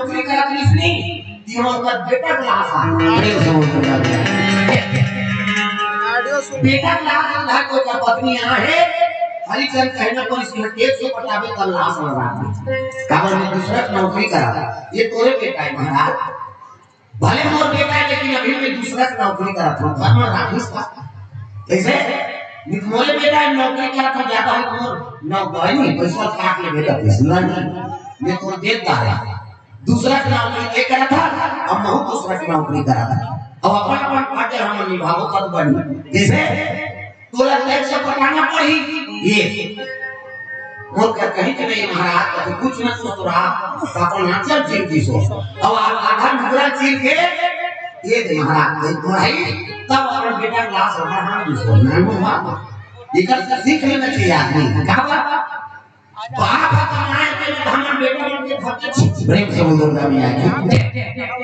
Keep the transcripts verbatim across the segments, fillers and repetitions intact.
नौकरी करत रिहिस नी, कि हमर बेटा के लाश आ। प्रेम से बोल दुर्गा मैया। बेटा के लाश आ, घर को जब पत्नी आहे, हरिचंद कहना पर इसमें एक सौ पटावे कर लाश लगा दे। काबर मैं दूसरा के नौकरी करा, ये तोरे बेटा है महाराज। भले मोर बेटा है, लेकिन अभी मैं दूसरा के नौकरी करत हूँ, घर में राखिस का। कैसे? मोरे बेटा है, नौकरी करत हूँ, ज्यादा हो तो मोर नौकरी नहीं, पैसा काट ले बेटा, पैसा नहीं। मैं तो देता है। दूसरा के नौकरी के करत हस, अब महू दूसरा के नौकरी करत हस। अब अपन अपन फर्ज हम निभावो कब बनी। जैसे तोला टैक्स पटाना पड़ी, ये मोर का कहीं के नहीं महाराज, तो कुछ ना कुछ तो रहा, तो अपन आंचल चीर दी सो। अब आ-, आधा टुकड़ा चीर के ये दे महाराज, दे भाई, तब अपन बेटा के लाश ओकर हाथ में सो, नानू बात। एकर सीख लेना चाहिए आदमी। का बात? बाप ह कमाए के लिए हमर बेटा मन के धरते छी। प्रेम से बोल दुर्गा मैया की।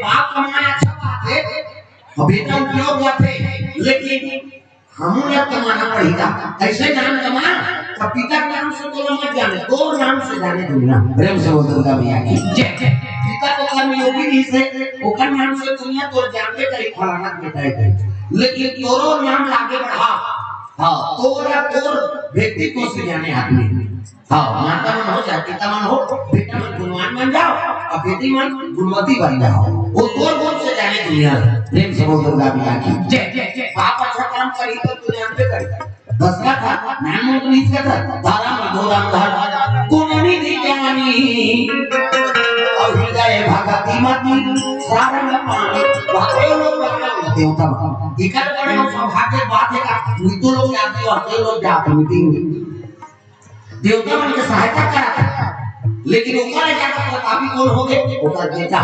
बाप कमाए अच्छा बात है, और बेटा उपयोग बात है, लेकिन हमू ला कमाना पड़ेगा। कैसे नाम कमा? तो पिता के नाम से तो मत जाने, तोर नाम से जाने दुनिया। प्रेम से बोल दुर्गा मैया की। पिता तो कर्मयोगी भी से, ओकर नाम से दुनिया तोर जानबे करी, फलाना के बेटा है। लेकिन तोरो नाम लागे बढ़ा, हाँ, तोरा तोर व्यक्तित्व से जाने आदमी। हाँ, माता मन हो चाहे पिता मन हो, बेटा मन गुणवान बन जाओ, और बेटी मन गुणवती बन जाओ। वो तोर गुण से जाने दुनिया। प्रेम से बोल दुर्गा मैया की। जय, जय, जय। बाप अच्छा काम करी तो दुनिया पे करी। दशरथ था, नाम उनको नहीं कहता, धर्म धोरम धर्म, गुण निधि ज्ञानी, और हृदय भगति मति, सारंग पानी, भाग्य लोग बना देवता बना। इकर बड़े हम सौभाग्य बात है का, मृत्यु लोग जाती और हृदय लोग जाती, मृत्यु देवता मन के सहायता करत हे, लेकिन ओकर ले जाकर प्रतापी कोन हो गे? ओकर बेटा।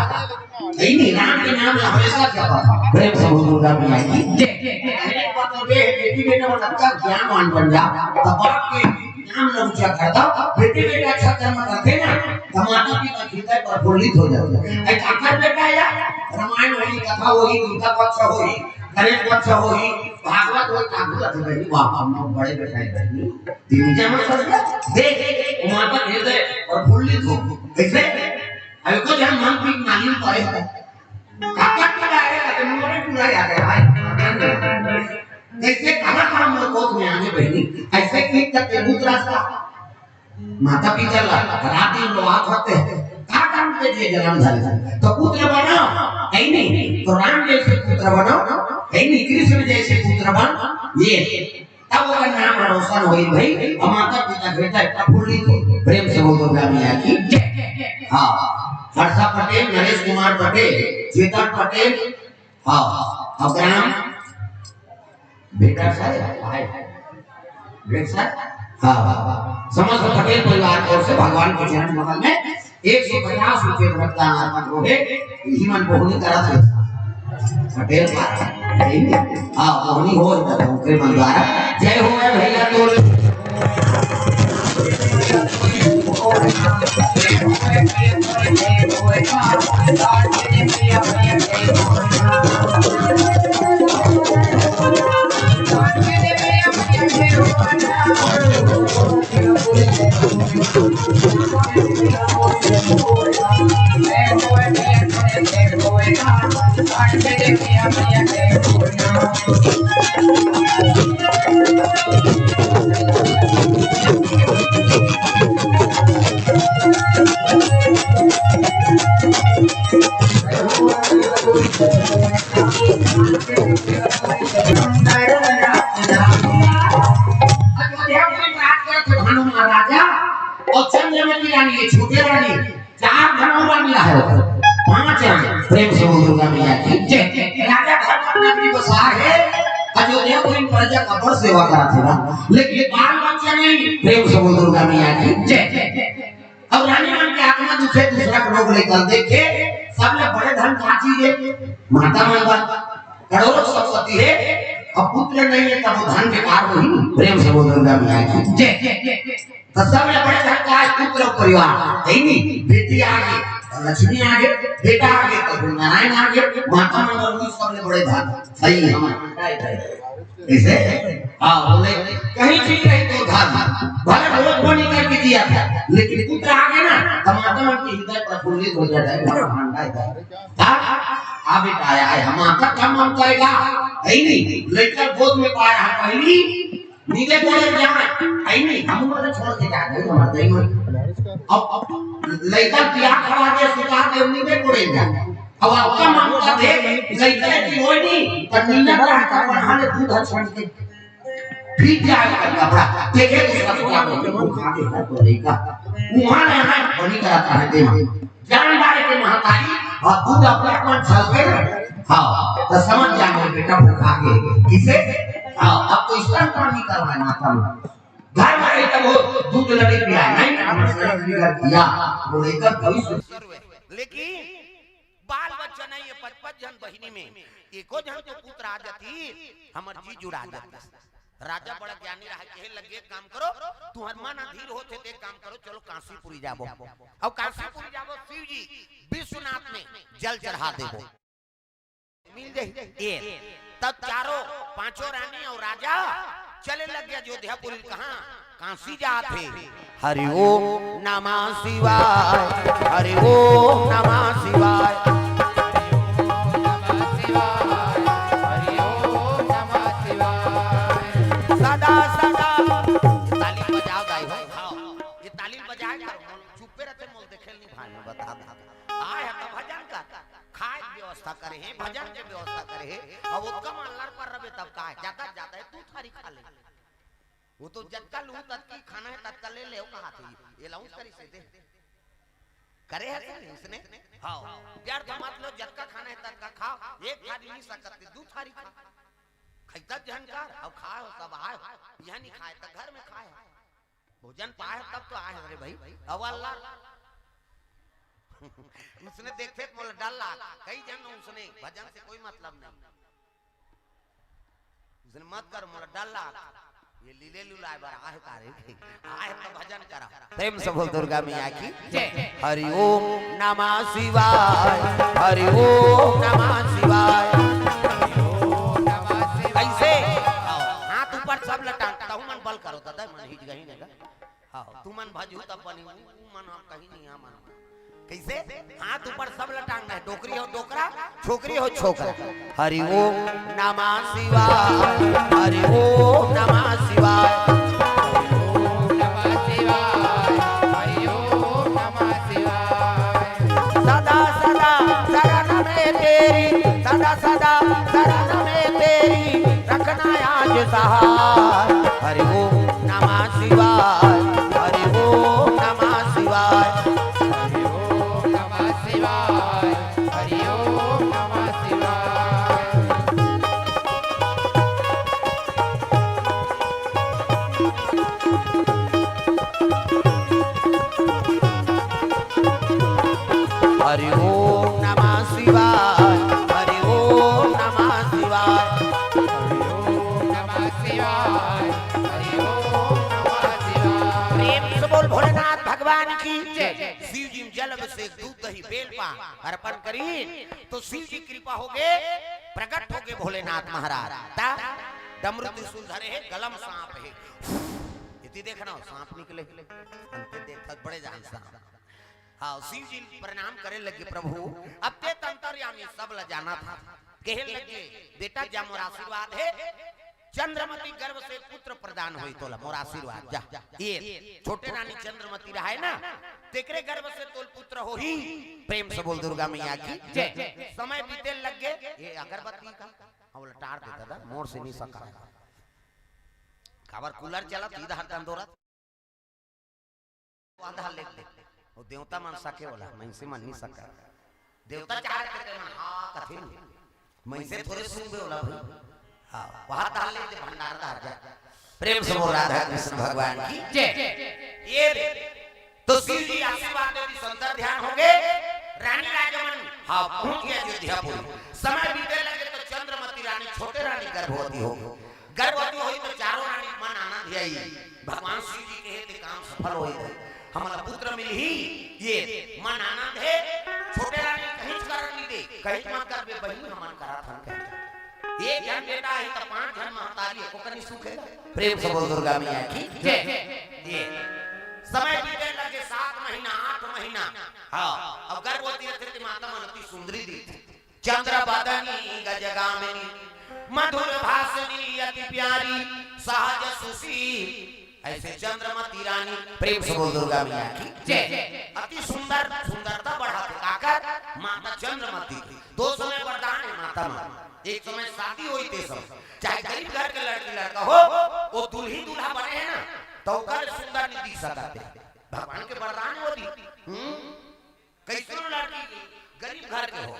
यही नहीं, राम के नाम ला हमेशा जपत हे। प्रेम से बोल दुर्गा मैया की। अरे, मतलब ये है, बेटी बेटा मन अतका ज्ञानवान बन जा, तब बाप के नाम ला ऊंचा कर दो। बेटी बेटा अच्छा कर्म करते ना, तो माता पिता हृदय प्रफुल्लित हो जाते हैं। ऐ काकर बेटा या रामायण होई, कथा होई, दुर्गा पक्ष होई, गणेश पक्ष होई, भागवत होई, काकू रख दे, बाप हम लोग बड़े बेटा है, बहनी। दिन जब हम सोचते, देख, देख, देख, माता हृदय प्रफुल्लित हो। कैसे? अरे को जहाँ मन की नाली पाए है। काका का डायरेक्ट आके मुंह में पूरा याद है, भाई। कैसे कहाँ कहाँ मोर कोख में आने बहनी? ऐसे की तक के भूत रास्ता। माता पिता ला रात दिन रोआत होते हैं, का काम के लिए जन्म धरे? तो पुत्र बनो, है नहीं? तो राम जैसे पुत्र बनो, है नहीं? कृष्ण जैसे पुत्र बन, ये तब ओकर नाम रोशन होई भाई, और माता पिता बेटा प्रफुल्लित हो। प्रेम से बोल दुर्गा मैया की जय। हाँ, हर्षा पटेल, नरेश कुमार पटेल, चेतन पटेल, हाँ, और ग्राम बेटा साहब, हाय, बेटा साहब, हाँ, हाँ, हाँ। समस्त पटेल परिवार की ओर से भगवान के चरण कमल में एक सौ पचास रुपये रक्तदान अर्पण हो गए। इही मन बोहनी करा थे। पटेल का, हाँ, बोहनी हो, ओकरे मन द्वारा। जय हो, ए भैया, तोर अयोध्या में राज करत हे भानु महाराजा और चंद्रमती रानी, ये छोटे रानी, चार धन और रानी ला हे, पांच रानी। प्रेम से बोल दुर्गा मैया की जय। राजा धर्म नगरी बसा हे, अयोध्या को इन प्रजा का बड़ सेवा करा था, लेकिन बाल बच्चा नहीं। प्रेम से बोल दुर्गा मैया की जय। और रानी मन के आत्मा दुखे, दूसरा के रोग लेकर देखे, सबले बड़े धन का चीज है? माता मन बर। करोड़ों संपत्ति है, अब पुत्र नहीं है, तब वो धन बेकार होही। प्रेम से बोल दुर्गा मैया की जय। तो सबले बड़े धन का है? पुत्र और परिवार, है नहीं? बेटी आगे, लक्ष्मी आगे, बेटा आगे, तो नारायण आगे, माता मन बर भी सबले बड़े धन। सही है। इसे हाँ बोले, कहीं ठीक नहीं तो धर्म, भले भोज बनी करके दिया था, लेकिन पुत्र आ गया ना, तो माता मन के हृदय प्रफुल्लित हो जाता है, भला भांडा है। हाँ, आ बेटा आया है, हम आता काम हम करेगा, है ही नहीं, लेकर गोद में पाया है पहली, नीचे बोले जाए, है ही नहीं, हम बोले छोड़ के जा रहे हमारे दही में। अब, अब लड़का पिया खड़ा के सुता के नीचे बोले जाए। अब आपका मामला देख, लइका की होय नहीं, पर नीला का आटा बढ़ा ले, दूध हर छंड के। फिर क्या है कपड़ा? देखे दूसरा तो क्या बोलते, वो खा के है तो लइका। वहाँ रहना है, बनी कराता है देवा। जान डारे के महतारी, और दूध अपने आप में छलके ना। हाँ, तो समझ जा मेरे बेटा, वो खा के। किसे? हाँ, अब तो इसका काम नहीं करवाए माता में। घर में रही तब वो दूध लगे पिया, नहीं, हमारे साथ नहीं कर दिया। वो लेकर भविष्य। लेकिन बाल बच्चा नहीं है, पच पच झन बहिनी में एको झन तो पुत्र आ जाती, हमर जी जुड़ा जाती। राजा बड़ा ज्ञानी रहा, कहे लगे, "एक काम करो, तुहर मन अधीर होथे, तो एक काम करो, चलो कांसीपुरी जाबो।" अब कांसीपुरी जाबो, शिव जी विश्वनाथ में जल चढ़ा देबो, मिल जाही। ये तब चारों, पांचों रानी और राजा चले लग गया अयोध्यापुरी। कहाँ? कांसी जात हे। हरि ओम नमः शिवाय, हरि ओम नमः शिवाय। सदा सदा ताली बजाओ दाई हो। हाँ, ये ताली बजाए कर, चुप्पे रहते, मोल देखे नहीं भाई, मैं बता दूं। आए है तो भजन कर, खाए के व्यवस्था करे हे, भजन के व्यवस्था करे हे। अब ओतका मान लड़ पर रबे तब का है? ज्यादा से ज्यादा है, दू थारी खा ले। वो तो जतका लू ततकी खाना है, ततका ले ले, वो कहा थी, ये लाऊं करी से दे। करे है सर इसने? हाँ। व्यर्थ मत लो, जतका खाना है, ततका खाओ। एक थारी नहीं सकते, दू थारी खा। खैता झन कर, अब खाए हो तब आए हो। यहाँ नहीं खाए तो घर में खाए हो। भोजन पाए हो तब तो आए हो रे भाई। अब अल्लाह उसने देखते तो मोला डर लाग। कई झन उसने, भजन से कोई मतलब नहीं। उसने मत कर, मोला डर लाग। ये लीले लुलाए बर आहे का रे? आहे तो भजन करा। प्रेम से बोल दुर्गा मैया की जय। हरि ओम नमः शिवाय, हरि ओम नमः शिवाय। कैसे? हाथ ऊपर सब लटान, तहु मन बल करो, दादा मन हिच गही ने। हाँ, तुमन भजहू तब बनी, उ मन हम कहीं नहीं, हमन। कैसे? हाथ ऊपर सब लटांग है, डोकरी हो डोकरा, छोकरी हो छोकरा। हरि ओम नमः शिवाय, हरि ओम नमः शिवाय। सदा सदा शरण में तेरी, सदा सदा शरण में तेरी, रखना आज सहाय। हरि ओम नमः शिवाय, हरि ओम नमः शिवाय। हरि ओम नमः शिवाय, हरि ओम नमः शिवाय। हरि ओम नमः शिवाय, हरि ओम नमः शिवाय। प्रेम से बोल भोलेनाथ भगवान की जय। शिव जी में जल अभिषेक, दूध, दही, बेल पान अर्पण करी तो शिव जी कृपा होगे, प्रकट होगे भोलेनाथ महाराज। ता डमरू त्रिशूल धरे हे, गला में सांप हे। इति देखना हो, सांप निकले। अंते देखत बड़े जान सांप। हाँ, शिव जी प्रणाम करे लगे, "प्रभु, अब ते अंतर्यामी, सब ला जानत हस।" कहे लगे, "बेटा, जा मोर आशीर्वाद हे, चंद्रमती गर्भ से पुत्र प्रदान होई तोला, मोर आशीर्वाद, जा।" ये छोटे रानी चंद्रमती रहाय ना, तेकरे गर्भ से तोल पुत्र होही। प्रेम से बोल दुर्गा मैया की जय। समय बीते लगे, ये अगरबत्ती का, हाँ, वो लटार देता था, मोर से नहीं सका। काबर कूलर चला, सीधा हर तंदोरा। आधा ले ले। वो देवता मन सके वाला, मइनसे मन नहीं सका। देवता चाहे के मन हाँ कथिन। मइनसे थोरे सुनबे वाला भाई। हाँ, वहाँ धार ले दे, भंडार धार जा। प्रेम से बोल राधा कृष्ण भगवान की जय। ये रे। तो शिव जी आशीर्वाद दे दी, संतर ध्यान होगे। रानी राजा मन, हाँ, पहुँच गया अयोध्यापुरी। समय बीते लगे तो चंद्रमती रानी, छोटे रानी गर्भवती होगी। गर्भवती होई तो चारों रानी मन आनंद ही आई। भगवान शिव जी कहे ते काम सफल होई थे, हमला पुत्र मिलही। ये मन आनंद हे। छोटे रानी कहीं करन नहीं दे, कहीं मत करबे बहिनी, हमन करत हन कहे। एक झन बेटा हे त पांच झन महतारी हे, ओकर नहीं सुख हे। प्रेम से बोल दुर्गा मैया की जय। ये समय बीते लगे, सात महीना, आठ महीना। हाँ, अब गर्भवती रथे त माता मन अति सुंदरी दिखथे। चंद्र बदनी गजगामिनी, मधुर भाषिणी अति प्यारी, सहज सुशील, ऐसे चंद्रमती रानी। प्रेम से बोल दुर्गा मैया की जय। अति सुंदर, सुंदरता बढ़ाथे काकर? माता चंद्रमती के। दो समय वरदान हे माता मन, एक समय शादी होई ते समय, चाहे गरीब घर के लड़की लड़का हो, वो दुल्ही दूल्हा बने हे ना, त ओकर सुंदर नहीं दिख सकत हे। भगवान के वरदान हे वो दी। हम्म? कैसनो लड़की गरीब घर के हो,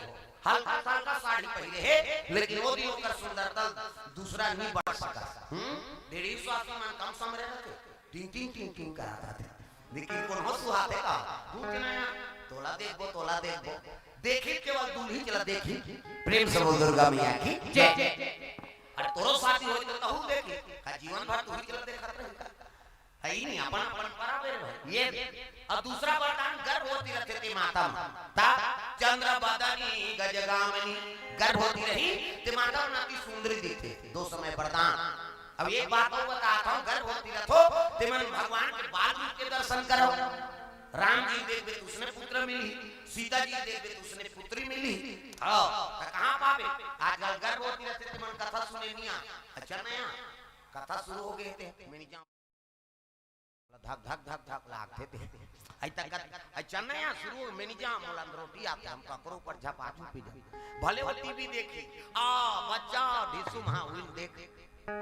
हल्का फल्का साड़ी पहिरे हे, लेकिन वो दिन ओकर सुंदरता दूसरा नहीं बढ़ सकत। हम्म? डेढ़ी सौ आदमी मन कम समरे रथे, टिंग टिंग टिंग टिंग करत रथे। लेकिन कोनो सुहाथे का? दूध नया, तोला देखबो, तोला देखबो। देखी केवल दूल्ही चला देखी। प्रेम से बोल दुर्गा मैया की जय। अरे तोरो शादी होई त तहू देखी, का जीवन भर तू ही चला देखत रही का? हे ही नहीं, अपन परंपरा बेर भाई। ये, अउ दूसरा वरदान गर्भवती रथे ते माता मन। ता चंद्र बदनी गजगामिनी, गर्भवती रही ते माता मन अति सुंदरी दिखथे। दो समय वरदान। अब एक बात अउ बतात हंव, गर्भवती रथो ते मन भगवान के बाल रूप के दर्शन करो। राम जी देखबे त उसने पुत्र मिली, सीता जी देखबे त उसने पुत्री मिली। हाँ, त कहाँ पाबे? आजकल गर्भवती रथे ते मन कथा सुने नहीं आ। अच्छा नया, कथा शुरू हो गे ते, मैं नहीं जाऊँ। धक धक धक धक लागथे ते। अई तक, अई चन्नैया शुरू में नहीं जा, मोला रोटी आथे, हम ककरो ऊपर झपा झुपी जा। भले वो टीवी देखी, आ, बच्चा, ढिसुम, हाँ, उइन देख।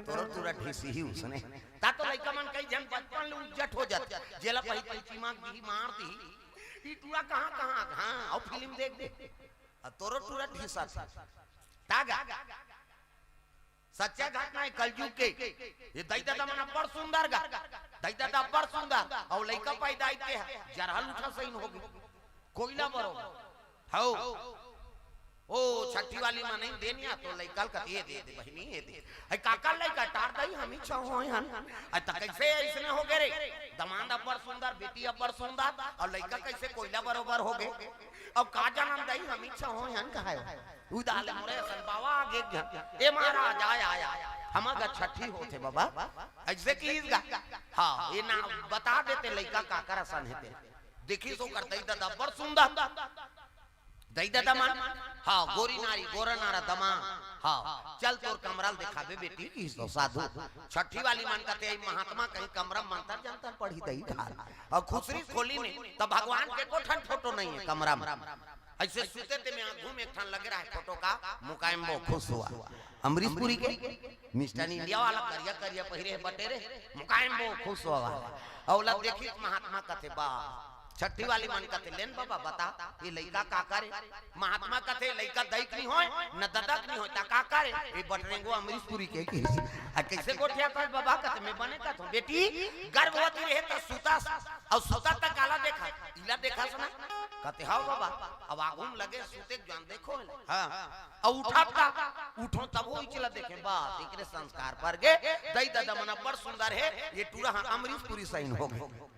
तोरो टूरा ढिसी ही उसने। ता तो लइका मन कई झन बचपन ले उज्जट हो जाथे। जेला पही कोई चिमक दिही, मार दिही। ई टूरा कहाँ, कहाँ, हाँ, अउ फिल्म देख दे। अउ तोरो टूरा ढिसा। तागा। सच्चा घटना हे कलयुग के। ये दई ददा मन अब्बड़ सुंदर गा, दई ददा अब्बड़ सुंदर, अउ लइका पैदा होइस ते जरहल उठा सहीन हो गे, कोइला बरोबर। हौ, ओ छट्ठी वाली मन नहीं देनिया तो लइका ल कथे, "ये दे दे बहिनी, ये दे।" अई काकर लइका? टार दई, हम ही छहो हन। अई त कैसे अइसने हो गे रे? दमांद अब्बड़ सुंदर, बेटी अब्बड़ सुंदर, अउ लइका कैसे कोइला बरोबर हो गे? अब का जानन दई, हम ही छहो हन कहाय। उदाले मोरे असन बावा आगे घन। ए महाराज, आय, आय, आय। हमर गा छट्ठी होथे बाबा। अइसे किहिस गा। हाँ, ये ना बता देते लइका काकर असन हे ते। देखिस ओकर दई ददा अब्बड़ सुंदर। दई ददा मन। हाँ, गोरी नारी, गोरा नारा दमा। हाँ, चल तोर कमरा ल देखाबे बेटी, किहिस तो साधु। छट्ठी वाली मन कथे, "ए महात्मा कहीं कमरा म मंतर जंतर पढ़ही दई गा।" अउ खुसरिस खोली में, त भगवान के एको ठन फोटो नहीं हे कमरा में। अइसे सुते ते में आगू में एक ठन लगे रहे फोटो का, मुकायम बो खुश हुआ। अमरीश पुरी के, मिस्टर इंडिया वाला करिया करिया पहिरे हे बटेरे, मुकायम बो खुश हुआ। अउ ओला देखिस महात्मा कथे, "बा।" छट्ठी वाली मन कथे, "लेन बाबा बता, ये लइका काकर हे?" महात्मा कथे, "लइका दई के नहीं होय, न ददा के नहीं होय, त काकर हे?" "ए बटरेंगो अमरीश पुरी के किहिस।" "अ कैसे गोठियाथस बाबा?" कथे, "मैं बने कहत हंव बेटी, गर्भवती रहे त सुतस, अउ सुतस त काला देखस, इला देखस ना?" कथे, "हव बाबा।" अब आगू म लगे सुते के जुवार देखो हे। हाँ। अउ उठत का, उठो तभो इचला देखे, बस, एकरे संस्कार पर गे, दई ददा मन अब्बड़ सुंदर हे, ये टूरा ह अमरीश पुरी सहीन हो गे।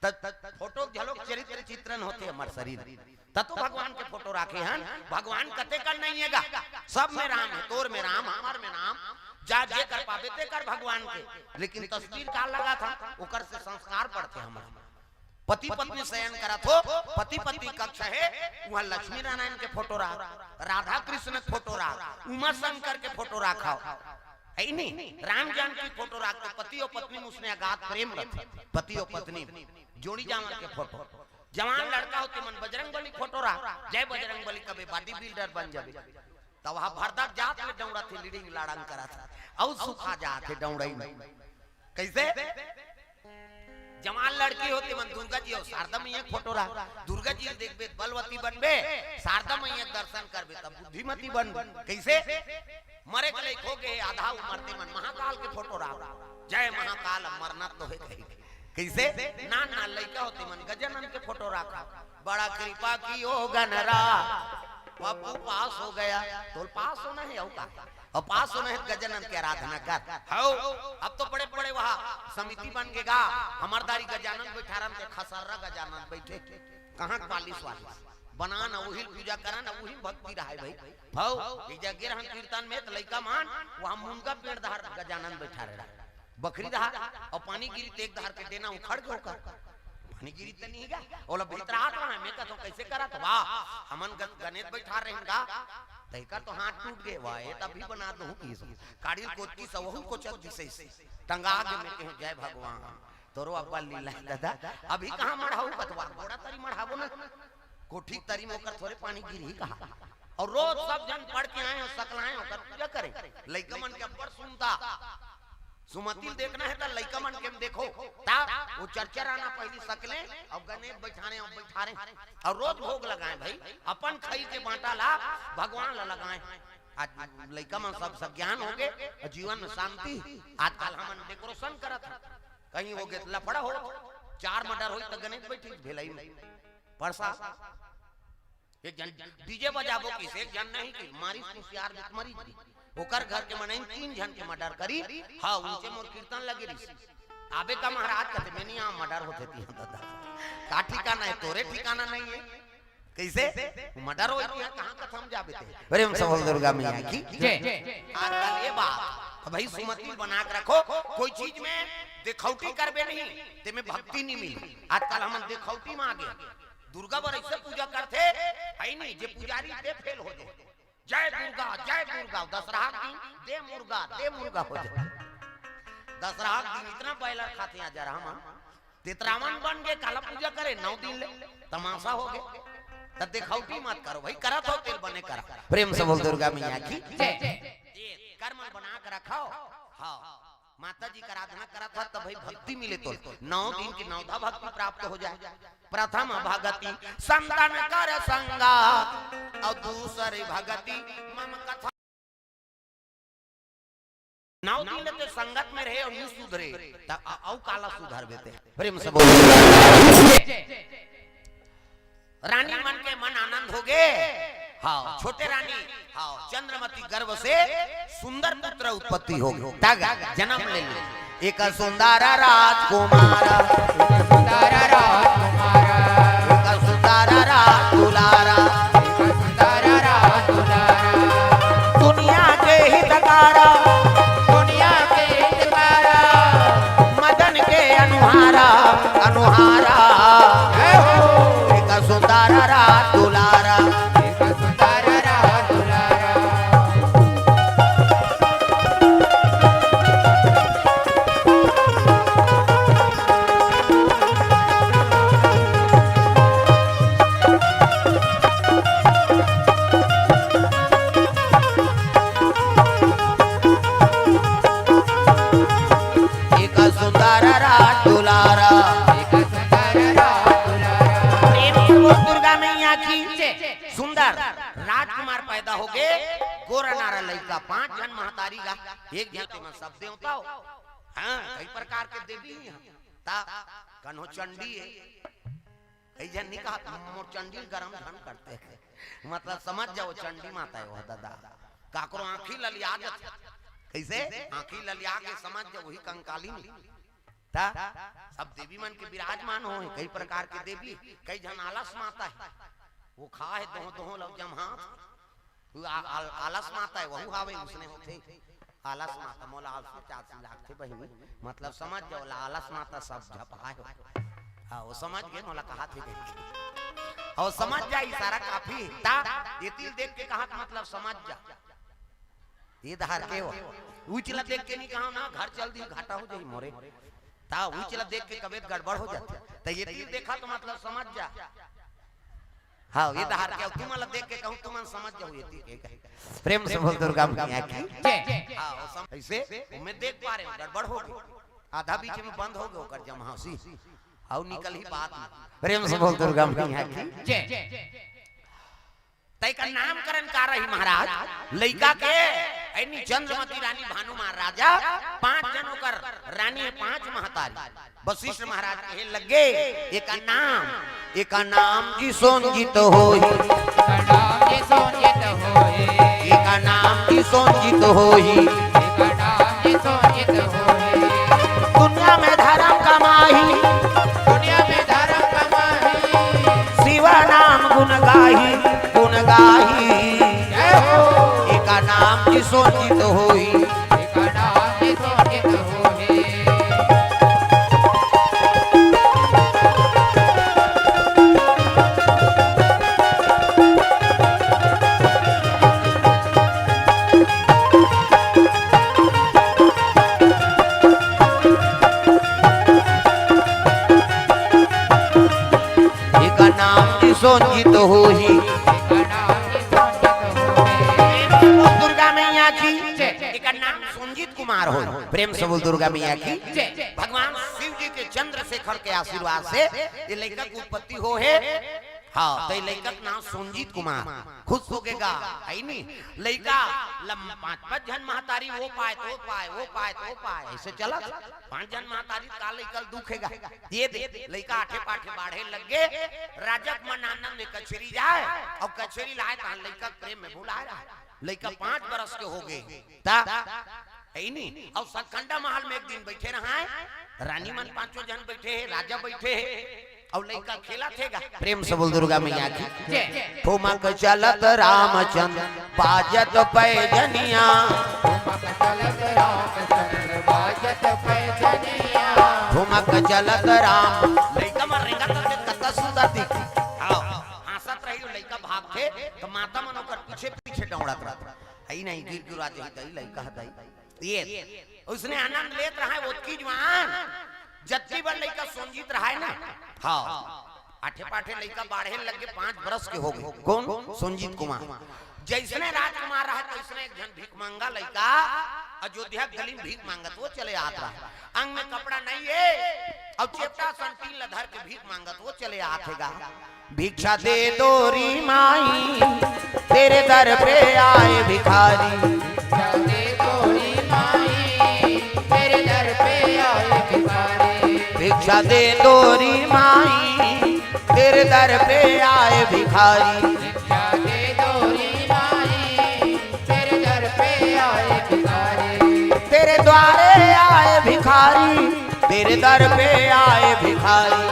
त, त फोटो घलोक चरित्र चित्रण होथे हमर शरीर। त तो भगवान के फोटो राखे हन, भगवान कते कर नहीं हे गा, सब में राम हे, तोर में राम, हमर में राम, जा जे कर पाबे ते कर भगवान के, लेकिन तस्वीर का लगाथन, ओकर से संस्कार पड़थे हमर। पति पत्नी शयन करत हो, पति पत्नी कक्ष हे, उहाँ लक्ष्मी नारायण के फोटो राख, राधा कृष्ण के फोटो राख, उमा शंकर के फोटो राखव, हे नहीं? राम जानकी फोटो राख, तो पति अउ पत्नी म उसने अगाध प्रेम रथे। पति अउ पत्नी जोड़ी जावंर के फोटो, जवान लड़का हो ते मन बजरंग बली फोटो राख, जय बजरंग बली कबे body builder बन जाबे। त वहाँ भरदक जात ले डौड़त हे, लीडिंग लाड़ंग करत हे, अउ सुखा जात हे डौड़ई में। कैसे? जवान लड़की हो ते मन दुर्गा जी अउ शारदा मैया के फोटो राख, दुर्गा जी ल देखबे त बलवती बनबे, शारदा मैया के दर्शन करबे त बुद्धिमती बनबे। कैसे? मरे के लइक हो गे, आधा उमर ते मन महाकाल के फोटो राख, जय महाकाल, अब मरना तो हे कही। कैसे? नान नान लइका हो ते मन गजानन के फोटो राख, बड़ा कृपा कियो गणराज, पप्पू पास हो गया, तोल पास होना हे अउ का? अउ पास होना हे त गजानन के आराधना कर। हव, अब तो बड़े बड़े वहाँ समिति बन गे गा, हमर दारी गजानन बैठारन ते खसर्रा गजानन बैठे, कहाँ के पालिस वालिस? बना न, उही ल पूजा करा न, उही म भक्ति रहय भाई। हव, एक जगह गे रहन कीर्तन में, त लइका मन, वहाँ मुनगा पेड़ डहर गजानन बइठा रहे। बखरी डहर, अउ पानी गिरी त एक डहर के डेना उखड़ गे ओकर। पानी गिरी त नहीं गा, ओला भीतरात रहा, मैं कहत हँव, "कइसे करत?" "वाह, हमन ग-, गनेत बइठा रहेन गा।" त एकर तो हाथ टूट गे, "वाह, ए त अभी बना दूँ," कहिस। काड़ी ल कोचकिस, वहू कोचक दिस, टंगा गे। मैं कहेंव, "जय भगवान।" तोरो अब्बा लीला हे ददा, अभी कहाँ मढ़ाहू कथवा, गोड़ा तरी मढ़ाबो ना, कोठी तरी म ओकर थोरे पानी गिरही कहा। अउ रोज सब झन पढ़ के आए अउ सकलाए ओकर पूजा करे। लइका मन के अब्बड़ सुनता, सुमति ल देखना हे त लइका मन के म देखो, त वो चरचराना पहिली सकले, अउ गनेत बइठारे, अउ बइठारे, अउ रोज भोग लगाए भाई, अपन खई के बाँटा ला भगवान ला लगाए। आज लइका मन सब सज्ञान होगे, जीवन में शांति। आजकल हमन decoration करत हन, कहीं होगे त लफड़ा होत, चार murder होइस त गनेत बइठिस भेलई में। परसा एक झन DJ बजाबो कहिस, एक झन नहीं कहिस, मारिस कुसियार देत मरिस गे। ओकर घर के मनई तीन झन के murder करिस। हाँ, उनसे मोर कीर्तन लगे रहिस। आबे का महाराज कथे, "मैं नहीं आँव, murder होथे तिहाँ ददा।" का ठिकाना हे, तोरे ठिकाना नहीं हे। कइसे? Murder होइस तिहाँ, कहाँ कथा म जाबे ते? प्रेम से बोल दुर्गा मैया की। जय। आजकल ये बात, त भाई सुमति बना के रखो, कोई चीज में देखौटी करबे नहीं, तेमे भक्ति नहीं मिली। आजकल हमन देखौटी म आगे। दुर्गा बर अइसे पूजा करथे, हइ नहीं, जे पुजारी ते fail हो जाय। "जय दुर्गा, जय दुर्गा", दसरहा के दिन दे मुर्गा, दे मुर्गा हो जाय। दसरहा के दिन इतना boiler खाथे अजरहा मन, ते त रावण बन गे, काला पूजा करे नौ दिन ले, तमाशा होगे। त देखौटी मत करो भाई, करत हो तेला बने करा। प्रेम से बोल दुर्गा मैया की। जय। ये कर्म बना के रखो। हाँ। माता जी के आराधना करत हस, त भाई भक्ति मिले तो नौ दिन की नवधा भक्ति प्राप्त हो जाय। प्रथम भगति संतन कर संगा, अउ दूसरी भगति मम कथा। नौ दिन ले तो संगत में रहे अउ नहीं सुधरे, त अ-, अउ काला सुधरबे ते। प्रेम से बोल। रानी मन के मन आनंद होगे। हाँ, छोटे रानी, हाँ, चंद्रमती गर्भ से सुंदर पुत्र उत्पत्ति होगे। तग जन्म ले ले। एक सुंदर राजकुमार, सुंदर राजकुमार, एक सुंदर राज दुलारा, एक सुंदर राज दुलारा। दुनिया के हितकारा, दुनिया के हितकारा। मदन के अनुहारा, अनुहारा। जय हो। एक सुंदर राज दुलारा, एक सुंदर राज दुलारा। एक सुंदर राज दुलारा। एक सुंदर राज दुलारा। प्रेम से बोल दुर्गा मैया की। सुंदर राजकुमार पैदा होगे, गोरा नारा लइका, पांच झन महतारी गा, एक झन तेमन सब देवता हो। हाँ, कई प्रकार के देवी हे। ता कन्हो चंडी हे, कई झन नहीं कहत, "मोर चंडी ल गरम झन करते।" मतलब समझ जाओ, चंडी माता हे वो ददा। काकरो आँखी ललिया जाथे। कइसे? आँखी ललिया के समझ जाओ, वही कंकाली नहीं। ता सब देवी मन के विराजमान हो, कई प्रकार के देवी, कई झन आलस माता हे, वो खाय दोहों दोहों ल जम्हात। वो आ-, आल-, आलस माता हे, वहू हावे, उसने होथे। आलस माता, मोला आलसी चालसी लागथे बहिनी, मतलब समझ जाओ, ला आलस माता सब झपहाय हो। हाँ, वो समझ गे, मोला कहत हे कहिके। अउ समझ जा, इशारा काफी हे। ता एती ल देख के कहत, मतलब समझ जा। ये धार के हो। उच ला देख के नहीं कहा ना, घर चल दी, घाटा हो जाही मोरे। ता उच ला देख के कबे त गड़बड़ हो जाथे। त एती ल देखा त मतलब समझ जा। हाँ, ये धार के, तुमन ला देख के कहूँ, तुमन समझ जाहू एती के कहे। प्रेम से बोल दुर्गा मैया की। जय। हाँ, वो सम-, अइसे, मैं देख पा रहे हूँ, गड़बड़ हो गे। आधा बीच में बंद हो गे ओकर जम्हासी। अउ निकलही बाद में। प्रेम से बोल दुर्गा मैया की। जय। त एकर नामकरण का रही महाराज? लइका के, ऐनी चंद्रमती रानी भानुमान राजा, पांच जन ओकर रानी हे, पांच महतारी। वशिष्ठ महाराज कहे लगे, "एकर नाम, एकर नाम जी सोंजित होही।" एकर नाम जी सोंजित होही। एकर नाम जी सोंजित होही। एकर नाम जी सोंजित होही। दुनिया में धरम कमाही। दुनिया में धरम कमाही। शिव नाम गुण गाही। आही। जय हो। एका नाम जी सोंजित होही। एका नाम जी सोंजित होही। एका नाम जी सोंजित होही। दुर्गा मैया की जय। एकर नाम संजीत कुमार हो। प्रेम से बोल दुर्गा मैया की जय। भगवान शिव जी के चंद्रशेखर के आशीर्वाद से ये लइका के उत्पत्ति हो हे। हाँ, तो ये लइका के नाम संजीत कुमार। खुश हो गे गा, है नी? लइका लम-, पांच, पांच झन महतारी, वो पाए, तो पाए, वो पाए, तो पाए, ऐसे चलत। पांच झन महतारी का लइका ल दुख हे गा। ये दे, लइका आठे पाठे बाढ़े लग गे। राजा के मन आनंद में कचेरी जाए अउ कचेरी लाए, तहां लइका के प्रेम में भुलाए रहा। लइका पांच बरस के हो गे, ता, है नी? अउ सतखंडा महल में एक दिन बइठे रहा है, रानी मन पांचों झन बइठे हे, राजा बइठे हे, अउ लइका खेलत हे गा। प्रेम से बोल दुर्गा मैया की जय। ठुमक चलत रामचंद्र बाजत पैजनिया। ठुमक चलत रामचंद्र बाजत पैजनिया। ठुमक चलत राम। लइका मन रेंगत हे, कत्ता सुंदर दिखथे। हाँ, हाँसत रही, लइका भागथे, त माता मन ओकर पीछे पीछे दौड़त रहत। हई नहीं, गिर गिरा जाही, दई लइका ह दई। ये, उसने आनंद लेत रहा है, ओतकी जुआन, जतकी बार लइका सोंजित रहा है ना। हाँ, आठे पाठे लइका बाढ़े लग गे, पांच बरस के हो गे। कौन? संजीत कुमार। जैसने राजकुमार रहा, तैसने एक झन भीख मांगा लइका अयोध्या गली में भीख मांगत वो चले आत रहा। अंग में कपड़ा नहीं है, अउ चेपटा सन टीन ल धर के भीख मांगत वो चले आत हे गा। भिक्षा दे दो री माई, तेरे दर पे आए भिखारी। भिक्षा दे दो री माई, तेरे दर पे आए भिखारी। भिक्षा दे दो री माई, तेरे दर पे आए भिखारी। भिक्षा दे दो री माई, तेरे दर पे आए भिखारी। तेरे द्वारे आए भिखारी, तेरे दर पे आए भिखारी।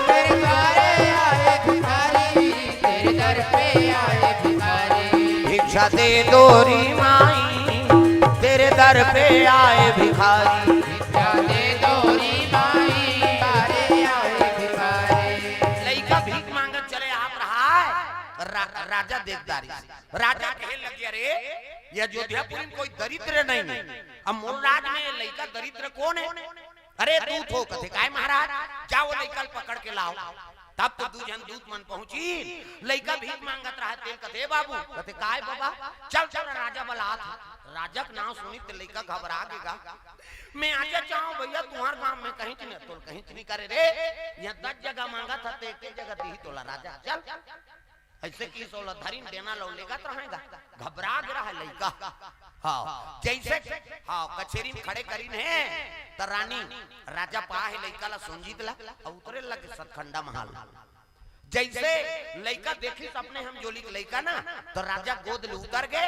तेरे द्वारे आए भिखारी, तेरे दर पे आए भिखारी। भिक्षा दे दो री माई, तेरे दर पे आए भिखारी। भिक्षा दे दो री माई, तेरे आए भिखारी। लइका भीख मांगत चले आप रहा है, रा-, राजा देखदारी। राजा कहे लगे, "अरे, ये अयोध्यापुरी में कोई दरिद्र नहीं है। अब मोर राज में लइका दरिद्र कौन है?" "अरे, दूत हो।" कथे, "काय महाराज?" "जाओ, लइका ल पकड़ के लाओ।" तब तो दू झन दूत मन पहुंची, लइका भीख मांगत रहा, तेल कथे, "ए बाबू।" कथे, "काय बाबा?" "चल, चल, राजा बलात हे।" राजा के नाम सुनी त लइका घबरा गे गा। "मैं आजा चाहूं भैया, तुम्हार गांव में कहीं नहीं, तोल कहीं नहीं करे रे, यहां दस जगह मांगा था, तो एक ही जगह दी तोला राजा, चल।" ऐसे कि सोला धरिन देना लो लेगत रहेगा, घबरा गे रहा लइका। हाँ, जैसे, हाँ, कचेरी में खड़े करिन हे, त रानी, राजा पा हे लइका ला, संजीत ला, अउ उतरे लगे सतखंडा महल। जैसे लइका देखिस अपने हम जोली के लइका ना, त राजा गोद ले उतर गे,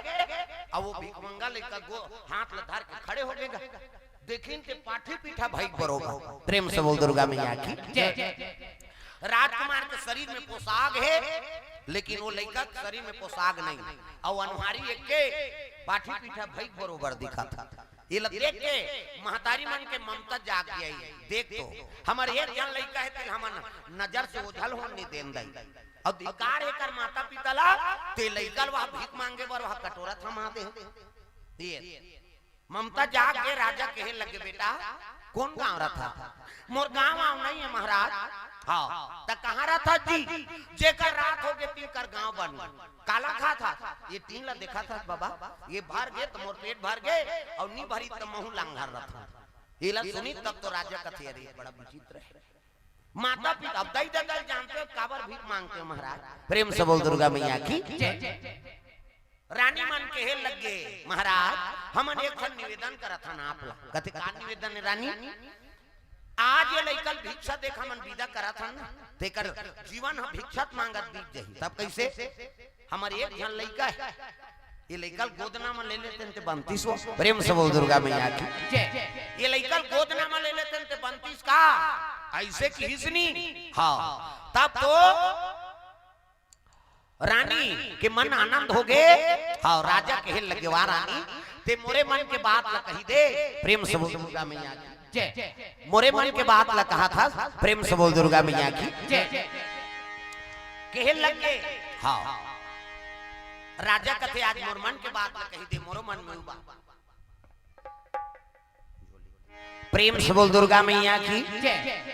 अउ वो भिखमंगा लइका गो-, हाथ ला धर के खड़े हो गे गा। देखिन ते पाठी पीठा भई बरोबर। प्रेम से बोल दुर्गा मैया की। जय। राजकुमार के शरीर में पोशाक हे, लेकिन वो लइका के शरीर में पोशाक नहीं। अउ अनुहारी एक के पाठी पीठा भई बरोबर दिखत। ये ल देख के महतारी मन के ममता जाग गई। देख तो, हमर एक झन लइका हे, तेल हमन नजर से ओझल होन नहीं देन दई। अउ धिक्कार हे कर माता पिता ला, ते लइका ल वह भीख मांगे बर वह कटोरा थमा दे। ये ममता जाग के राजा कहे लगे, "बेटा, कौन गांव रथा?" "मोर गांव आंव नहीं है महाराज।" "हाँ, त कहाँ रथा जी?" "जेकर रात हो गे, तेकर गांव बन गे।" "काला खाथा?" "ये टीन ला देखा था बाबा, ये भर गे त मोर पेट भर गे, अउ नी भरी त महू लांघर रथा।" एला सुनी तब तो राजा कथे, "अरे, बड़ा विचित्र है।" माता पिता, अब दाई ददा जानते हो काबर भीख मांगते हो महाराज? प्रेम से बोल दुर्गा मैया की। जय। रानी मन कहे लगे, "महाराज, हमन एक ठन निवेदन करत हन आप ला।" कथे, "का निवेदन हे रानी?" "आज ये लइका ल भिक्षा देख हमन विदा करत हन ना, तेकर जीवन ह भिक्षा मांगत बीत जही।" "तब कैसे?" "हमर एक झन लइका हे, ये लइका ल गोदना म ले लेतेन ते बनतीस वो।" प्रेम से बोल दुर्गा मैया की। जय। "ये लइका ल गोदना म ले लेतेन ते बनतीस का?" ऐसे किहिस नी। हाँ, तब तो रानी के मन आनंद हो गे। हाँ, राजा कहे लगे, "वाह रानी, ते मोरे मन के बात ला कही दे।" प्रेम से बोल दुर्गा मैया की। जय। मोरे मन के बात ला कहा था, प्रेम से बोल दुर्गा मैया की। जय। कहे लगे, हाँ। राजा कथे, "आज मोर मन के बात ला कही दे, मोरो मन में उबा।" प्रेम से बोल दुर्गा मैया की। जय।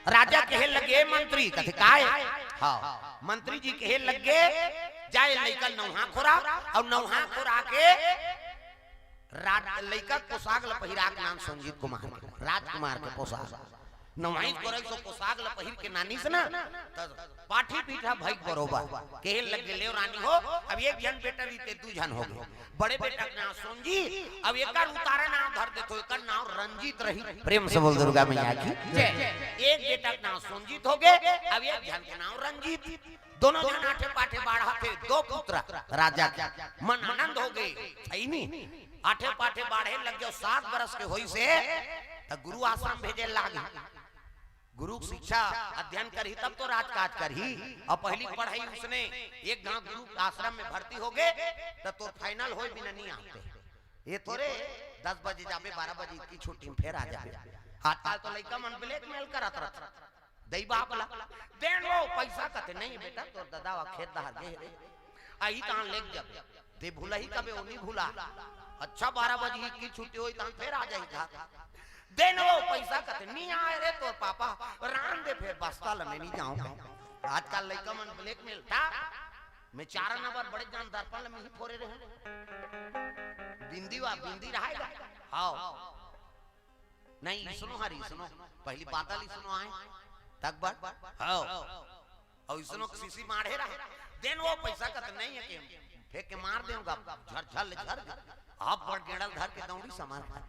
राजा कहे लगे, "मंत्री।" कथे, "काय?" हाँ, मंत्री जी कहे लगे, "जाए लइका नौहा खोरा, अउ नौहा खोरा के राज-, लइका के पोशाक ल पहिरा के नाम संजीत कुमार के, राजकुमार के पोशाक।" नवाई करे सो पोशाक ल पहिर के नानिस ना, त पाठी पीठा भई बरोबर। कहे लगे, "लेव रानी हो, अब एक झन बेटा रहिते दू झन हो गे। बड़े बेटा के नाम सोनजी, अब एकर उतारा नाम धर देथो, एकर नाम रंजीत रही।" प्रेम से बोल दुर्गा मैया की। जय। एक बेटा के नाम सोनजीत हो गे, अब एक झन के नाम रंजीत। दोनों झन आठे पाठे बाढ़ा थे, दो पुत्र राजा के। मन आनंद हो गे, है नी? आठे पाठे बाढ़े लग गयो, सात बरस के होइस हे, त गुरु आश्रम भेजे लागे। गुरु के शिक्षा अध्ययन करही तब तो राजकाज करही। अउ पहिली पढ़ई उसने एक घांव गुरु के आश्रम में भर्ती हो गे, त तोर final होय बिना नी आते। ये थोरे दस बजे जाबे, बारह बजे की छुट्टी में फेर आ जाबे। आजकल तो लइका मन blackmail करत रथे। दई बाप ला, "देन वो पैसा।" कथे, "नहीं बेटा, तोर ददा वा खेत डहर गे हे रे, आही तहां लेके जाबे।" दे भुलाही कबे, ओ नी भुला। अच्छा, बारह बजे की छुट्टी होई, तहां फेर आ जाही घर। "देन वो पैसा।" कथे, "नी आए रे तोर पापा, रांध दे फेर बस्ता ल, मैं नी जांव।" आजकल लइका मन blackmail था। मैं चार नंबर बड़े जान दर्पण ल मैं ही फोरे रहे। बिंदी वा, बिंदी रहाय गा। हाँ। नहीं, इसनो हर इसनो। पहिली बादल इसनो आय। तक बड़। हाँ। अउ इसनो के सीसी माढ़े रहा। देन वो पैसा कथे नहीं हे के फेंक के मार देंव गा, झर झर ले झर दे। आप बड़ गेड़ल धर के दौड़ी समार।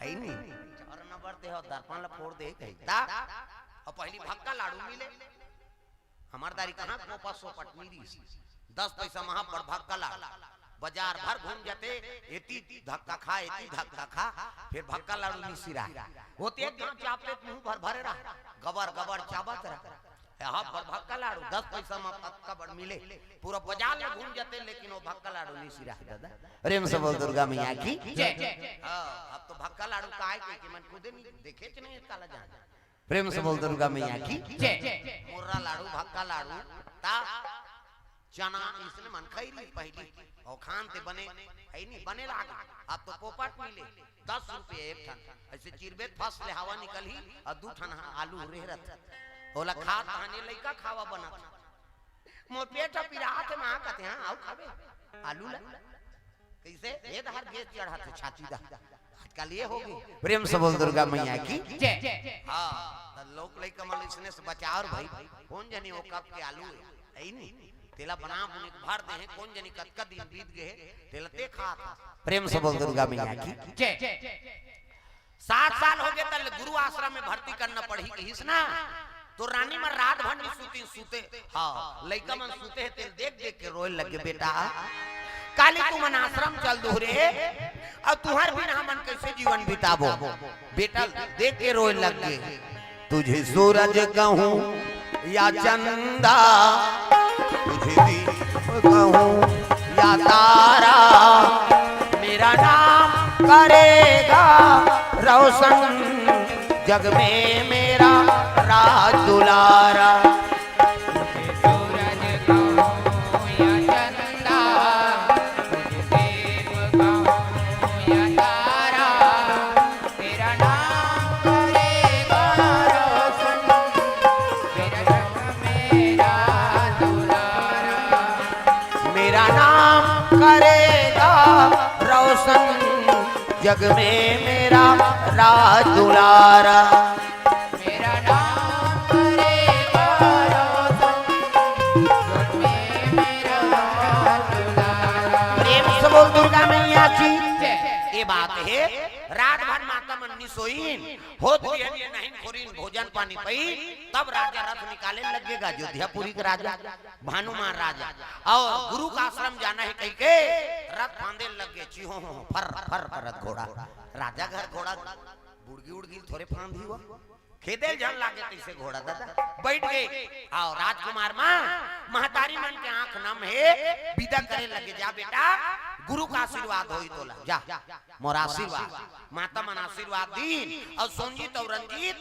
है नी? चार नंबर ते हो, दर्पण ल फोर दे कही। ता? अउ पहिली भक्का लाड़ू मिले। हमर दारी कहाँ कोपा सोपट मिलिस? दस पैसा महा बड़ भक्का लाड़ू। बजार भर घूम जाते, एती धक्का खा, एती धक्का खा, फेर भक्का लाड़ू नी सिराय। ओती एक घांव चापते त मुंह भर भरे रहा, गबर गबर चाबत रहा। ए हा बड़ भक्का लाड़ू, दस पैसा म अतका बड़ मिले, पूरा बजार ल घूम जाते, लेकिन वो भक्का लाड़ू नी सिराय दादा। प्रेम से बोल दुर्गा मैया की। जय। हाँ, अब तो भक्का लाड़ू काय के, के मन खुदे नी देखे च नहीं, काला जान। प्रेम से बोल दुर्गा मैया की। जय। मुर्रा लाड़ू, भक्का लाड़ू, ता चना इसने मन खाई रही पहिली, अउ खान ते बने, है नी, बने लागे। अब तो पोपट मिले, दस रुपये एक ठन, ऐसे चिरबे त फस ले हवा निकलही, अउ दू ठन आलू रेहरत। ओला खा तहाने लइका खावा बनत। मोर पेट ह पिरात हे, माँ कथे, "हाँ, आऊ खाबे आलू ला।" कइसे? ए डहर गैस चढ़त हे छाती डहर। आजकल ये हो गे। प्रेम से बोल दुर्गा मैया की। जय। हाँ, त लोक लइका मन इसने से बचाओ रे भाई। कोन जनी वो कब के आलू हे, है नी? तेला बना बुने के भर दे हे, कोन जनी कतका दिन बीत गे हे, तेला ते खात हे। प्रेम से बोल दुर्गा मैया की। जय। सात साल हो गे त गुरु आश्रम में भर्ती करना पड़ही कहिस ना, तो रानी मन रात भर नी सुती, सुते, हाँ, लइका मन सुते हे, तेल देख देख के रोए लगे, "बेटा, काली तुमन आश्रम चल दो रे, अउ तुहर बिना हमन कइसे जीवन बिताबो?" बेटा देख के रोए लगे। तुझे सूरज कहूँ या चंदा, तुझे दीप कहूँ या तारा, मेरा नाम करेगा रोशन जग में मेरा राज दुलारा। सूरज कहूँ या चंदा, तुझे दीप कहूँ या तारा, तेरा नाम करेगा रोशन, मेरा जग मेरा दुलारा। मेरा नाम करेगा रोशन, जग में मेरा राज दुलारा। मेरा नाम करेगा रोशन, जग में मेरा राज दुलारा। प्रेम से बोल दुर्गा मैया की। ये बात हे, रात भर माता मन नी सोइन, होत बिहनिया नहाइन खोरिन, भोजन पानी पइन, तब राजा रथ निकाले लगेगा, अयोध्यापुरी के राजा, भानुमान राजा, अउ गुरु का आश्रम जाना हे कहिके रथ फांदे लगे, चिहो हो, फर फर करत घोड़ा। राजा घर घोड़ा बुड़गी उड़गी थोरे फांदी हुआ। खेदे ल झन लागे तइसे घोड़ा दादा। बइठ गे। अउ राजकुमार मा महतारी मन के आंख नम हे, बिदा करे लगे, जा बेटा, गुरु का आशीर्वाद होही तोला, जा, मोर आशीर्वाद। माता मन आशीर्वाद दीन, अउ सोंजित अउ रंजीत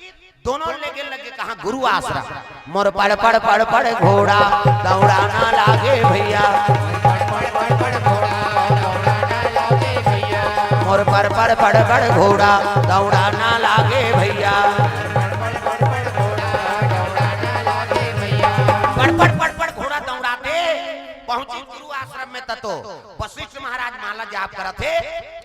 दोनों लेगे लगे कहां? गुरु आश्रम। मोर पड़ पड़ पड़ पड़ घोड़ा दौड़ा ना लागे भैया। मोर पड़ पड़ पड़ पड़ घोड़ा दौड़ा ना लागे भैया। पड़ पड़ पड़ पड़ घोड़ा दौड़ाते पहुंची गुरु आश्रम में ततो वशिष्ठ महाराज माला जाप करत हे।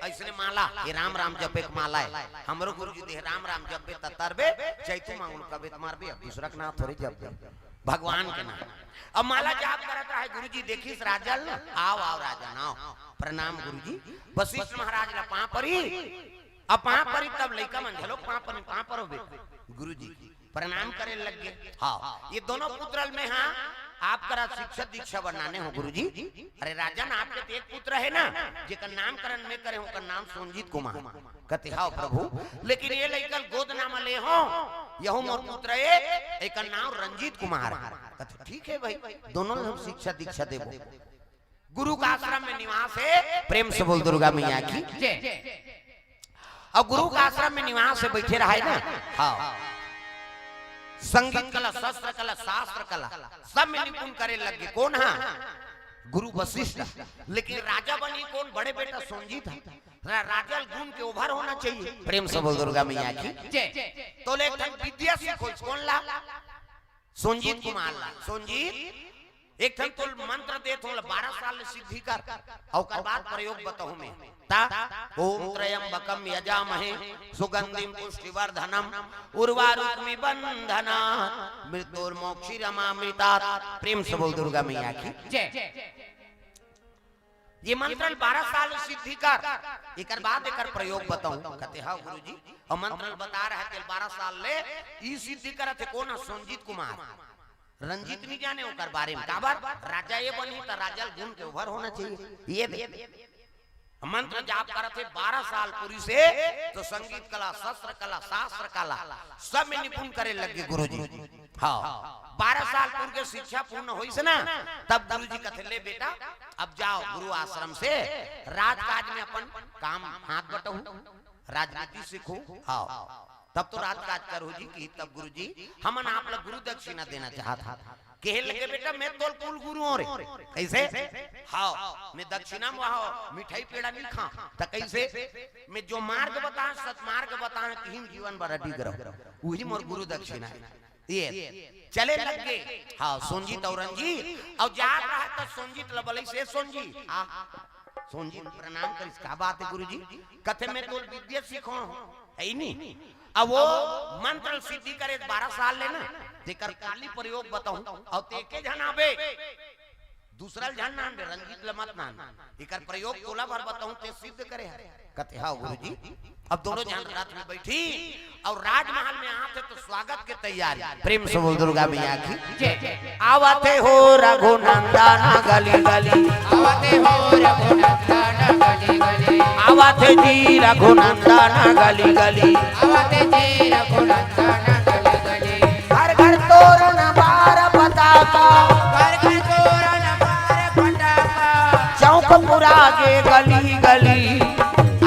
अइसने माला, ये राम राम जपे के माला हे। हमरो गुरुजी देह राम राम जपबे त तरबे, चैतू मांगुल कबे त मारबे, अब दूसरा के नाम थोड़े जपबे, भगवान के नाम। अब माला जाप करत रहे, गुरुजी देखिस राजन, "आव, आव राजन, आव, प्रणाम गुरुजी।" वशिष्ठ महाराज ला पांव परी, अब पांव परी तब लइका मन घलो पांव परी, "पांव परो बेटा।" गुरुजी प्रणाम करे लग गे। हाँ, ये दोनों पुत्र ल में, हाँ, आप करा शिक्षा दीक्षा बनाने हों गुरुजी। अरे राजन, आपके तो एक पुत्र हे ना, जेकर नामकरण में करे हों, ओकर नाम सोंजित कुमार। कथे, "हव प्रभु, लेकिन ये लइका ल गोद नाम ले हों, यहू मोर पुत्र हे, एकर नाम रंजीत कुमार हे।" कथे, "ठीक हे भाई, दोनों ल हम शिक्षा दीक्षा देबो।" गुरु का आश्रम में निवास हे, प्रेम से बोल दुर्गा मैया की। जय। अउ गुरु का आश्रम में निवास हे, बइठे रहे ना। हाँ, संगीत कला, शस्त्र कला, शास्त्र कला, सब में निपुण करे लग गे। कोन हा? गुरु वशिष्ठ। लेकिन राजा बनी कोन? बड़े बेटा सोंजित हा। रा-, राजा ल गुण के ओभर होना चाहिए। प्रेम से बोल दुर्गा मैया की। जय। तो ले एक ठन विद्या सीखो, कोन ला? सोंजित कुमार ला। सोंजित, एक ठन तोल मंत्र देत हों, बारह साल ले सिद्धि कर, अउ ओकर बाद प्रयोग बताहूं में। ता, "ओम त्र्यंबकम यजामहे सुगंधिम पुष्टिवर्धनम उर्वारुकमिव बंधनात् मृत्योर्मोक्षयेदमृतात्।" प्रेम से बोल दुर्गा मैया की। जय। ये मंत्र ल बारह साल सिद्धि कर, एकर बाद एकर प्रयोग बताहूं। कथे, "हव गुरुजी।" अउ मंत्र ल बता रहे तेल बारह साल ले ई सिद्धि करत हे। कोन हा? सोंजित कुमार। रंजीत नहीं जाने ओकर बारे में। काबर? राजा ये बनी त राजा ल गुण के ओभर होना चाहिए। ये दे। मंत्र जाप करत हे बारह साल पूरी से, तो संगीत कला, शस्त्र कला, शास्त्र कला, सब में निपुण करे लग गे गुरुजी। हाँ, बारह साल पूर के शिक्षा पूर्ण होइस ना, तब गुरुजी कथे, "ले बेटा, अब जाव गुरु आश्रम से राजकाज में अपन काम हाथ बटहू, राजनीति सीखू।" हाँ, तब तो राजकाज करहू जी। कि तब गुरुजी, "हमन आप ला गुरु दक्षिणा देना चाहत हन।" कहे लगे, "बेटा, मैं तोल कुल गुरु हों रे।" कइसे? "हव, मैं दक्षिणा में हव, मिठाई पेड़ा नहीं खांव।" त कइसे? "मैं जो मार्ग बतांव, सतमार्ग बतांव, तिही म जीवन भर अडिग रहंव, उही मोर गुरु दक्षिणा हे।" ये चले लग गे। हाँ, सोंजित अउ रंजीत, अउ जात रहा त सोंजित ल बलइस, "ए सोंजित।" आ, सोंजित प्रणाम करिस, "का बात हे गुरुजी?" कथे, "मैं तोल विद्या सीखों, हे नी? अब वो मंत्र सिद्धि करे बारह साल ले ना, तेकर काली प्रयोग बताहूं, अउ ते एके झन आबे।" दूसरा ल झन नान बे, रंजीत ल मत नान। एकर प्रयोग तोला बर बताहूं, ते सिद्ध करे हर। कथे, "हव गुरुजी।" अब दोनों झन रथ में बइठी अउ राजमहल में आथे तो स्वागत के तैयारी। प्रेम से बोल दुर्गा मैया की। जय। आवत हे हो रघुनंदन गली गली। आवत हे हो रघुनंदन गली गली। आवत हे जी रघुनंदन गली गली। आवत हे जी रघुनंदन गली गली। घर घर तोरण बार पताका। घर घर तोरण बार पताका। चौक पुरा गे गली गली।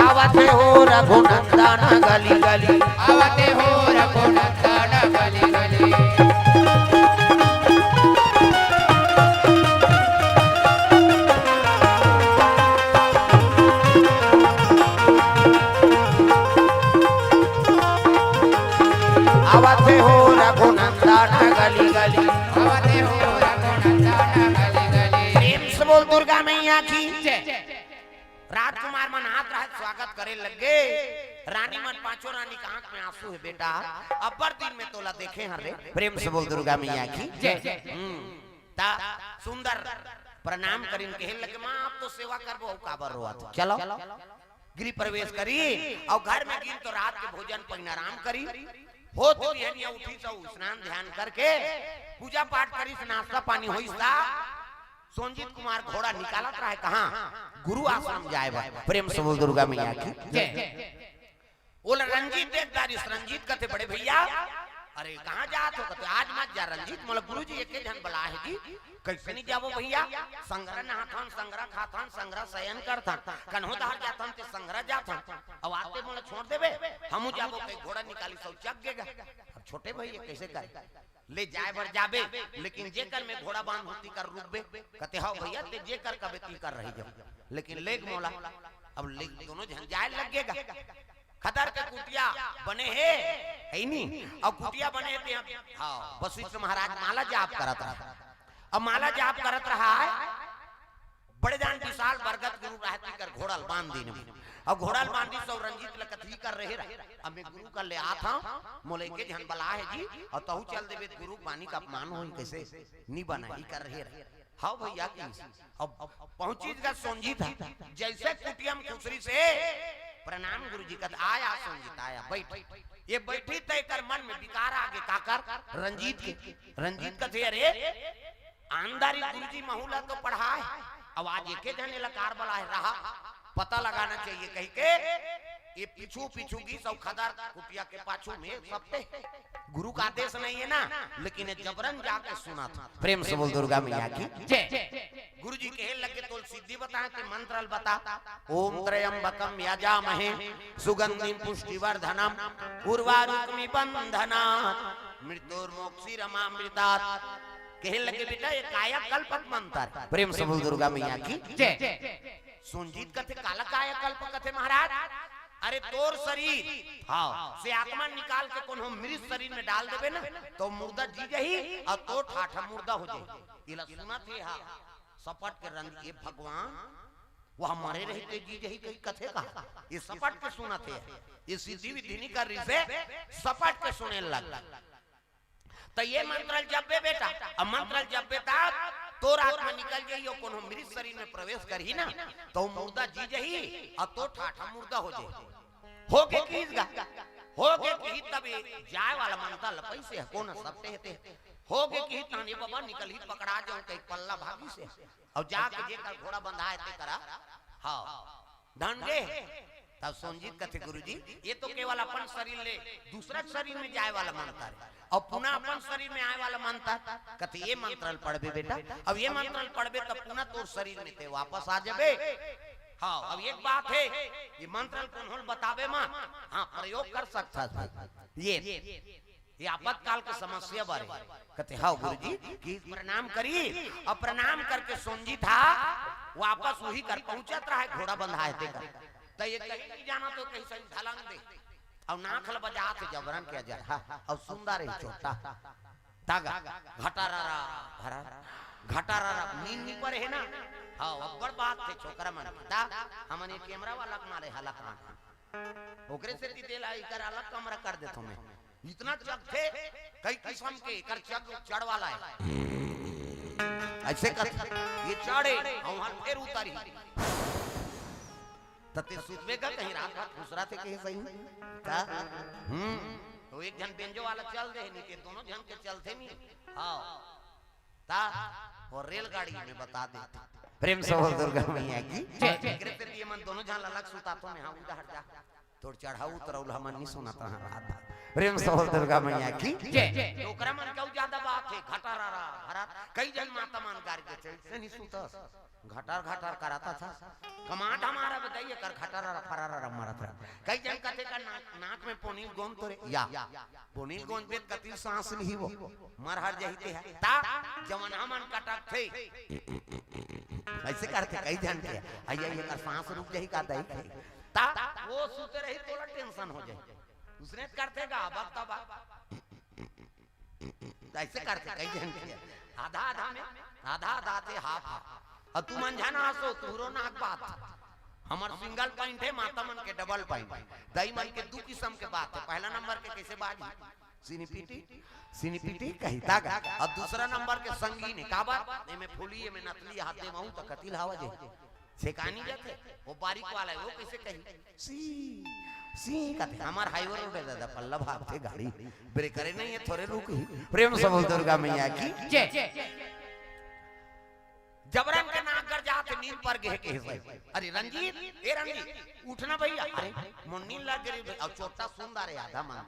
आवत हे हो रघुनंदन गली गली। आवत हे हो रघुनंदन गली गली। आवत हे हो रघुनंदन गली गली। आवत हे हो रघुनंदन गली गली। प्रेम से बोल दुर्गा मैया की। जय। राजकुमार मन आत रहत स्वागत करे लग गे। रानी मन, पांचों रानी के आंख में आंसू हे, "बेटा, अब्बड़ दिन में तोला देखे हन रे।" प्रेम से बोल दुर्गा मैया की। जय। हम्म। ता सुंदर प्रणाम करिन, कहे लगे, "मां, अब तो सेवा करबो, अउ काबर रोवत हो? चलो।" गृह प्रवेश करी अउ घर में गिन तो रात के भोजन पहिन आराम करी। होत बिहनिया उठिस अउ स्नान ध्यान करके पूजा पाठ करिस, नाश्ता पानी होइस ता सोंजित कुमार घोड़ा निकालत रहे कहां? गुरु आश्रम जाए बर। प्रेम से बोल दुर्गा मैया की। जय। ओला रंजीत देख डारिस, रंजीत कथे, "बड़े भैया, "अरे, कहाँ जात हो?" कथे, "आज मत जा रंजीत, मोला गुरुजी एके झन बलाय हे जी।" "कइसे नहीं जाबो भइया? संघरा नहाथन, संघरा खाथन, संघरा सयन करथन, कन्हो डहर जाथन ते संघरा जाथन, अउ आते मोला छोड़ देबे, हमू जाबो।" कहि घोड़ा निकालिस अउ चघ गे गा। अब छोटे भइया कइसे करे? ले जाय बर जाबे, लेकिन जेकर में घोड़ा बांधहूं तेकर रुकबे। कथे, "हव भइया, ते जेकर कबे तेकर रहि जाबो, लेकिन लेग मोला।" अब लेग दोनों झन जाय लग गे गा। खदर के कुटिया बने हे, हे नी? अउ कुटिया बने हे ते, हव, वशिष्ठ महाराज माला जाप करत रहा। अब माला जाप करत रहा हे, बड़े जान विशाल बरगद के रूख रहा हे, तेकर घोड़ा ल बांध दीन। अब घोड़ा ल बांधिस अउ रंजीत ल कथे, "इकर रहे रहा, अब मैं गुरु कर ले आत हंव, मोला एके झन बलाय हे जी, अउ तहू चल देबे त गुरु बानी का अपमान होही, कइसे नी बना, इकर रहे रहा।" "हव भइया" कहिस। अब पहुंचिस गा सोंझित ह, जइसे कुटिया म खुसरिस हे, "प्रणाम गुरुजी।" कथे, "आय सोंझित, आय, बइठ।" ये बइठिस त एकर मन में विकार आगे, काकर? रंजीत के। रंजीत कथे, "अरे, आंधारी गुरुजी महू ला तो पढ़ाय, अब आज एके झन एला काबर बलाय रहा, पता लगाना चाहिए," कहिके ये पीछू पीछू गिस अउ खदर कुटिया के पाछू में सपटे। गुरु का आदेश नहीं हे ना, लेकिन ये जबरन जाके सुनथे। प्रेम से बोल दुर्गा मैया की जय। गुरुजी कहे लगे, "तोल सिद्धि बताय, ते मंत्र ल बता।" "ओम त्र्यंबकम यजामहे सुगंधिम पुष्टिवर्धनम उर्वारुकमिव बंधनात् मृत्योर्मोक्षीयमामृतात्।" कहे लगे, "बेटा, ये कायाकल्प के मंत्र हे।" प्रेम से बोल दुर्गा मैया की जय। सोंझित कथे, "काला कायाकल्प कथे महाराज?" "अरे तोर शरीर, हव, से आत्मा निकाल के कोनो मृत शरीर में डाल देबे ना, त मुर्दा जी जाही अउ तोर ठाठ मुर्दा हो जाही।" एला सुनथे हा, सपट के रंजीत, "ए भगवान, वो मरे रहिते जी जाही कहि कथे का?" ये सपट के सुनथे, ये सिद्धि विधि नी करिस हे, सपट के सुने लग। "त ये मंत्र ल जपबे बेटा, अब मंत्र ल जपबे त तोर आत्मा निकल जाही अउ कोनो मृत शरीर में प्रवेश करही ना, त वो मुर्दा जी जाही अउ तोर ठाठ मुर्दा हो जाही।" होगे कहिस गा, होगे कहिस, तब ये जाय वाला मंत्र ल पइसे ह, कोनो सपटे हे ते। होगे कहिस, "ताने बाबा निकलही, पकड़ा जाहूं," कहि पल्ला भागिस हे। अउ जाके जेकर घोड़ा बंधाय हे तेकरा, हव, धन गे। तब सोंझित कथे, "गुरुजी, ये तो केवल अपन शरीर ले दूसरा शरीर में जाय वाला मंत्र हे, अउ पुनः अपन शरीर में आय वाला मंत्र।" कथे, "ये मंत्र ल पढ़बे बेटा, अब ये मंत्र ल पढ़बे त पुनः तोर शरीर में ते वापस आ जाबे।" हव, अब एक बात हे, ये मंत्र ल कोनो ल बताबे मत, हां, प्रयोग कर सकथस भाई। ये ये आपातकाल के समस्या बारे। कथे, "हव गुरुजी।" कहिस प्रणाम करिस, अउ प्रणाम करके सोंझित हा वापस उही कर पहुंचत रहा हे, घोड़ा बंधाय हे तेकर। त ये कहीं नहीं जाना तो कहीं सही धलंग दे। अउ नाक ल बजाथे जबरन के अजर, हा, अउ सुंदर हे छोटा। त गा, घटारारा, भरा, घटारारा, नींद नी परे हे ना। हव, अब्बड़ बात हे छोकरा मन। त हमन ये कैमरा वाला के मारे हला कान। ओकरे सेती तेला एकर अलग कमरा कर देथों मैं। इतना चघथे, कई किसम के एकर चघ चढ़ वाला हे। अइसे कर, ये चढ़े, अउ वहां फेर उतरही। त ते सुतबे का कहीं रात भर खुसराथे कहीं सही। का? हम्म। त एक झन बेंजो वाला चल दे, नी ते दोनों झन के चलथे नी। हव। त वो रेलगाड़ी में बता दे। प्रेम से बोल दुर्गा मैया की जय। एकरे सेती ये मन दोनों झन अलग सुताथों मैं, हां, उधर हट जा। तोर चढ़ाऊ उतरऊ ल हमन नी सुनत रहन रात भर। प्रेम से बोल दुर्गा मैया की जय। त ओकरा मन के अउ ज्यादा बात हे, घटारारा, भरा, कई झन माता मन गारी देथे, "अइसे नी सुतस, घटार घटार कराथस।" कमाट हमारा बताइए कर घटारारा, फरारारा मारत रहा। कई झन कथे का नाक, नाक में पोनील गोंद तो रे, या, पोनील गोंद बेत कतिल सांस लिही वो, मर हर जाही ते हे। त जवन हमन कटकथे, अइसे करथे कई झन के, अइया, एकर सांस रुक जाही का दई के। त वो सुते रही तोला tension हो जाही। उसने करथे गा, बकता बा। त अइसे करथे कई झन के। आधा आधा में, आधा आधा ते हाफ हाफ। अउ तुमन झन हांसो, तुहरो नाक बात। हमर single point हे, माता मन के double point। दई मन के दू किसम के बात हे। पहला नंबर के कइसे बाजी? सिनिपिटी, सिनिपिटी कही त गा। अउ दूसरा नंबर के संगीन हे, काबर? एमे फूली, एमे नथली, हाथ दे महू त कतिल हवा जे। छेकानी जाथे, वो बारीक वाला हे, वो कइसे कही? सी, सी कथे। हमर highway road हे दादा, पल्ला भागथे गाड़ी, breaker नहीं हे, थोरे रुकही। प्रेम से बोल दुर्गा मैया की जय। जबरन के नाक गरजाथे, नींद पर गे हे कहे भाई। "अरे रंजीत, ए रंजीत, उठना भइया।" "अरे, मोर नींद लग गे रे।" अउ छोटा सुंदर हे, आधा मन।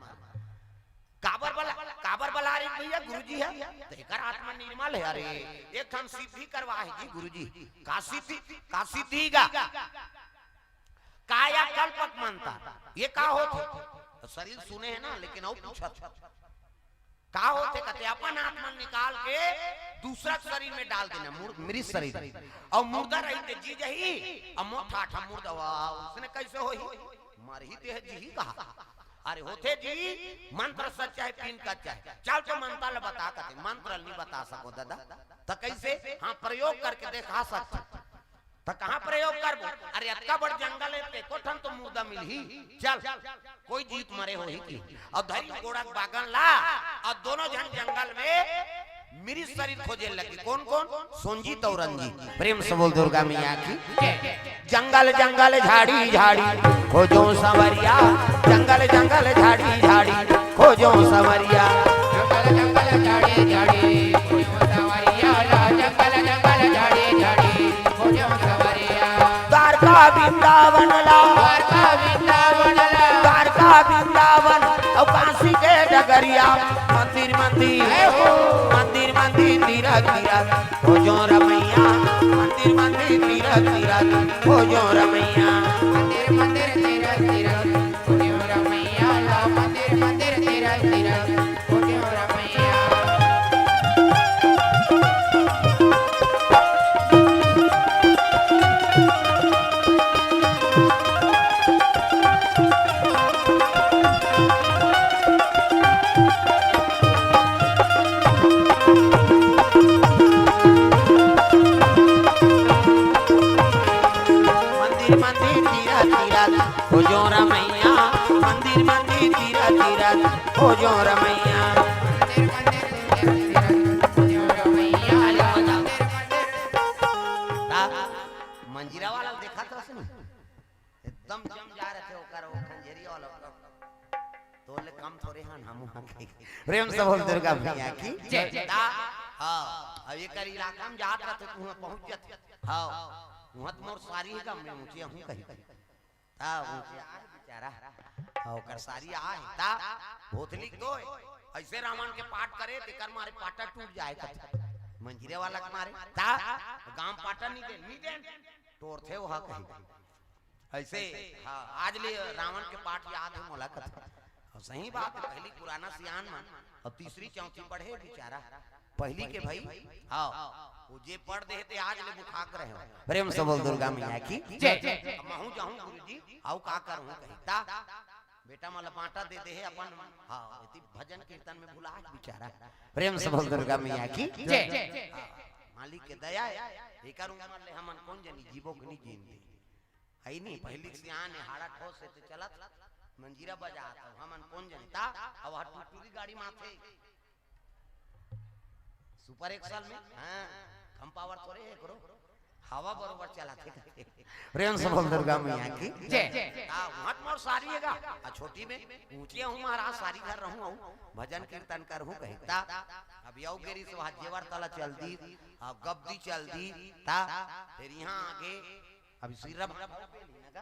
काबर बला, काबर बला रे भैया गुरुजी हे? त एकर आत्मा निर्मल हे। अरे, एक ठन सिद्धि करवा हे जी गुरुजी। का सिद्धि, का सिद्धि गा? कायाकल्पक मंत्र। ये का होथे? त शरीर सुने हे ना, लेकिन अउ पूछत हे। का होथे? कथे अपन आत्मा निकाल के दूसरा शरीर में डाल देना, मुर-, मृत शरीर। अउ मुर्दा रही ते जी जही, अउ मोर ठाठा मुर्दा, वाह, उसने कैसे होही? मरही ते हे, जीही कहा? अरे होथे जी, मंत्र सच्चा हे, पीन कच्चा हे। चल तो मंत्र ल बता, कथे मंत्र ल नहीं बता सको दादा। त कैसे? हाँ, प्रयोग करके देखा सकत। त कहाँ प्रयोग करबो? अरे अतका बड़ जंगल हे, ते एको ठन तो मुर्दा मिलही। चल, कोई जीवित मरे होही कि? अउ धरी गोड़ा के बागन ला, अउ दोनों झन जंगल में मृत शरीर खोजे लगे। कौन कौन? सोंजित अउ रंजीत। प्रेम से बोल दुर्गा मैया की। जंगल जंगल झाड़ी झाड़ी खोजो संवरिया, जंगल जंगल झाड़ी झाड़ी खोजो संवरिया। जंगल जंगल झाड़ी झाड़ी खोजो संवरिया ला, जंगल जंगल झाड़ी झाड़ी खोजो संवरिया। द्वारका वृंदावन ला, द्वारका वृंदावन ला, द्वारका वृंदावन अउ काशी के डगरिया। मंदिर मंदिर, जय हो। मंदिर मंदिर तीरथ तीरथ खोजो रमैया, मंदिर मंदिर तीरथ तीरथ खोजो रमैया। मंदिर मंदिर तीरथ तीरथ खोजो रमैया ला, मंदिर मंदिर तीरथ तीरथ खोजो रमैया। मंदिर मंदिर तीरथ तीरथ खोजो रमैया, मंदिर मंदिर तीरथ तीरथ खोजो रमैया। मंदिर मंदिर तीरथ तीरथ खोजो रमैया। ता मंजीरा वाला देखा तो उसने एकदम जम जा रहे थे ओकर, वो खंजेरी वाला ओकर। तोले कम थोरे हन हम वहाँ के। प्रेम से बोल दुर्गा मैया की। जय। ता, हाँ, अब एकर इलाका में जात रहते, तू वहाँ पहुँच जाते। हाँ, वहाँ तो मोर सारी ही गम में ऊँचे हूँ कहीं। ता ऊँचे आ बेचारा। हाँ, ओकर सारी आ है। ता भोथली तो ऐसे रावण के पाट करे, तेकर मारे पाटा टूट जाए कथे। मंजीरे वाला के मारे। ता गांव पाटा नहीं दे, नहीं दे। तोड़थे वो हा कहीं। ऐसे, हाँ, आज ले रावण के पाठ याद है मोला कथा। और सही बात है, पहली पुराना सियान मन, और तीसरी चौथी पढ़े बेचारा, पहली के भाई, हाँ, वो जे पढ़ दे ते आज ले बुखाक रहे हो। प्रेम से बोल दुर्गा मैया की जय। अब महूं जाहूं गुरुजी, आऊ का करूं कही ता, बेटा मला बांटा दे दे है अपन, हाँ, इति भजन कीर्तन में भुला है बेचारा। प्रेम से बोल दुर्गा मैया की जय। हाँ, मालिक के दया है, एकर उम्र ले हमन कौन जनी जीवो के नहीं जीन दे। हई नहीं, पहली सियान है, हाड़ा ठोस है, तो चलत मंजीरा बजात हो, हमन कौन जनी ता, अब वह टुटुरी गाड़ी माथे, सुपर एक्सल में, हाँ, कम पावर थोड़े है करो, हवा बरोबर चलाथे। प्रेम से बोल दुर्गा मैया की जय। ता वहाँ मोर सारी है गा, आ छोटी में ऊँचिया हूँ महाराज, सारी घर रहूँ हूँ, भजन कीर्तन करहूँ कही ता, अब यौ गेरी से वहाँ जेवर तला चल दी, अब गब्दी चल दी, ता फिर यहाँ आगे अब सिरा भांटा उबे ली ना का?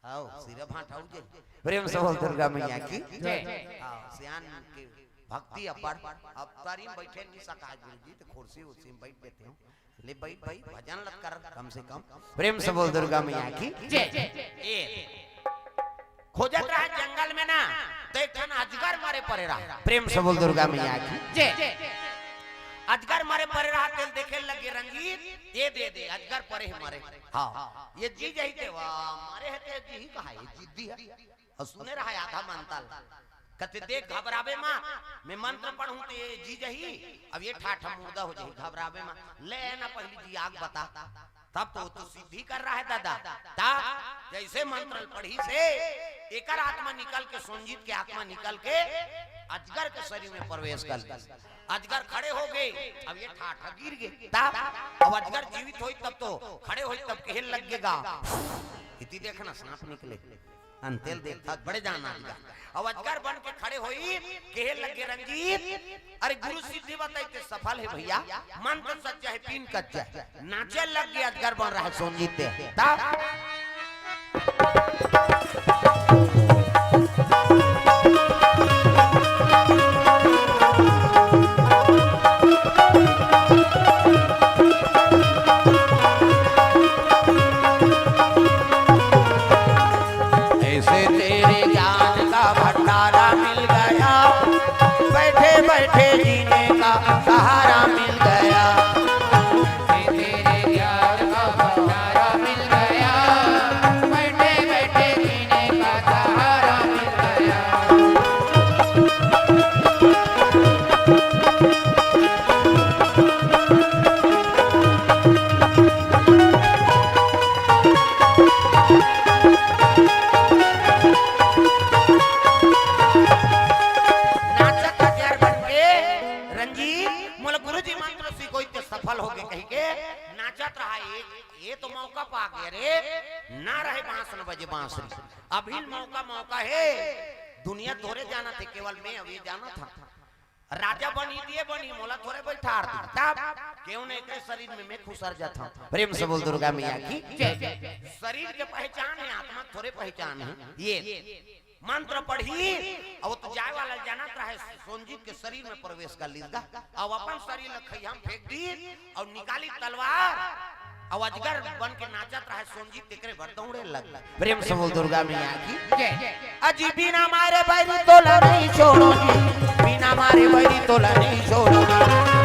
आओ, सिरा भांटा उबे। प्रेम से बोल दुर्गा मैया की। जय। आओ, सियान के भक्ति अपर। अब तारी में बैठे नहीं सका गुरुजी, तो कुर्सी उर्सी में बैठ देते हो। ले बैठ भाई, भजन लत कर कम से कम। प्रेम से बोल दुर्गा मैया की। जय। ए, खोजत रहा जंगल में ना, तो एक ठन अजगर मरे पड़े रहा। प्रेम से बोल दुर्गा मैया की। जय। अजगर मरे पड़े रहा, तेल देखे लगे रंजीत, ये दे दे, अजगर पड़े है मरे। हाँ, ये जी जाई ते, वाह, मरे है ते जी ही कहा, ये जिद्दी है। और सुने रहा आधा मंतल। कहते, "देख, घबराबे मा, मैं मंत्र पढ़ूं तो ये जी जाई, अब ये ठाठा मुर्दा हो जाई, घबराबे मा, ले ना पहली जी आग बता।" तब तो, तो सिद्धि कर रहा है दादा। ता, जैसे मंत्र पढ़ी से, एकर आत्मा निकल के, सोंजित के आत्मा निकल के अजगर के शरीर में प्रवेश कर गई। अजगर खड़े हो गए, अब ये ठाठा गिर गए। ता, अब अजगर जीवित होई तब तो, खड़े होई तब कहे लगेगा, इति देखना सांप निकले। अंतेल देखता बड़े जान अजगर। अब अजगर बन के खड़े होई, कहे लगे रंजीत, अरे गुरु सिद्धि बताई ते सफल है भैया, मंत्र सच्चा है, पीन कच्चा है। नाचे लग गया अजगर बन रहा है सोंजित ते। ता? ये तो मौका पा गया रे, ना रहे बांस न बजे बांसुरी। अभी मौका, मौका हे, दुनिया तोरे जानथे, केवल मैं अभी जानथंव। राजा बनी दिए बनी, मोला थोरे बैठार दी। तब केहू ने एकरे शरीर में मैं खुसर जाथंव। प्रेम से बोल दुर्गा मैया की। जय। शरीर के पहचान हे, आत्मा थोरे पहचान हे। ये मंत्र पढ़ी, अउ तो जाए वाला जानत रहे, सोनजीत के शरीर में प्रवेश कर लीस गा, अउ अपन शरीर ल खइया म फेंक दी, अउ निकाली तलवार, अउ अजगर बन के नाचत रहे सोनजीत, तेकरे बर दौड़े लग। प्रेम से बोल दुर्गा मैया की। जय। अजी बिना मारे बैरी तोला नहीं छोड़ोगी, बिना मारे बैरी तोला नहीं छोड़ोगी।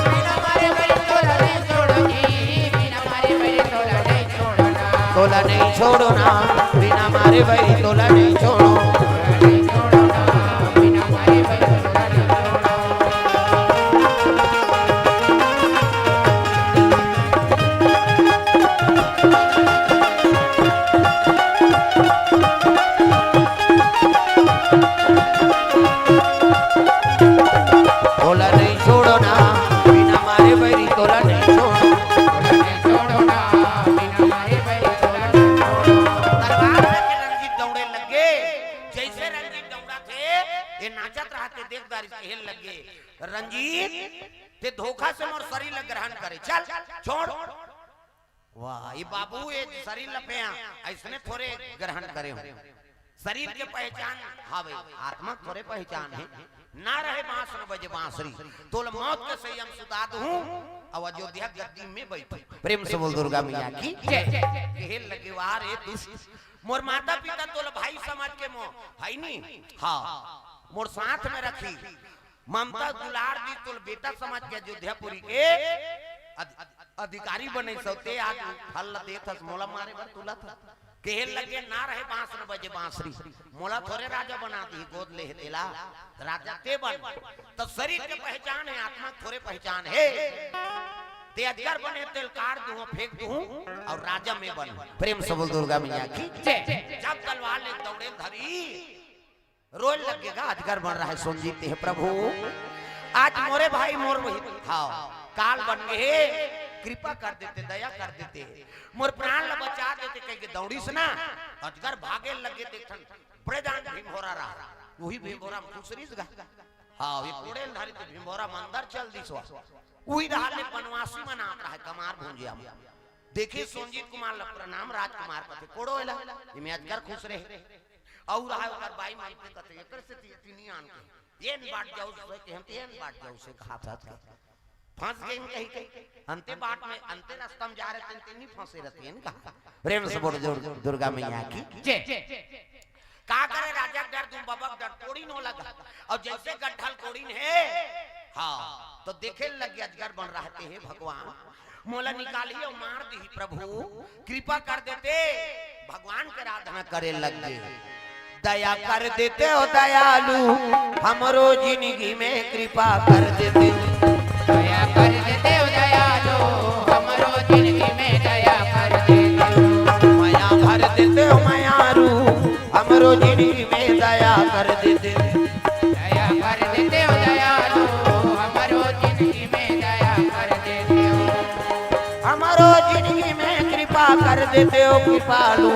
बिना मारे बैरी तोला नहीं छोड़ोगी, बिना मारे बैरी तोला नहीं छोड़ोगी। तोला नहीं छोड़ो ना, बिना मारे बैरी तोला नहीं छोड़ो। तोला नहीं छोड़ो ना, बिना मारे बैरी तोला नहीं छोड़ो। तोला नहीं छोड़ो ना, बिना मारे बैरी तोला नहीं छोड़ो। तलवार लेके रंजीत दौड़े लगे। जैसे रंजीत दौड़ाथे, ये नाचत रहते, देख दारी कहे लगे, "रंजीत, ते धोखा से मोर शरीर ला ग्रहण करे, चल, छोड़।" वाह, ये बाबू, ये शरीर ल पेया, अइसने थोरे ग्रहण करे हो। शरीर के पहचान हावे, आत्मा थोरे पहचान हे। ना रहे बांस न बजे बांसुरी, तोला मौत के सैया म सुता दूं, अउ अयोध्या गद्दी में बैठो। प्रेम से बोल दुर्गा मैया की। जय। कहे लगे, "वाह रे दुष्ट, मोर माता पिता तोला भाई समझ के मो, है नी? हाँ, मोर साथ में रखी।" ममता दुलार दी तोला बेटा समझ के अयोध्यापुरी के अध-, अधिकारी बनइस, ते आज फल ल देत हस, मोला मारे बर तुलत हस। कहे लगे, "ना रहे बांस न बजे बांसुरी, मोला थोरे राजा बना दी, गोद ले हे तेला, राजा ते बन।" त शरीर के पहचान हे, आत्मा थोरे पहचान हे। ते अजगर बने, तेल काट दूं, फेंक दूं, अउ राजा मैं बन। प्रेम से बोल दुर्गा मैया की। जय। जब तलवार ले दौड़े धरी, रोए लगे गा, अजगर बन रहा है सोनजीत, "हे प्रभु, आज मोरे भाई मोर वही, हाँ, काल बन गए, कृपा कर देते, दया कर देते, मोर प्राण ला बचा देते," कह के दौड़िस ना, अजगर भागे लगे। देख ठन बड़े जान भीमभोरा रहा, वही भीमभोरा म खुसरिस गा। हाँ, ये कोड़े ल धरी तो भीमभोरा म अंदर चल दिस वा। उही डहार ले बनवासी मन आत रहा है, कमार भुंजिया म। देखे सोनजीत कुमार ला प्रणाम, राजकुमार कथे, "कोड़ो एला, एमे अजगर खुसरे हे।" अउ रहा ओकर बाई मन के कथे, "एकर से ती-, तीनी आन के, एन बाट जाऊ से के, हम ते एन बाट जाऊ से कहा था के। फंस गए कही के, अंते बाट में, अंते रास्ता में जा रहे थे, तीनी फंसे रहते हैं," कहा। प्रेम से बोल दुर-, दुर्गा मैया की। जय। का करे राजा के डर, तुम बाबा के डर, कोड़ीन हो लगा। अउ जैसे गड्ढा ल कोड़ीन हे, हाँ, तो देखे लगे अजगर बन रहा है, "हे भगवान, मोला निकाली अउ मार दी प्रभु, कृपा कर देते।" भगवान के आराधना करे लग गे, "दया कर देते हो दयालु, हमरो जिंदगी में कृपा कर देते हो।" दया कर देते हो दयालु, हमरो जिंदगी में दया कर देते हो। मया भर देते हो मयारू, हमरो जिंदगी में दया कर देते हो। दया कर देते हो दयालु, हमरो जिंदगी में दया कर देते हो। हमरो जिंदगी में कृपा कर देते हो कृपालु,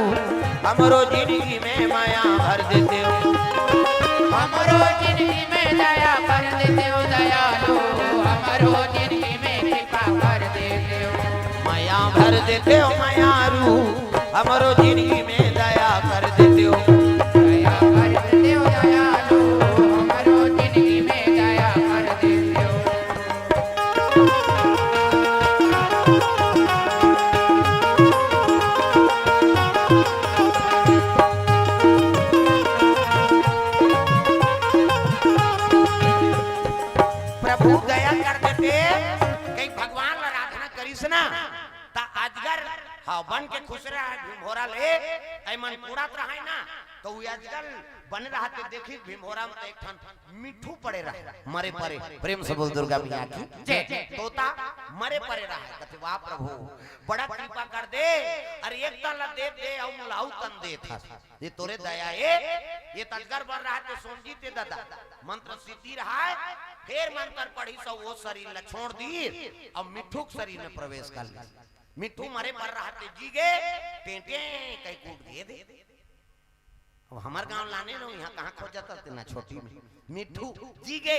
हमरो जिंदगी में मया भर देते हो। हमरो जिंदगी में दया कर देते हो दयालु, हमरो जिंदगी में कृपा कर देते हो। मया भर देते हो मयारू, हमरो जिंदगी में दया कर देते हो। दया कर देते हो दयालु, हमरो जिंदगी में दया कर देते हो। प्रभु दया कर देते, कहीं भगवान ला आराधना करिस ना, त अजगर, हाँ, बन के खुसरे रहा भीमभोरा ले, ऐ मन कोड़त रहा ना, त वो अजगर बने रहते, देखिस भीमभोरा में त एक ठन मिट्ठू पड़े रहा, मरे परे। प्रेम से बोल दुर्गा मैया की। जय। तोता मरे परे रहा, कथे, "वाह प्रभु, बड़ा कृपा कर दे, अरे एक तन ला दे दे, अउ मोला अउ तन दे था।" ये तोरे दया हे, ये त अजगर बन रहा है तो सोनजीत दादा, मंत्र सिद्धि रहा है, फेर मंत्र पढ़िस अउ वो शरीर ला छोड़ दी, अब मिट्ठू के शरीर में प्रवेश कर ली। मिट्ठू मरे बर रहते जी गे, टेंटे कई कूट गे दे। अब हमर गांव लाने नो, इहां कहां खोजत हस तेन छोटी में। मिट्ठू जी गे।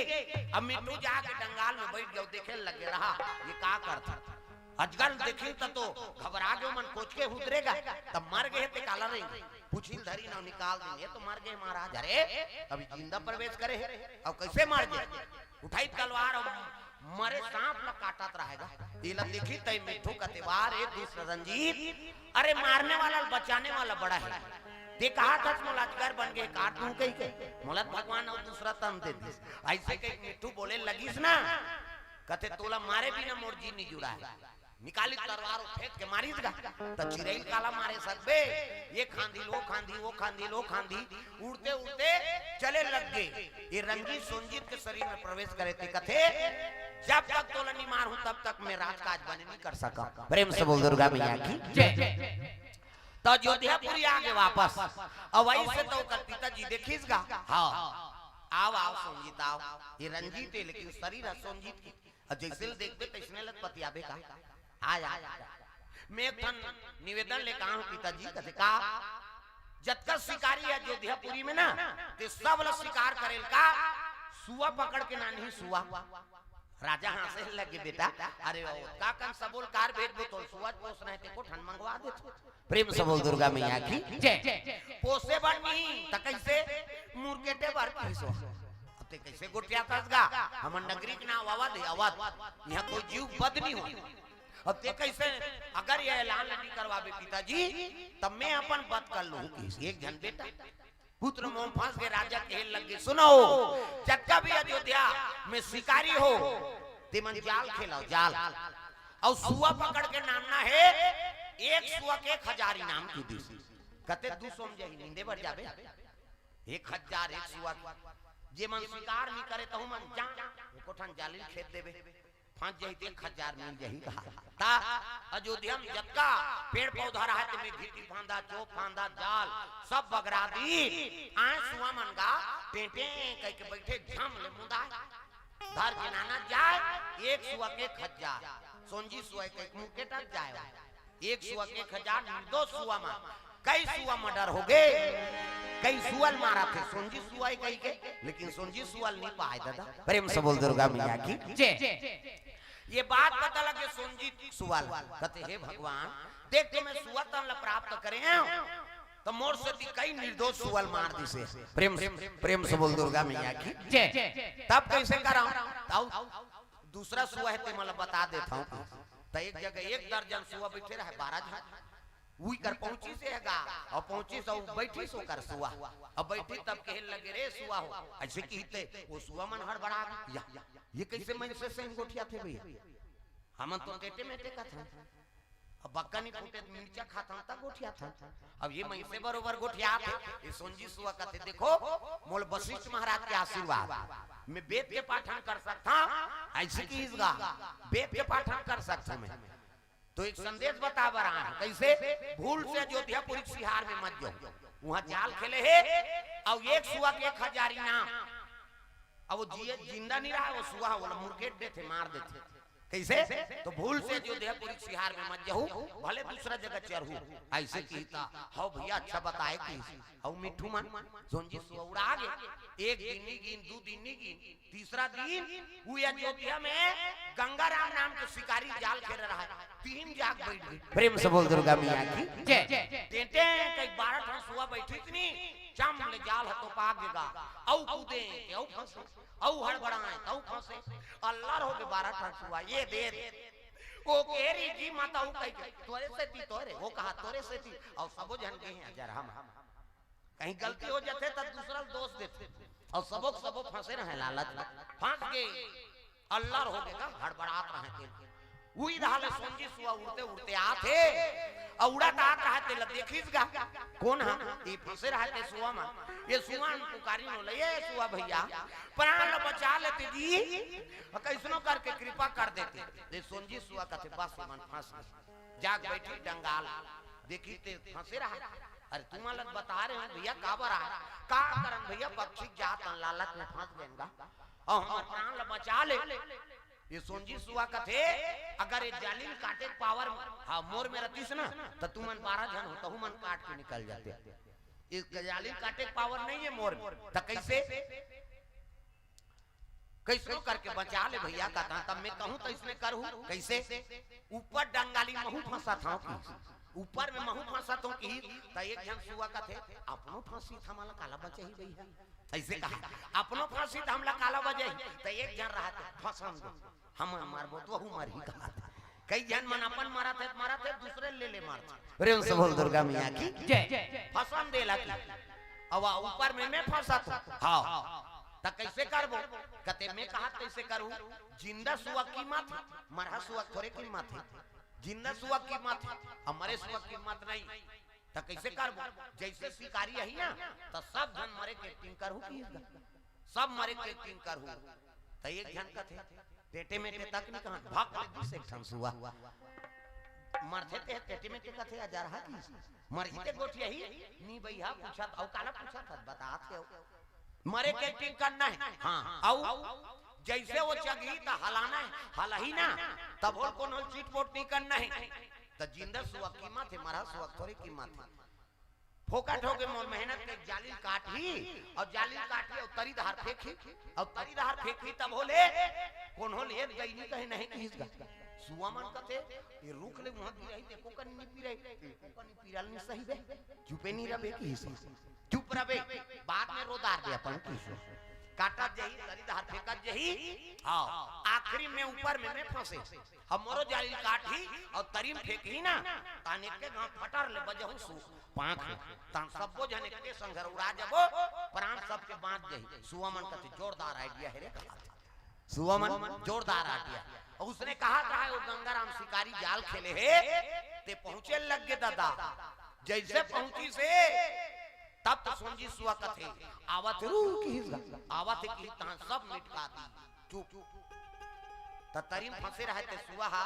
अब मिट्ठू जाके डंगाल में बइठ गे, देखे लगे रहा, ये का करत हे। अजगर देखिन त तो घबरा गे, मन कोच के हुदरे गा, तब मर गे हे ते काला रही। पूछिन धरिन अउ निकाल दिन, ये तो मर गे महाराज। अरे, अभी जिंदा प्रवेश करे हे, अब कइसे मर गे? उठाई तलवार अउ मरे सांप ल काटत रहे गा। एला देखिस त मिट्ठू कथे, "वाह रे दुष्ट रंजीत, अरे मारने वाला ल बचाने वाला बड़ा हे। ते कहत हस मोला अजगर बन गे काट दूं कहिके, मोला भगवान अउ दूसरा तन दे दिस।" अइसे कहिके मिट्ठू बोले लगिस ना, कथे, "तोला मारे बिना मोर जी नइ जुड़ाय।" निकालिस तलवार अउ फेंक के मारिस गा। त चिरई ल काला मारे सकबे, ये खांदी ल ओ खांदी, वो खांदी ल ओ खांदी, उड़ते उड़ते चले लग गे। ये रंजीत सोंजीत के शरीर में प्रवेश करे ते कथे, "जब तक तोला नइ मारहूं तब तक मैं राजकाज बने नइ कर सकंव।" प्रेम से बोल दुर्गा मैया की जय। त अयोध्यापुरी आ गे वापस। अउ वइसे त ओकर पिताजी देखिस गा, "हां, आव, आव सोंजीत, आव।" ये रंजीत हे, लेकिन शरीर ह सोंजीत के। अउ जइसे ल देखबे, तइसने ल पतियाबे का। आ जा, आ जा। मैं एक ठन निवेदन लेके आहूं पिताजी, कथे का? जतका शिकारी हे अयोध्यापुरी में ना, ते सब ल शिकार करे ल का, सुआ पकड़ के नानही सुआ। राजा हांसे लगे, "बेटा, अरे ओ, का कन सबो ल काबर भेजबो, तोर सुआ पोसना हे, ते कोठन मंगवा देथंव।" प्रेम से बोल दुर्गा मैया की जय। पोसे बर नइ, त कइसे मुरकेटे बर कहिसो? अब ते कइसे गोठियाथस गा? हमर नगरी के नांव अवध हे, अवध। इहां कोई जीव बध नइ हो। अब ते कइसे, अगर ये ऐलान नइ करवाबे पिताजी, तब मैं अपन बध कर लूं, कहिस एक झन बेटा। पुत्र मोह फंस गे, राजा कहे लगे, "सुनो, जतका भी अयोध्या में शिकारी हो, ते मन जाल खेलव, जाल। अउ सुआ पकड़ के नानना हे, एक सुआ के एक हजार इनाम दे दिस।" कथे, "दू सौ म जाही, नींदे बर जाबे? एक हजार एक सुआ के। जे मन शिकार नइ करे, तहू मन जा, एको ठन जाली ल खेद देबे।" फंस जाही त एक हजार मिल जाही कहा। त अयोध्या में जतका पेड़ पौधा रहे, तेमे घीटी फांदा, चोप फांदा, जाल, सब बगरा दिस। आय सुआ मन गा, टेंटे कहिके बइठे, झम ले मुंदाय। धर के नानत जाय, एक सुआ के एक हजार। सोंजी सुआ के एक मुंह के टट जाय। एक सुआ के एक हजार, निर्दोष सुआ म कई सुआ murder हो गे, कई सुआ ल मारथे, सोंजी सुआ हे कहिके, लेकिन सोंजी सुआ ल नइ पाय दादा। प्रेम से बोल दुर्गा मैया की जय। ये बात पता लगे सोंजी सुआ ल, कथे, "हे भगवान, देख तो मैं सुआ तन ल प्राप्त करेंव, त मोर सेती कई निर्दोष सुआ ल मार दिसे।" प्रेम, प्रेम से बोल दुर्गा मैया की जय। तब कइसे करंव? तब दूसरा सुआ हे, ते मोला बता देथंव। त एक जगह एक दर्जन सुआ बइठे रहे, बारह झन। उही कर पहुंचिस हे गा, अउ पहुंचिस अउ बइठिस ओकर सुआ। अब बइठिस तब कहे लगे, "रे सुआ हो," अइसे कहिथे, ओ सुआ मन हड़बड़ा गे, "या, ये कइसे मनसे संग गोठियाथे भइया? हमन तो टेटे मेटे कथन, अब बक्का नइ फूटे त मिर्चा खाथन त गोठियाथन, अब ये मनसे बरोबर गोठियाथे।" ये सोंजी सुआ कथे, "देखो, मोला वशिष्ठ महाराज के आशीर्वाद, मैं वेद के पाठन कर सकथंव, अइसे कहिस गा, वेद के पाठन कर सकथंव मैं।" तो एक संदेश बता बर आए हंव, कइसे? भूल से अयोध्यापुरी सिहार में मत जाहू, उहां जाल खेले हे, अउ एक सुआ के एक हजार इनाम। अब ओ जिए, जिंदा नइ रहय, ओ सुआ ओला मुरकेट देथे, मार देथे। कइसे? तो भूल से अयोध्यापुरी सिहार में मत जाहू, भले दूसरा जगह चरहू। अइसे कहिस त, "हव भइया, अच्छा बताय," कहिस। अउ मिट्ठू मन, सोंजी सुआ उड़ा गे। एक दिन नइ गिन, दू दिन नइ गिन, तीसरा दिन उही अयोध्या में गंगाराम नाम के शिकारी जाल खेले रहय, तीन जाग बइठ गे। प्रेम से बोल दुर्गा मैया की जय। टेंटे कहिके बारह ठन सुआ बइठिस नी, चम ले जाल ह तोपा गे गा, अउ कूदे, अउ फंसे, अउ हड़बड़ाए, तउ फंसे, अल्लर हो गे बारह ठन सुआ, ये दे दे। ओ कहे रे जी माता, ओ कहिके, "तोरे सेती, तोरे," ओ कहा, "तोरे सेती," अउ सबो झन गे हे, अजर हम। कहीं गलती हो जाथे त दूसरा ल दोष देथे। अउ सबो के सबो फंसे रहे लालच में। फंस गे, अल्लर हो गे गा, हड़बड़ात रहे तेन। उही डहर ले सोंजी सुआ उड़ते उड़ते आत हे, अउ उड़त आत रहे तेला देखिस गा। कोन ह? ये फंसे रहे ते सुआ मन। ये सुआ मन पुकारिन ओला, "ये सुआ भइया, प्राण ल बचा ले ते जी, कइसनो करके कृपा कर दे ते।" ये सोंजी सुआ कथे, "बस, ये मन फंस गे।" जाग बइठिस डंगाल, देखिस ते फंसे रहे। "अरे तुमन ल बता रहे हंव भइया, काबर आय?" "का करन भइया, पक्षी के जात हन, लालच में फंस गेन गा, अउ हमर प्राण ल बचा ले।" ये सोंजी सुआ कथे, अगर ये जालिन काटे के पावर, हाँ, मोर में रतिस ना, त तुमन बारह झन हो, तहू मन काट के निकल जाते। ये जालिन काटे के पावर नहीं है मोर में, त कैसे? कैसनो करके बचा ले भैया, कहता, तब मैं कहूँ त इसने करूँ, कैसे? ऊपर डंगाली महू फंसा था कि ऊपर में महू फंसा तो की, त एक झन सुआ कथे, "अपनो फांसी त हमला काला बचाही भैया?" ऐसे कहा, "अपनो फांसी त हमला काला बचाही?" त एक झन रहा त फंसन दो, हम मरबो त वहू मरही कहा। कई झन मन अपन मरत हे, मरत हे, दूसरे ले ले मारत हे। प्रेम से बोल दुर्गा मैया की। जय। फंसन देला की। अब ऊपर में मैं फंसा तो। हाँ। त कैसे करबो? कते मैं कहा कैसे करूँ? जिंदा सुआ कीमत हे, मरहा सुआ थोरे कीमत हे। जिंदा सुआ कीमत हे, अब मरे सुआ कीमत नहीं। त कैसे करबो? जैसे शिकारी अही ना, त सब झन मरे के एक्टिंग करहू कि सब मरे के एक्टिंग करहू। त एक झन कथे, "टेटे मेटे तक नहीं कहत, भाग ले दूसरे ठन सुआ।" मरथे ते टेटे मेटे कथे, "अजरहा कि मरही ते गोठियाही।" "नी भैया, पूछत अउ काला पूछत हस, बतात हे।" मरे के एक्टिंग करना हे। हाँ, अउ जैसे वो चघही त हलाना हे, हलही ना, तब होल कोनो चिटपोट नहीं करना हे। त जिंदा सुआ कीमत हे, मरहा सुआ थोरे कीमत हे। फोकट होगे मोर मेहनत के, जालिन काटही अउ जालिन काटही अउ तरी धार फेंकही अउ तरी धार फेंकही, तब होले कोनो ले गई नहीं कहे नहीं किहिस गा। सुआ मन कथे, "ये रुख ले उहाँ गिरही, देखो कनी नहीं पिरही, देखो कनी पिरल नहीं सही बे, चुपे नहीं रबे किहिस।" चुप रबे, बाद में रोदार दे अपन किसो। काटत जही, तरी धार फेंकत जही, हाँ, आखिरी में ऊपर में, में फंसे। अब मोरो जालिन काटही अउ तरी में फेंकही ना, ताने के घाव फटर ले बजहू सु पाँख में। तान सब्बो झन एके संग उड़ा जबो, प्राण सबके बाँच जही। सुआ मन कथे, "जोरदार idea हे रे," कहा। सुआ मन जोरदार idea। अउ उसने कहा, कहा वो गंगाराम शिकारी जाल खेले हे, ते पहुँचे लग गे दादा। जैसे पहुँचिस हे, तब त सोंजी सुआ कथे, "आवत हे रू," किहिस गा, "आवत हे," किहिस, तहाँ सब मिटका दी। चुप। त तरी में फंसे रहे ते सुआ हा,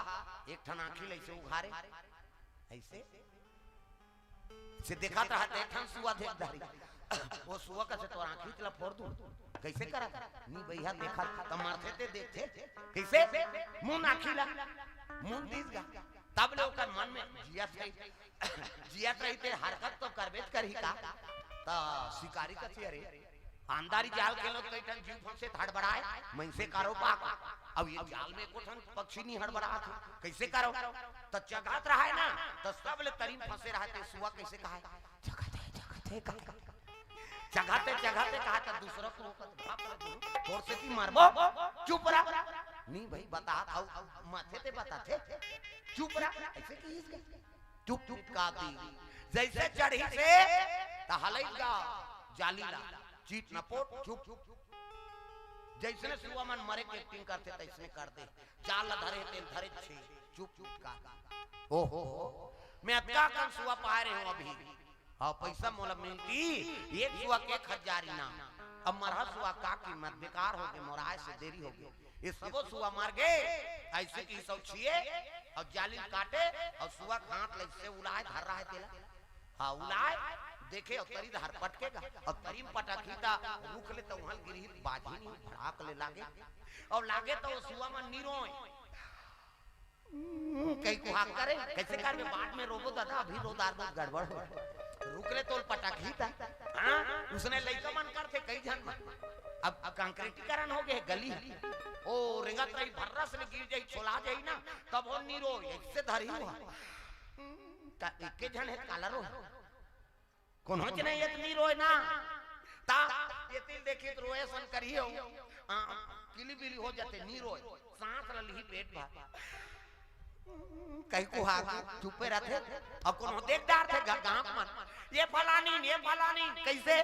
एक ठन आँखी ल ऐसे उघारे, ऐसे से देखत रहा ते, एक ठन सुआ देख डारी। वो सुआ कथे, "तोर आँखी ल फोर दूँ।" कैसे करत? "नी भैया, देखत त मरथे ते देखथे।" कैसे? मुन आँखी ला, मुन दिस गा। तब ले ओकर मन में जियत रही, जियत रही ते हरकत तो करबेच करही का। त शिकारी कथे, "अरे, अंधारी जाल खेलो, कई ठन जीव फंसे त हड़बड़ाए, मइनसे कारो पाक। अब ये जाल में एको ठन पक्षी नहीं हड़बड़ात हे, कैसे करो?" त चघत रहा हे ना, त सब ले तरी में फंसे रहा हे ते सुआ कैसे कहा हे, "चघत हे, चघत हे," कहा। चघाते, चघाते कहा त दूसरा को रोकत, "बाप रे, तोर से की मारबो, चुप रह।" "नी भई, बतात हँव, माथे ते बतात हे, चुप रह।" ऐसे किहिस गा, चुप, चुप का दी। जैसे चढ़िस हे, त हलई गा जाली ला, चित न पोट, चुप। जैसने सुआ मन मरे के एक्टिंग करथे, तैसने कर दे। जाल ला धरे, तेल धरे छे, चुप, चुप का दी। ओहो, मैं अतका कन सुआ पाए रहे हँव अभी। हाँ, पैसा मोला मिलती, एक सुआ के एक हजार इनाम। अब मरहा सुआ का कीमत, बेकार होगे, मोर आय से देरी होगे। ये सबो सुआ मर गे, ऐसे कि सब छिए, अउ जाली ल काटे, अउ सुआ के हाथ ले से उलाए धर रहा हे तेला। हाँ, उलाए, देखे, अउ तरी धार पटकेगा, अउ तरी में पटकही त रुख ले त उहाँ ल गिरही, बाजही नहीं, भड़ाक ले लागे। अउ लागे त वो सुआ मन नी रोय। हम्म, कई कुहाक करे, कैसे करबे, बाद में रोबो दादा, अभी रोदार बहुत गड़बड़ हो। रुख ले तोल पटकही त। हाँ, उसने लइका मन करथे कई झन मन। अब, अब कंक्रीटीकरण होगे हे गली। ओ, रेंगत रही, भर्रस ले गिर जाही, छोला जाही ना, तब वो नी रोय, ऐसे धरही हुआ। त एके झन हे, काला रोय। कोनो च नहीं, ये त नी रोय ना। ता ये तिल देखी त रोए सन करियो। हाँ, किली बिली हो जाथे, नी रोय। सांस ल लिही पेट भर। कई कुहाक, चुपे रथे। अब कोनो देख डारथे ग-, गाँव मन, "ये फलानी, ये फलानी, कैसे?"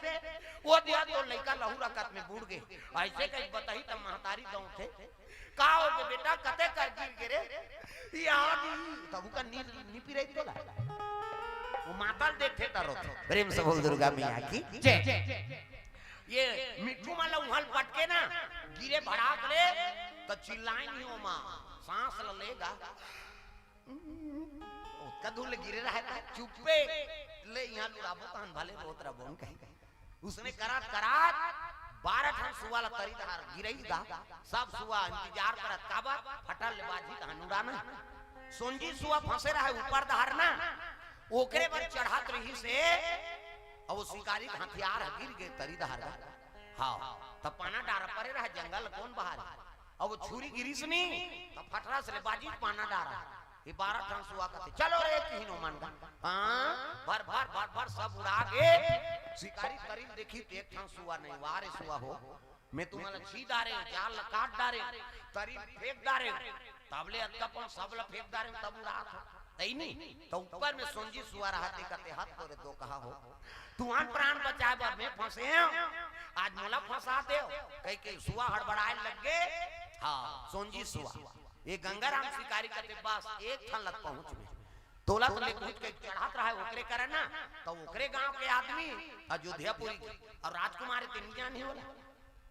वो दिया तो लइका लहू रकत में बूड़ गे। ऐसे कई बताही त महतारी दौंथे। "का होगे बेटा, कते कर गिर गे रे?" "याद ही।" तब ओकर नींद नी पिरई तोला। वो मातल देखथे त रोथे। प्रेम से बोल दुर्गा मैया की जय। ये मिट्ठू मन ल उहाँ ल पटके ना, गिरे भड़ाक ले, त चिल्लाए नहीं ओमा, सांस ल लेगा। ओतका दूर ले गिरे रहे त चुप्पे ले इहाँ लुराबो तहन भले रोत रबो कहीं। उसने करात करात बारह ठन सुआ ला तरी डहर गिरई गा। सब सुआ इंतजार करत, काबर? फटर ले बाजी तहन उड़ाना। सोंजी सुआ फंसे रहे ऊपर डहर ना, ओकरे बर चढ़त रहिस हे। अब वो शिकारी के हथियार ह गिर गे तरी डहर गा। हाँ, तब पाना डार परे रहे, जंगल कोन बहारे? अब वो छुरी गिरिस नी, तब फटरस ले बाजी पाना डार। ये बारह ठन सुआ कथे, "चलो रे, किहिन ओमन गा।" हाँ, भर, भर, भर, भर, सब उड़ा गे। शिकारी करीब देखिस त एक ठन सुआ नहीं, "वाह रे सुआ हो, मैं तुमन ला छी डारेंव, जाल ला काट डारेंव, तरी फेंक डारेंव, तब ले अतका पन सब ला फेंक डारेंव, तब उड़ात हो।" तई नहीं, त ऊपर में सोंजी सुआ रहत हे, कथे, "हत तोरे दो कहा हो, तुमन प्राण बचाए बर मैं फंसे हंव, आज मोला फंसा देव," कहिके सुआ हड़बड़ाए लग गे। हाँ, सोंजी सुआ। ये गंगाराम शिकारी कथे, "बस एक ठन लत पहुंच में, तोला तो ले पहुंच के चढ़त रहे ओकरे करा ना, त ओकरे गांव के आदमी अयोध्यापुरी के, अउ राजकुमार ते नी जानी होला।"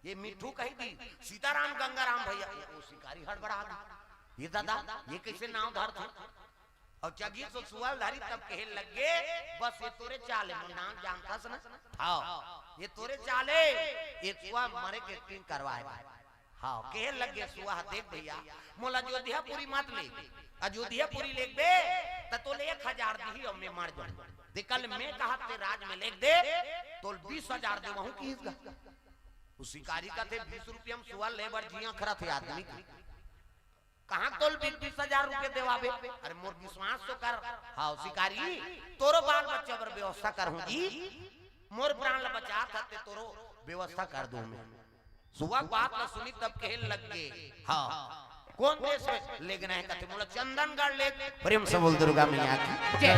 ये मिट्ठू कहि दिस, "सीताराम गंगाराम भैया।" ये वो शिकारी हड़बड़ा गे, "ये दादा, ये कइसे नांव धरथे?" अउ चघिस ओ सुआ ल धरिस तब कहे लग गे, "बस ये तोरे चाल हे, मोर नांव जानथस ना?" "हाँ, ये तोरे चाल हे, ये सुआ मरे के acting करवाए।" हाँ, कहे लग गे सुआ, "देख भैया, मोला अयोध्यापुरी मत ले, अयोध्यापुरी लेगबे त तोले एक हजार दिही अउ मैं मर जाहूं। तेकर ले मैं कहत ते राज में लेग दे, तोल बीस हजार देवहूं," किहिस गा। वो शिकारी कथे, "बीस रुपया में सुआ ले बर जी अखरत हे आदमी के। कहां तोल बीस, बीस हजार रुपया देवाबे? अरे मोर विश्वास तो कर।" "हाँ शिकारी, तोरो बाल बच्चा बर व्यवस्था करहूं जी, मोर प्राण ला बचात हस ते तोरो व्यवस्था कर दूं मैं।" सुआ के बात ला सुनिस तब कहे लग गे, "हाँ, कोन देश में लेगना हे?" कथे, "मोला चंदनगढ़ लेग।" प्रेम से बोल दुर्गा मैया की। जय।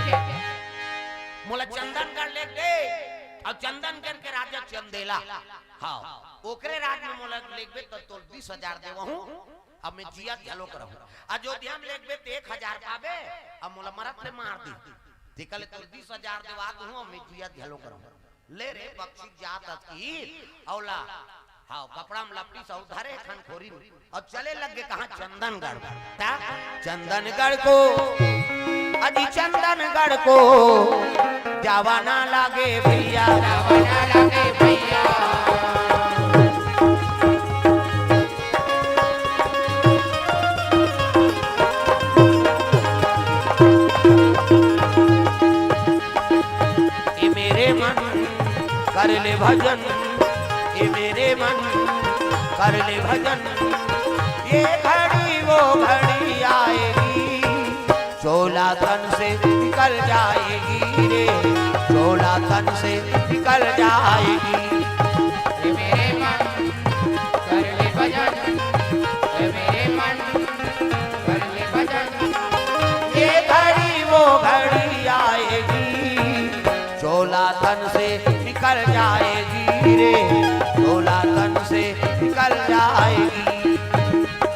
"मोला चंदनगढ़ लेग दे, अउ चंदनगढ़ के राजा चंदेला, हाँ, ओकरे राज में मोला लेगबे त तोल बीस हजार देवहूं, अउ मैं जियत घलोक रहूं। अयोध्या में लेगबे त एक हजार पाबे, अउ मोला मरत ले मार दिही। तेकर ले तोल बीस हजार देवा दूं, अउ मैं जियत घलोक रहूं।" ले रे पक्षी जात अस कि अउ ला, हाँ, कपड़ा में लपटिस अउ धरे खनखोरी में, अउ चले लग गे कहां? चंदनगढ़। त चंदनगढ़ को, अजी चंदनगढ़ को जावा ना लागे भैया। जावा ना लागे भैया। ए मेरे मन कर ले भजन, ए मेरे मन कर ले भजन, ये घड़ी वो घड़ी आएगी, चोला तन से निकल जाएगी रे, चोला तन से निकल जाएगी। ए मेरे मन कर ले भजन, ए मेरे मन कर ले भजन, ये घड़ी वो घड़ी आएगी, चोला तन से निकल जाएगी रे, चोला तन से निकल जाएगी।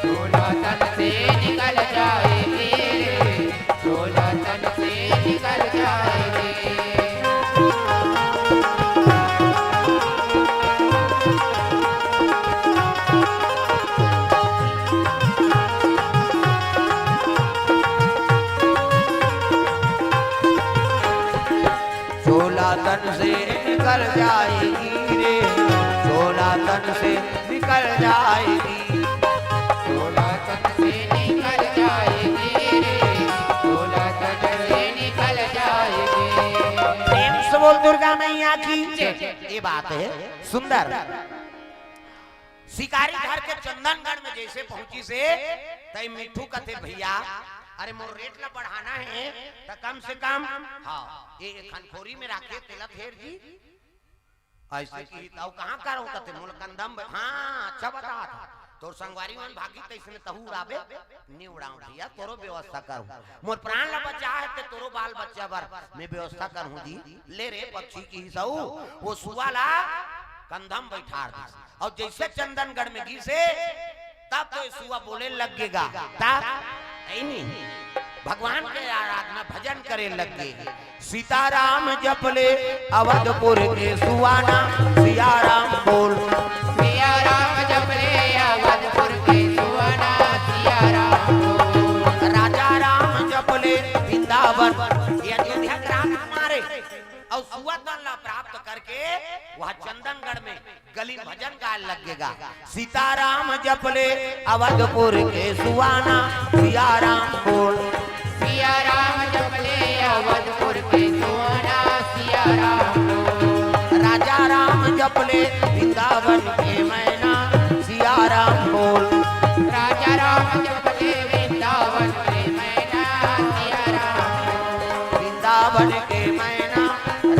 चोला तन से निकल जाएगी रे, चोला तन से निकल जाएगी। चोला तन से निकल जाएगी रे, चोला तन से निकल जाएगी। चोला तन से निकल जाएगी रे, चोला तन से निकल जाएगी। प्रेम से बोल दुर्गा मैया की। ये बात है सुंदर। शिकारी धर के चंदनगढ़ में जइसे पहुंचिस हे, तई मिट्ठू कथे, "भैया, अरे मोर रेट ला बढ़ाना हे, त कम से कम, हाँ, ए, ए खनखोरी में राखे तेला फेर जी।" अइसे किहिस त अउ कहां करहूं कथे, "मोला कंधा में ब-, हाँ, अच्छा बतात हंव, तोर संगवारी मन भागही तइसने तहूं उड़ाबे।" "नी उड़ांव भैया, तोरो व्यवस्था करहूं, मोर प्राण ला बचाए हस ते तोरो बाल बच्चा बर मैं व्यवस्था करहूं जी।" ले रे पक्षी किहिस अउ वो सुआ ला कंधा में बइठार दिस। अउ जइसे चंदनगढ़ में गिस हे, तब तो ये सुआ बोले लग गे गा। तब, नहीं, नहीं, भगवान के आराधना, भजन करे लग गे। सीताराम जप ले अवधपुर के सुआ ना, सियाराम बोल। सियाराम जप ले अवधपुर के सुआ ना, सियाराम बोल। राजा राम जप ले वृंदावन, ये अयोध्या के राजकुमार हे। अउ सुआ तन ला प्राप्त करके वह चंदनगढ़ में गली भजन गाय लगेगा। सीताराम जपले अवधपुर के सुहाना, सियाराम बोल। सियाराम जपले अवधपुर के सुहाना, सियाराम बोल। राजा राम जपले वृंदावन के मैना, सियाराम बोल। राजा राम जपले वृंदावन के मैना, सियाराम बोल। वृंदावन के मैना,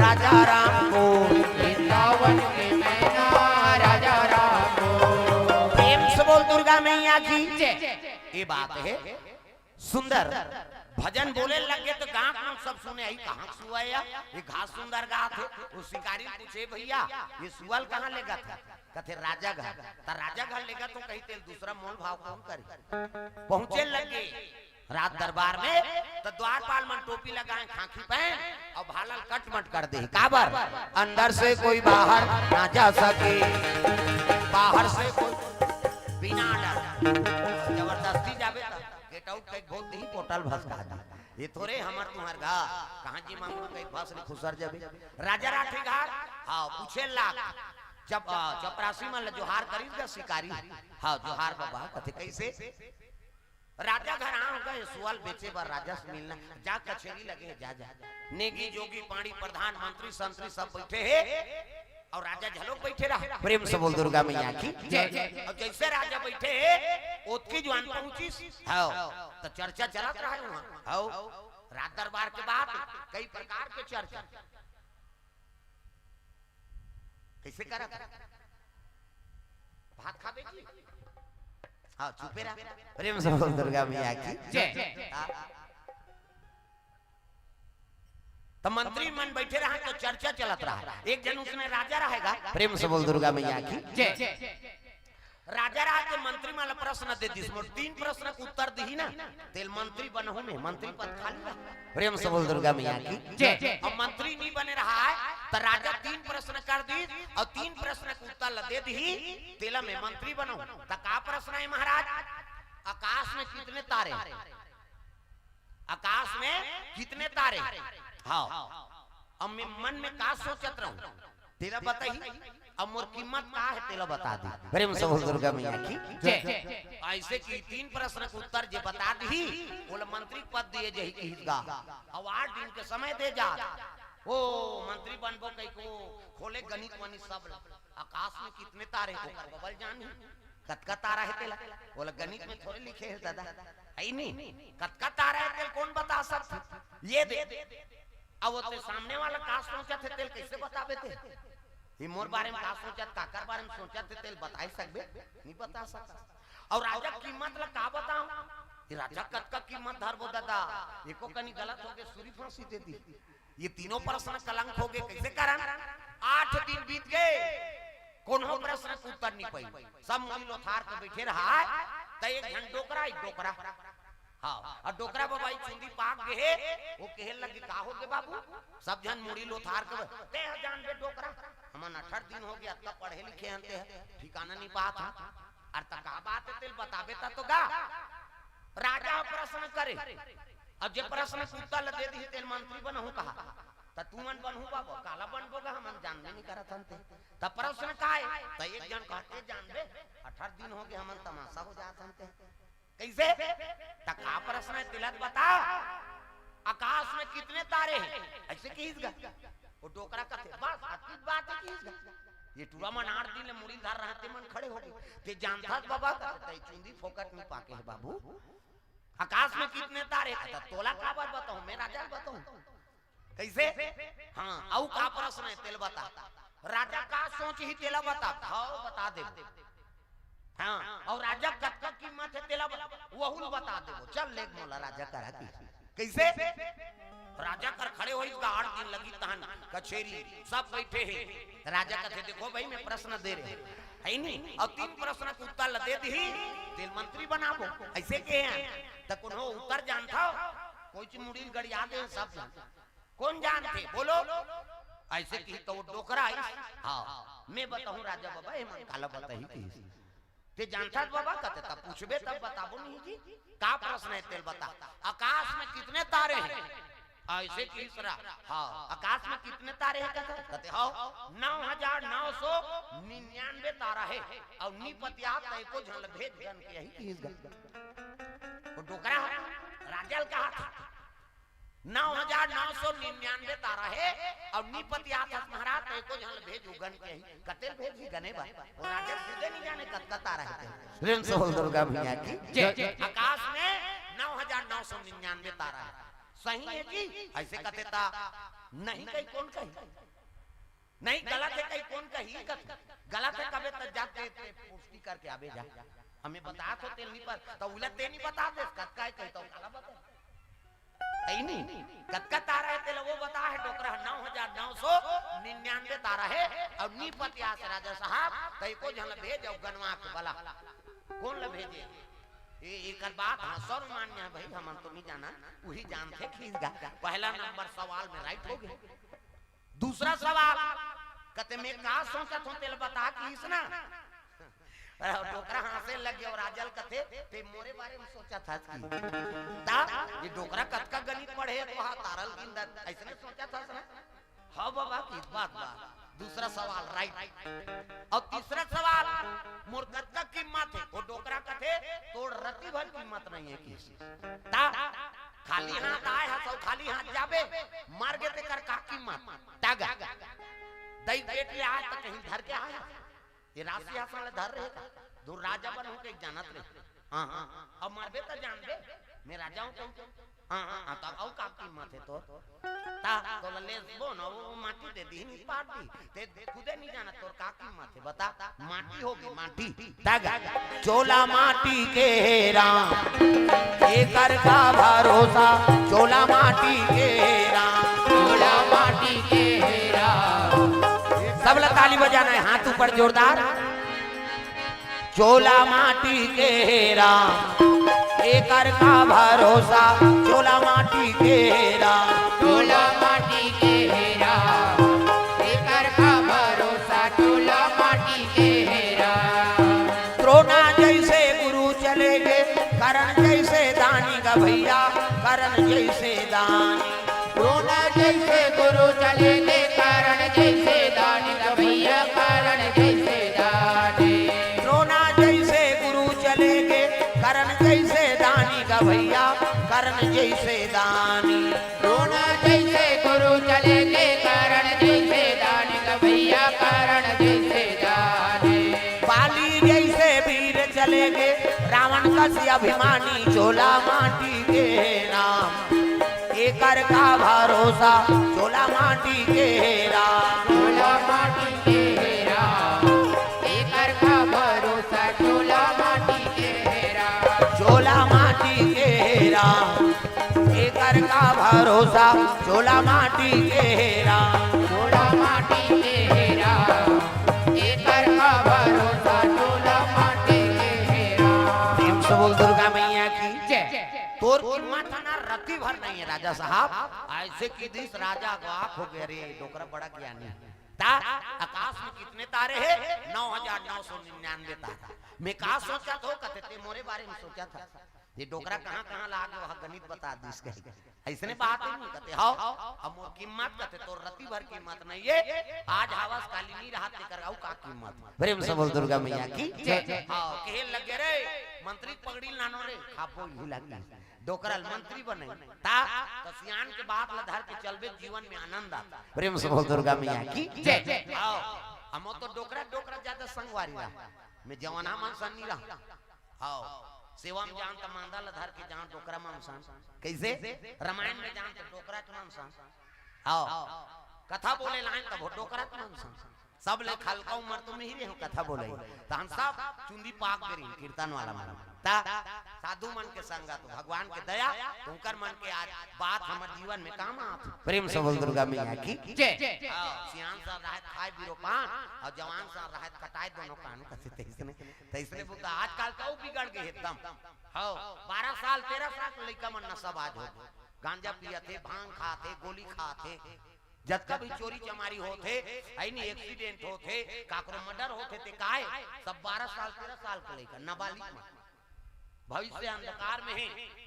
राजा राम बोल। वृंदावन के मैना, राजा राम बोल। प्रेम से बोल दुर्गा मैया की। ये बात है सुंदर। भजन बोले लगे तो गांव में सब सुने, "आई कहाँ सुआ या? ये घास सुंदर गात है।" वो शिकारी पूछे, "भैया, ये सुअल कहाँ लेगत है?" कथे, "राजा घर।" "त राजा घर लेगत हो, कहीं तेल दूसरा मोल भाव कौन करे?" पहुंचे लगे राज दरबार में, तो द्वारपाल मन टोपी लगाए, खांखी पहन और भालल कटमट कर दे। काबर? अंदर से कोई बाहर ना जा सके, बाहर से कोई बिना डर। जबरदस्ती जाबे त गेट आउट कई बहुत नहीं, पोर्टल भसका दी। ये थोरे हमर तुम्हार गा, कहाँ जी मांगू कई भस ले खुसर जाबे। राजा राठी घाट, हाँ, पूछे लाग। जब, अ, चपरासी मन ल जोहार करीस गा शिकारी, हाँ, जोहार बाबा, कथे कैसे? राजा घर आ गए, सुअल बेचे बर राजा से मिलना, जा कचेरी लगे, जा, जा। नेगी, जोगी, पाणी, प्रधान, मंत्री, संतरी सब बैठे हे और राजा झलोक बैठे रहा। प्रेम से बोल दुर्गा मैया की। जय, जय। और जैसे राजा बैठे हे, ओतकी जुआन पहुंचिस, हाँ, तो चर्चा चलत रहा है वहाँ। हाँ, राज दरबार के बात, कई प्रकार के चर्चा। कैसे करत? भात खाबे जी? हाँ, चुपे रहा। प्रेम से बोल दुर्गा मैया की। जय। हाँ। त मंत्री मन बैठे रहा तो चर्चा चलत रहा। एक जन उसने राजा रहेगा। प्रेम से बोल दुर्गा मैया की। जय। राजा रहा तो मंत्री मन ल प्रश्न दे दिस, मोर तीन प्रश्न के उत्तर दिही ना, तेल मंत्री बनहूं मैं, मंत्री पद खाली रहा। प्रेम से बोल दुर्गा मैया की। जय। अब मंत्री नहीं बने रहा है, तो राजा तीन प्रश्न कर दी और तीन प्रश्न के उत्तर ल दे दिही, तेला मैं मंत्री बनहूं। त का प्रश्न है महाराज? आकाश में कितने तारे? आकाश में कितने तारे? हाँ। अब मैं मन में का सोचत रहूं, तेला बताही। अब मोर कीमत का है, तेला बता दी। प्रेम से बोल दुर्गा मैया की। जय। ऐसे कि तीन प्रश्न के उत्तर जे बता दी, ओला मंत्री पद दिए जही की हितगा। अब आठ दिन के समय दे जा। ओ मंत्री बनबो कई को खोले गणित वणित सब। आकाश में कितने तारे, ओकर बबल जान ही। कतका तारा है तेला? ओला गणित में थोड़े लिखे है दादा, है नहीं। कतका तारा है तेल कौन बता सकता? ये दे। अब वो ते सामने वाला का सोचत है तेल कैसे बताबे ते? ये मोर बारे में का सोचत, काकर बारे में सोचत है तेल बताई सकबे? नहीं बता सकता। और राजा कीमत ला का बताऊं? ये राजा कतका कीमत धरबो दादा, एको कनी गलत हो गए, सूरी फांसी दे दी। ये तीनों प्रश्न कलंक हो गए। कैसे कारण? आठ दिन बीत गए, कोनो प्रश्न के उत्तर नहीं पाई। सब मुड़ी लोथार के बैठे रहा है, त एक झन डोकरा, एक डोकरा। हाँ, और डोकरा बबा चुंदी पाक गए, वो कहे लगे, "का हो गए बाबू?" सब झन मुड़ी लोथार के, "ते ह जान बे डोकरा, हमन अठारह दिन हो गए, अतका पढ़े लिखे हन ते ह, ठिकाना नहीं पात ह। अरे त का बात है, तेल बताबे त तो गा।" राजा ह प्रश्न करे, अब जे प्रश्न के उत्तर ल दे दिही, तेल मंत्री बनहूं कहा, त तुमन बनहू बाबा, काला बनबो गा, हमन जानबे नहीं करत हन ते। त प्रश्न का है? त एक जन कहते, "जानबे, अठारह दिन हो गए, हमन तमाशा हो जात हन ते।" कैसे? त का प्रश्न है, तेला त बता। आकाश में कितने तारे हैं? ऐसे कहिस गा। वो डोकरा कथे, "बस, अतकी बात है," कहिस गा। ये टूरा मन आठ दिन ले मुड़ी धर रहे, ते मन खड़े हो गए। "ते जानथस बाबा?" कथे, "तई चुंदी फोकट नहीं पाके है बाबू। आकाश में कितने तारे?" कथे, "तोला काबर बताऊं, मैं राजा ल बताऊं।" कैसे? हाँ, अउ का प्रश्न है, तेला बता। राजा का सोचही, तेला बता। हाँ, बता दे। हाँ, और राजा कतका कीमत है, तेला बता, वहू ल बता देबो। चल, लेग मोला राजा करा की। कैसे? राजा कर खड़े होइस गा, आठ दिन लगी तहन कचेरी, सब बैठे हैं। राजा कथे, "देखो भाई, मैं प्रश्न दे रहे हैं, है नहीं? और तीन प्रश्न के उत्तर ल दे दिही, तेल मंत्री बनाबो।" ऐसे कहे हैं, त कोनो उत्तर जानथव? कोई चीज मुड़ी ल गड़िया दे, सब जानथव। कौन जानथे? बोलो। ऐसे कही त वो डोकरा आइस। हाँ, मैं बताऊं राजा बाबा, ये मन काला बताही कहिस। "ते जानथस बाबा?" कथे, "तब पूछबे तब बताबो नहीं जी। का प्रश्न है तेल बता।" "आकाश में कितने तारे हैं?" अइसे किहिस रा, हाँ, आकाश में कितने तारे हे कथे? कथे, "हव, नौ हजार नौ सौ निन्यानवे तारा हे, अउ नी पतियात त एको झन ल भेज गन के अही," किहिस गा। वो डोकरा ह, राजा ल कहा था, "नौ हजार नौ सौ निन्यानवे तारा हे, अउ नी पतियात हस महाराज, त एको झन ल भेज उगन के अही।" कते ल भेजही गने बर? वो राजा खुदे नहीं जाने कतका तारा हे ते। प्रेम से बोल दुर्गा मैया की जय। आकाश में नौ हजार नौ सौ निन्यानवे तारा हे। सही हे जी? अइसे कथे ता नहीं कही, कोन कही? नहीं, गलत हे कही, कोन कही? कथे गलत हे कबे त जाके ते पुष्टि करके आबे जा। हमें बता तो तेल नहीं पर, त उला ते नहीं बता दे, कतका हे कही तो काला बता। तई नहीं, कतका तारा हे तेला वो बता हे, डोकरा नौ हजार नौ सौ निन्यानवे तारा हे, अउ नी पतियास राजा साहब, त एको झन ल भेज अउ गनवा के बला। कोन ल भेजे? ए, एकर बात, हाँ, सर्वमान्य हे भाई, हमन तो नहीं जाना, उही जानथे खींच गा। पहला नंबर सवाल में राइट हो गए। दूसरा सवाल, कथे, "मैं का सोचत हूँ, तेला बता," किहिस ना। अउ डोकरा हाँसे लग गे अउ राजा ल कथे, "ते मोरे बारे में सोचत हस कि?" ता, ये डोकरा कतका गणित पढ़े हे, तो हा तारा ल गिन दत, अइसने सोचत हस ना? हाँ बाबा, किहिस बात बा। दूसरा सवाल, राइट। अउ तीसरा सवाल, "मोर कतका कीमत हे?" वो डोकरा कथे, "तोर रति भर कीमत नहीं हे," किहिस। ता खाली हाथ आए हस अउ खाली हाथ जाबे, मर गे तेकर का कीमत? ता गा, दई पेट ले आए त कहीं धर के आए हस। ये राशि आसन ले धर रहे का? दू राजा बनहूं कहिके जानत रहे। हाँ, हाँ, अब मरबे त जानबे, मैं राजा हूँ कहिके। हाँ, हाँ, हाँ, तब अउ का कीमत हे तोर? ता, तोला लेसबो न, वो माटी दे दिही, पाट दिही। ते खुदे नहीं जानत तोर का कीमत हे, बता। माटी होगे, माटी। ता गा, "चोला माटी के हे राम, एकर का भरोसा, चोला माटी के हे राम।" चोला माटी के हे राम। सब ला ताली बजाना हे, हाथ ऊपर जोरदार। "चोला माटी के हे राम, एकर का भरोसा, चोला माटी के हे राम।" चोला माटी के हे राम, एकर का भरोसा, चोला माटी के हे राम। द्रोणा जइसे गुरु चले गे, कर्ण जइसे दानी गा भइया, कर्ण जइसे दानी। द्रोणा जइसे गुरु चले गे, कर्ण जइसे दानी गा भइया, कर्ण जइसे दानी। द्रोणा जइसे गुरु चले गे, कर्ण जइसे दानी गा भइया, कर्ण जइसे दानी। द्रोणा जइसे गुरु चले गे, कर्ण जइसे दानी गा भइया, कर्ण जइसे दानी। बाली जइसे वीर चले गे, रावण कस अभिमानी, चोला माटी के हे राम, एकर का भरोसा, चोला माटी के हे राम। चोला माटी के हे राम, एकर का भरोसा, चोला माटी के हे राम। चोला माटी के हे राम, एकर का भरोसा, चोला माटी के हे राम। चोला माटी के हे राम, एकर का भरोसा, चोला माटी के हे राम। प्रेम से बोल दुर्गा मैया की जय। तोर कीमत ना रति भर नहीं हे राजा साहब, अइसे किहिस राजा अवाक हो गे, "अरे, डोकरा बड़ा ज्ञानी।" ता आकाश में कितने तारे हे? नौ हजार नौ सौ निन्यानवे तारा। मैं का सोचत हूँ, कथे ते मोरे बारे में सोचत हस। ये डोकरा कहाँ कहाँ ला गे, वहाँ गणित बता दिस कही। अइसने बात हे नहीं, कथे, "हव, अब मोर कीमत," कथे, "तोर रति भर कीमत नहीं हे, आज हवस काली नहीं रहत, तेकर अउ का कीमत।" प्रेम से बोल दुर्गा मैया की जय। हव, कहे लगे रे, "मंत्री पगड़ी लानो रे, खाबो ही लगी।" डोकरा ल मंत्री बने, ता, त सियान के बात ल धर के चलबे, जीवन में आनंद आता। प्रेम से बोल दुर्गा मैया की जय। हव, हमो तो डोकरा, डोकरा ज्यादा संगवारी रहा। मैं जवाना मन सन नहीं रहा। हव, सेवा में जान त मांदा ल धर के जान डोकरा मन सन। कइसे? रामायण में जान त डोकरा के मन सन। हव, कथा बोले लाइन तब डोकरा के मन सन। सब ले हल्का उम्र तो मिहिरे हो कथा बोले। त हम सब चुंदी पाक गे रहिन कीर्तन वाला मन। ता साधु मन के संगत, भगवान के दया, त उनकर मन के आज बात हमर जीवन में काम आत। प्रेम से बोल दुर्गा मैया की जय। हव, सियान सन रहत खाए बीरो पान, अउ जवान सन रहत कटाए दोनों कान, कथे तइसने, तइसने बुद्ध आजकल तो बिगड़ गे एकदम। हव, बारह साल, तेरह साल के लइका मन नशाबाज हो गे। गांजा पियत हे, भांग खात हे, गोली खात हे। जतका भी चोरी चमारी होत हे, अइनी accident होत हे, काकरो murder होत हे, ते काय? सब बारह साल, तेरह साल के लइका, नाबालिग मन। भविष्य अंधकार में हे।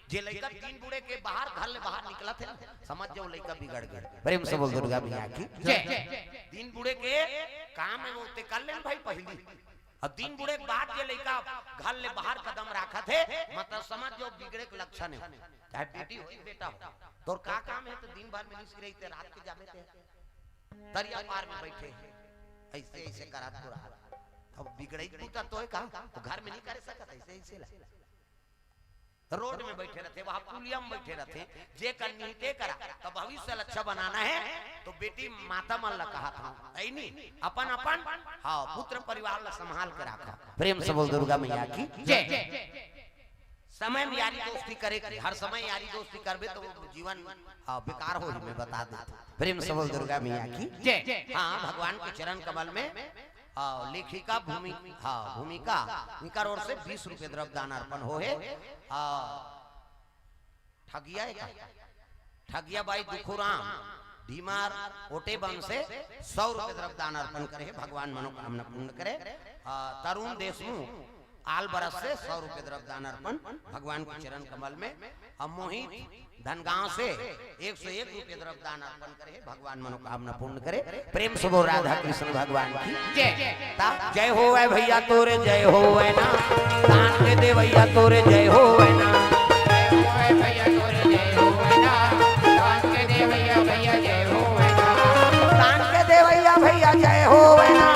जे लइका दिन बुड़े के बाहर, घर ले बाहर निकलत हे ना, समझ जाओ लइका बिगड़ गे। प्रेम से बोल दुर्गा मैया की। जय। दिन बुड़े के काम हे वो ते कर ले ना भाई पहिली। अब दिन बुड़े के बाद जे लइका घर ले बाहर कदम राखत हे, मतलब समझ जाओ बिगड़े के लक्षण हे। चाहे बेटी हो, बेटा हो, तोर का काम हे? तो दिन भर में निस रही ते, रात के जाबे ते तरिया पार में बैठे हे, ऐसे ऐसे करत पूरा। अब बिगड़ई पूता तो हे का, तो घर में नहीं करे सकत, ऐसे ऐसे ला। रोड में बैठे रथे, वहाँ पुलिया में बैठे रथे, जे करनी हे ते करा। तो भविष्य ल अच्छा बनाना हे, तो बेटी माता मन ला कहत हूँ, ऐ नी, अपन अपन, हाँ, पुत्र परिवार ला संभाल के राखा। प्रेम से बोल दुर्गा मैया की। जय। समय में यारी दोस्ती करे के, हर समय यारी दोस्ती करबे तो जीवन, हाँ, बेकार हो, मैं बता देता हूँ। प्रेम से बोल दुर्गा मैया की। जय। हाँ, भगवान के चरण कमल में, हाँ, लेखिका भूमि-, हाँ, भूमिका, इनकर ओर से बीस रुपये द्रव्य दान अर्पण हो हे। हाँ, ठगिया हे का? ठगिया बाई दुखुराम, डीमार ओटेबंद से सौ रुपये द्रव्य दान अर्पण करे हे, भगवान मनोकामना पूर्ण करे। आ, तरुण देशमुख आलबरस से सौ रुपये द्रव्य दान अर्पण भगवान के चरण कमल में। अब मोहित धनगांव से एक सौ एक रुपये द्रव्य दान अर्पण करे हे, भगवान मनोकामना पूर्ण करे। प्रेम से बोल राधा कृष्ण भगवान की। जय। ता-, जय होवै भैया तोरे जय होवै ना, दान के देवैया तोरे जय होवै ना। जय होवै भैया तोरे जय होवै ना, दान के देवैया भैया जय होवै ना। दान के देवैया भैया जय होवै ना।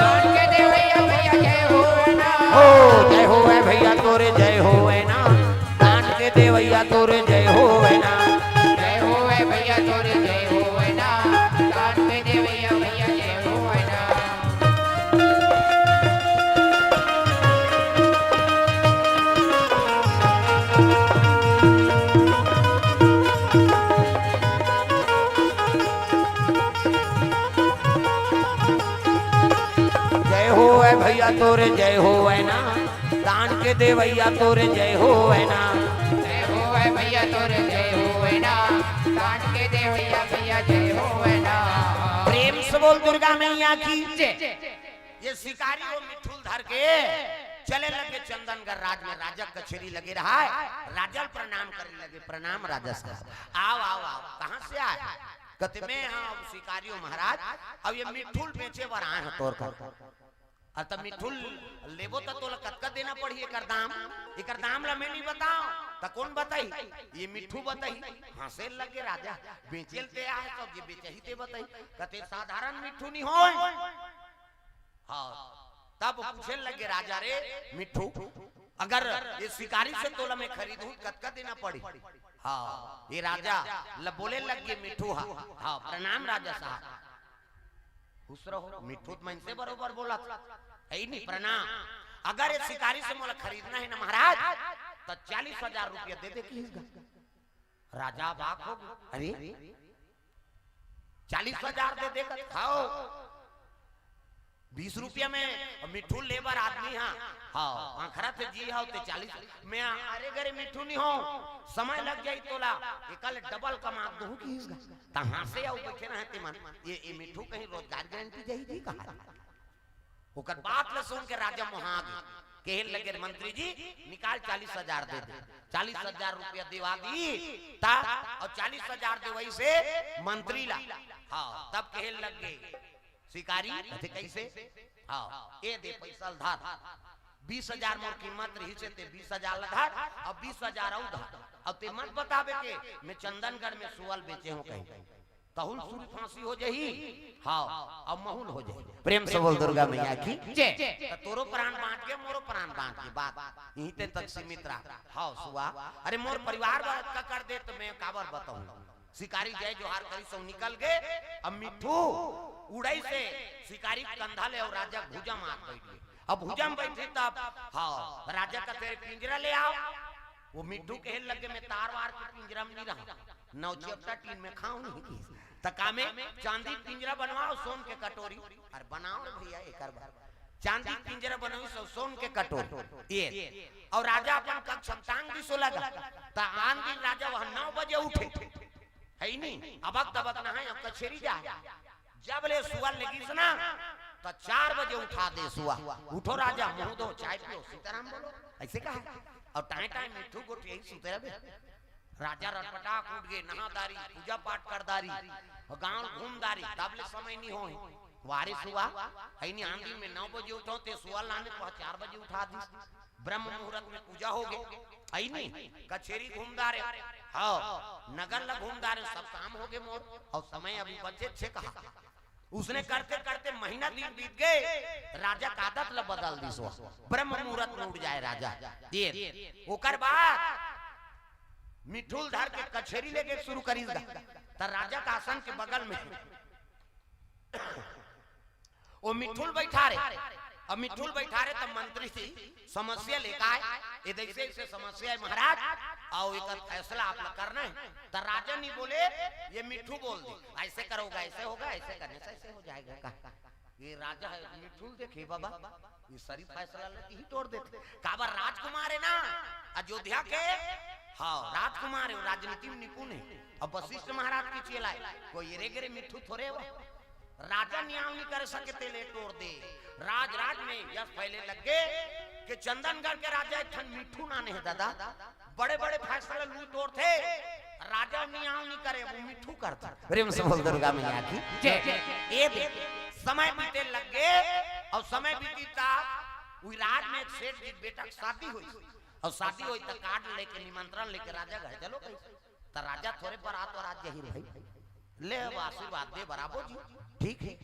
दान के देवैया भैया जय होवै ना। ओ जय होवै भैया तोरे जय होवै ना, दान के देवैया तोरे जय होवै ना। जय होवै भैया तोरे जय होवै ना, दान के देवैया भैया जय होवै ना। जय होवै भैया तोरे जय होवै ना, दान के देवैया तोरे जय होवै ना। जय होवै भैया तोरे जय होवै ना, दान के देवैया भैया जय होवै ना। प्रेम से बोल दुर्गा मैया की। जय। ये शिकारी वो मिठुल धर के चले लगे चंदनगढ़ राज में, राजा कचेरी लगे रहा हे, राजा ल प्रणाम करे लगे, "प्रणाम राजा साहब।" "आओ, आओ, आओ, कहाँ से आए?" कहते, "मैं हाँ शिकारी हूँ महाराज, अब ये मिठुल बेचे बर आए हैं तोर कर।" अरे त मिठुल लेबो त तोला कतका देना पड़ही एकर दाम? एकर दाम ला मैं नहीं बताओ त कौन बताही? ये मिठू बताही। हंसे लगे राजा, "बेचे ल ते आए तो ये बेचही ते बताही।" कहते, "साधारण मिठू नहीं होय।" हाँ, तब पूछे लगे राजा, "रे मिठू, अगर ये शिकारी से तोला मैं खरीदूं, कतका देना पड़ी?" हाँ, ये राजा ल बोले लग गे मिठू हा। हाँ, "प्रणाम राजा साहब।" खुश रहो, मिठू त मनसे बरोबर बोलत। "हे नहीं, प्रणाम। अगर ये शिकारी से मोला खरीदना हे ना महाराज, त चालीस हजार रुपया दे दे," किहिस गा। राजा अबाक हो गे। "अरे, चालीस हजार दे दे?" "हव, बीस रुपया में मिठू लेबर आदमी हा।" "हव, आखरत हे जी, हव ते चालीस।" "मैं अरे गरे मिठू नहीं हों, समय लग जाही तोला, एकर ले डबल कमा दूं," किहिस गा। तहाँ से अउ बइठे रहे ते मन, ये, ये मिठू कहीं रोजगार गारंटी जाही जी कहा। ओकर बात ल सुन के राजा मोहा गे, कहे लगे, "मंत्री जी, निकाल, चालीस हजार दे दे।" चालीस हजार रुपया देवा दी, ता, अउ चालीस हजार देवई से मंत्री ला। हाँ, तब कहे लग गे शिकारी, "कथे कइसे?" "हाँ, ए दे पइसा ल धर, बीस हजार मोर कीमत रहिस हे, ते बीस हजार ल धर, अउ बीस हजार अउ धर, अउ ते मत बताबे के मैं चंदनगढ़ में सुअल बेचे हों कहीं।" तहुल सूरी फांसी हो जाही, हाँ, अउ महूल हो जाही। प्रेम से बोल दुर्गा मैया की। जय। त तोरो प्राण बांच गे, मोरो प्राण बांच गे, बात इहीं ते तक सीमित रहा। हाँ, सुआ, अरे मोर परिवार बर अतका कर दे त मैं काबर बताऊं? शिकारी जय जोहार करिस अउ निकल गे। अब मिठू उड़ई से शिकारी कंधा ले अउ राजा भुजा मार बैठ गे। अब भुजा में बैठे तब, हाँ, राजा कथे, "पिंजरा ले आओ।" वो मिठू कहे लगे, "मैं तार वार के पिंजरा में नहीं रहूं, नौ चेपटा टीन में खाऊं नहीं।" त का में चांदी पिंजरा बनवाओ, सोन के कटोरी, अरे बनाओ रे भैया, एकर बर चांदी पिंजरा बनवाई, सो सोन के कटोरी। ये, अउ राजा अपन कक्ष में टांग दिस ओला गा। त आन दिन राजा वहां नौ बजे उठे, हे नहीं, अबक तबक नहाय, अब कचेरी जाय। जब ले सुअल लेगिस ना, त चार बजे उठा दे सुआ, "उठो राजा, मुंह धो, चाय पियो, सीताराम बोलो," अइसे कहा। अउ टाइम टाइम मिट्ठू गोठियाही सुते रहिबे। राजा रटपटाक उठ गे, नहा दारी, पूजा पाठ कर दारी, अउ गांव घूम दारी, तब ले समय नहीं होय। वारिस हुआ, अइनी आन दिन में नौ बजे उठो, ते सुअर लाने तो चार बजे उठा दिस। ब्रह्म मुहूर्त में पूजा हो गे, अइनी कचेरी घूम दारे, हाँ, नगर ला घूम दारे, सब काम हो गे मोर, अउ समय अभी बचे छे कहा। उसने करते करते महीना दिन बीत गे, राजा का आदत ला बदल दिस। ब्रह्म मुहूर्त में उठ जाय राजा। ये ओकर बाद मिट्ठू ल धर के कचेरी लेगे शुरू करिस गा। त राजा का आसन के बगल में ओ मिट्ठू ल बइठा रहे। अब मिट्ठू ल बइठा रहे, तब मंत्री जी समस्या लेके आय, "ये ऐसे ऐसे समस्या है महाराज, अउ एकर फैसला आप ला करना है।" त राजा नहीं बोले, ये मिट्ठू बोल दे, "ऐसे करोगा, ऐसे होगा, ऐसे करने से ऐसे हो जाएगा।" का ये राजा है, मिट्ठू ल देखे बाबा, ये सरी फैसला लेके ही टोर देथे। काबर राजकुमार है ना, अयोध्या के, हाँ, राजकुमार है, राजनीति में निपुण है। अब वशिष्ठ महाराज के चेला है, कोई एरे गेरे मिट्ठू थोरे हो। राजा न्याय नहीं कर सके, ते ले टोर दे। राज राज में यश फैले लग गे कि चंदनगढ़ के राजा एक ठन मिट्ठू नाने है दादा, बड़े बड़े फैसला लू टोर थे। राजा न्याय नहीं करे, वो मिट्ठू करता। प्रेम से बोल दुर्गा मैया की जय। ए दे, समय बीते लग गे, अउ समय बीती ता उही राज में एक सेठ जी बेटा के शादी होइस, अउ शादी होइस त कार्ड लेके, निमंत्रण लेके राजा घर चलो कहिस। त राजा थोरे बरात वरात जही भाई, ले अब आशीर्वाद दे बराबर जी, ठीक है।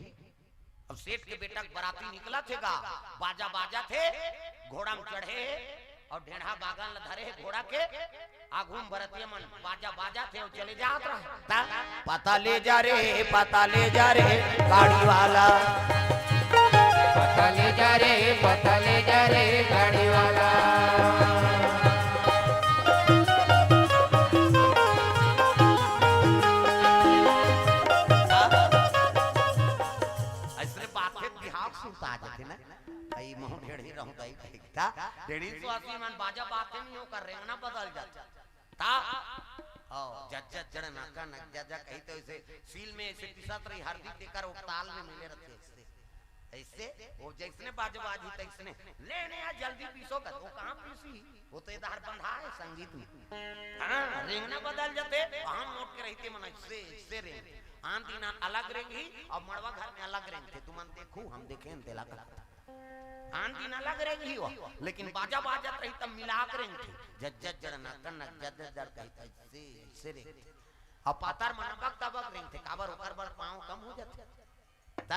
अब सेठ के बेटा के बराती निकलथे गा, बाजा बाजथे, घोड़ा में चढ़े हे, अउ ढेढ़ा बागन ल धरे हे घोड़ा के, आगू में बरतिया मन बाजा बाजथे अउ चले जात रहे। त पता ले जा रे, पता ले जा रे गाड़ी वाला। पता ले जा रे, पता ले जा रे गाड़ी वाला। अइसने बात हे, बिहाव सुरता आ जाथे ना। अई महूं ढेढ़ी रहूं त अई कहिथे। ढेढ़ी सुवासी मन बाजा बाजथे नहीं, ओकर रेंगना बदल जाथे। त, ओ, जत जत जड़ नाका नक जा जा कही त अइसे सील में अइसे पिसत रही हरदी, तेकर ओ ताल में मिले रथे अइसे। अइसे, ओ जइसने बाजा बाजही तइसने। ले ने यार जल्दी पीसो कर, ओ कहाँ पीसी? ओ तो इधर बंधा है संगीत में। हाँ, रेंगना बदल जाथे, हम नोट के रहिथे मन अइसे, अइसे रेंग। आन दिन आन अलग रेंगही, अउ मड़वा घर में अलग रेंगथे। तुमन देखू, हम देखेन तेला का। आन दिन अलग रेंगही हो, लेकिन बाजा बाजत रही तब मिला के रेंगथे। जत जत जड़ नाका नक, जत जत जड़ कही त अइसे, अइसे रेंगथे। अउ पातर मन अबक दबक रेंगथे, काबर ओकर बर पाँव कम हो जाथे। त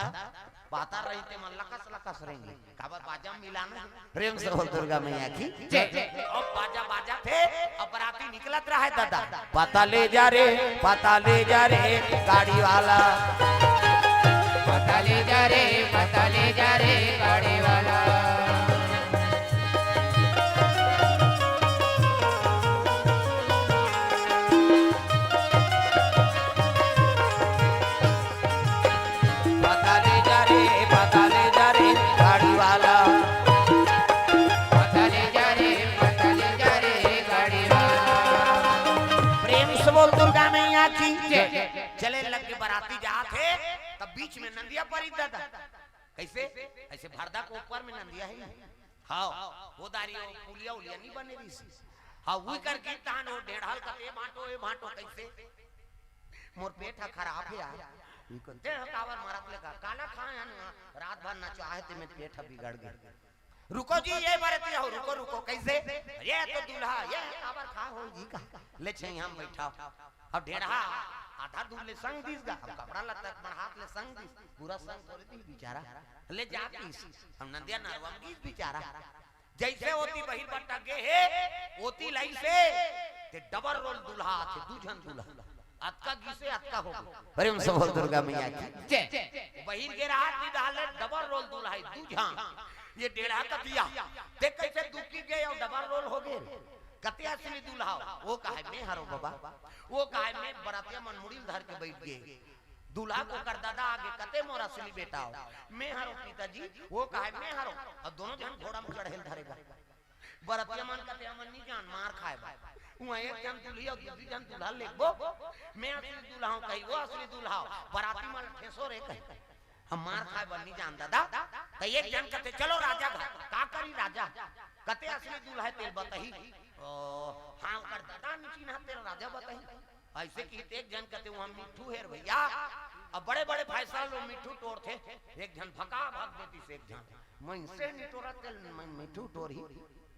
पातर रही ते मन लकस लकस रेंगे, काबर बाजा मिलाना हे। प्रेम से बोल दुर्गा मैया की जय। अब बाजा बाजथे, अब बराती निकलत रहे दादा। पता ले जा रे, पता ले जा रे गाड़ी वाला। पता ले जा रे, पता ले जा रे गाड़ी वाला। पता ले जा रे, पता ले जा रे गाड़ी वाला। पता ले जा रे, पता ले जा रे गाड़ी वाला। प्रेम से बोल दुर्गा मैया की जय। चले लग के बराती जात हे, तब बीच में नंदिया परिस दादा। कइसे? अइसे भरदा के ऊपर में नंदिया हे। हाँ, ओ दारी ओ पुलिया उलिया नहीं बने रहिस। हाँ, उही कर गीत तहान ओ ढेढ़ा ल कथे, "ए भांटो, ए भांटो," कइसे? "मोर पेट ह खराब हे यार।" ई कथे, "देह काबर मरत ले का? काला खाए हन, रात भर नचाहे ते में पेट ह बिगड़ गे।" "रुको जी, ये बरतिया हो, रुको, रुको, कइसे?" "ये तो दूल्हा, ये काबर खा हो जी का? ले छैया म बइठाव।" अब ढेढ़ा आधा दूर ले संग दिस गा, अब कपड़ा लत्ता के बढ़ात ले संग दिस, पूरा संग थोरे दिस बेचारा। ले जातिस, अब नंदिया नरवा म गिस बेचारा। जइसे ओती बहिर बट्टा गे हे, ओती लइसे, ते डबल रोल दूल्हा आथे, दू झन दूल्हा। अतका गिसे, अतका हो गे। प्रेम से बोल दुर्गा मैया की जय। बहिर गे राहत की डाले डबल रोल दूल्हा हे, दू झन। ये ढेढ़ा कतिया, ते कइसे दुखी गे अउ डबल रोल हो गे रे? कते असली दूल्हा हो? ओ कहे, "मैं हरों बबा।" ओ कहे, "मैं।" बरतिया मन मुड़ी ल धर के बइठ गे। दूल्हा के ओकर ददा आगे, "कते मोर असली बेटा हो?" "मैं हरों पिताजी।" ओ कहे, "मैं हरों।" अउ दोनों झन घोड़ा म चढ़े ल धरे गा। बरतिया मन कथे, "हमन नी जान, मार खाए बर।" उहाँ एक झन दुल्ही अउ दूसरी झन दूल्हा लेगबो। "मैं असली दूल्हा हूँ," कही, "ओ असली दूल्हा हो।" बराती मन ठेसो रे कही, "हम मार खाए बर नी जान ददा।" त एक झन कथे, "चलो राजा घर।" का करी राजा? कते असली दूल्हा हे तेला बताही। ओ, हाँ, ओकर ददा नइ चिन्हा तेला राजा बताही। अइसे कहिथे एक झन कथे, "उहाँ मिट्ठू हे रे भइया।" अब बड़े-बड़े फैसला लो मिट्ठू टोरथे, एक झन भका भक देतिस एक झन। मइनसे नइ टोरत तेला, मइ-, मिट्ठू टोरही।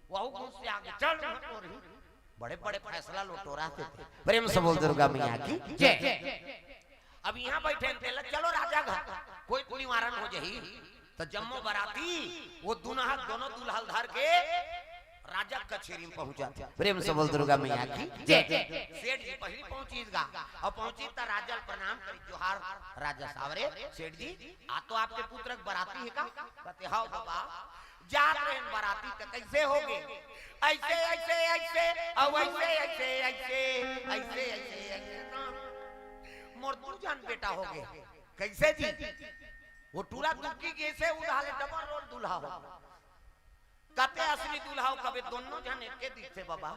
वहू गुस्सा आगे, "चल उहाँ टोरही।" बड़े-बड़े फैसला लो टोरथे। प्रेम से बोल दुर्गा मैया की जय। अब इहाँ बइठे हन तेला, "चलो राजा घर, कोई तो निवारण हो जाही।" त जम्मो बराती वो दूनहा, दोनों दूल्हा ल धर के राजा कचेरी में पहुंचथे। प्रेम से बोल दुर्गा मैया की जय। सेठ जी पहिली पहुंचिस गा, अउ पहुंचिस त राजा ल प्रणाम करिस, "जोहार राजा साँवरे, सेठ जी, आज तो आपके पुत्र के बराती हे का?" कथे, "हव बाबा, जात रहेन बराती त कइसे होगे?" "अइसे, अइसे, अइसे, अउ अइसे, अइसे, अइसे, अइसे, अइसे, अइसे ना, मोर दू झन बेटा होगे।" "कइसे जी?" "वो टूरा दुखी गेसे, उधाले डबल रोल दूल्हा हो।" कते असली दूल्हा हो, कबे दोनों झन एके दिखथे बाबा।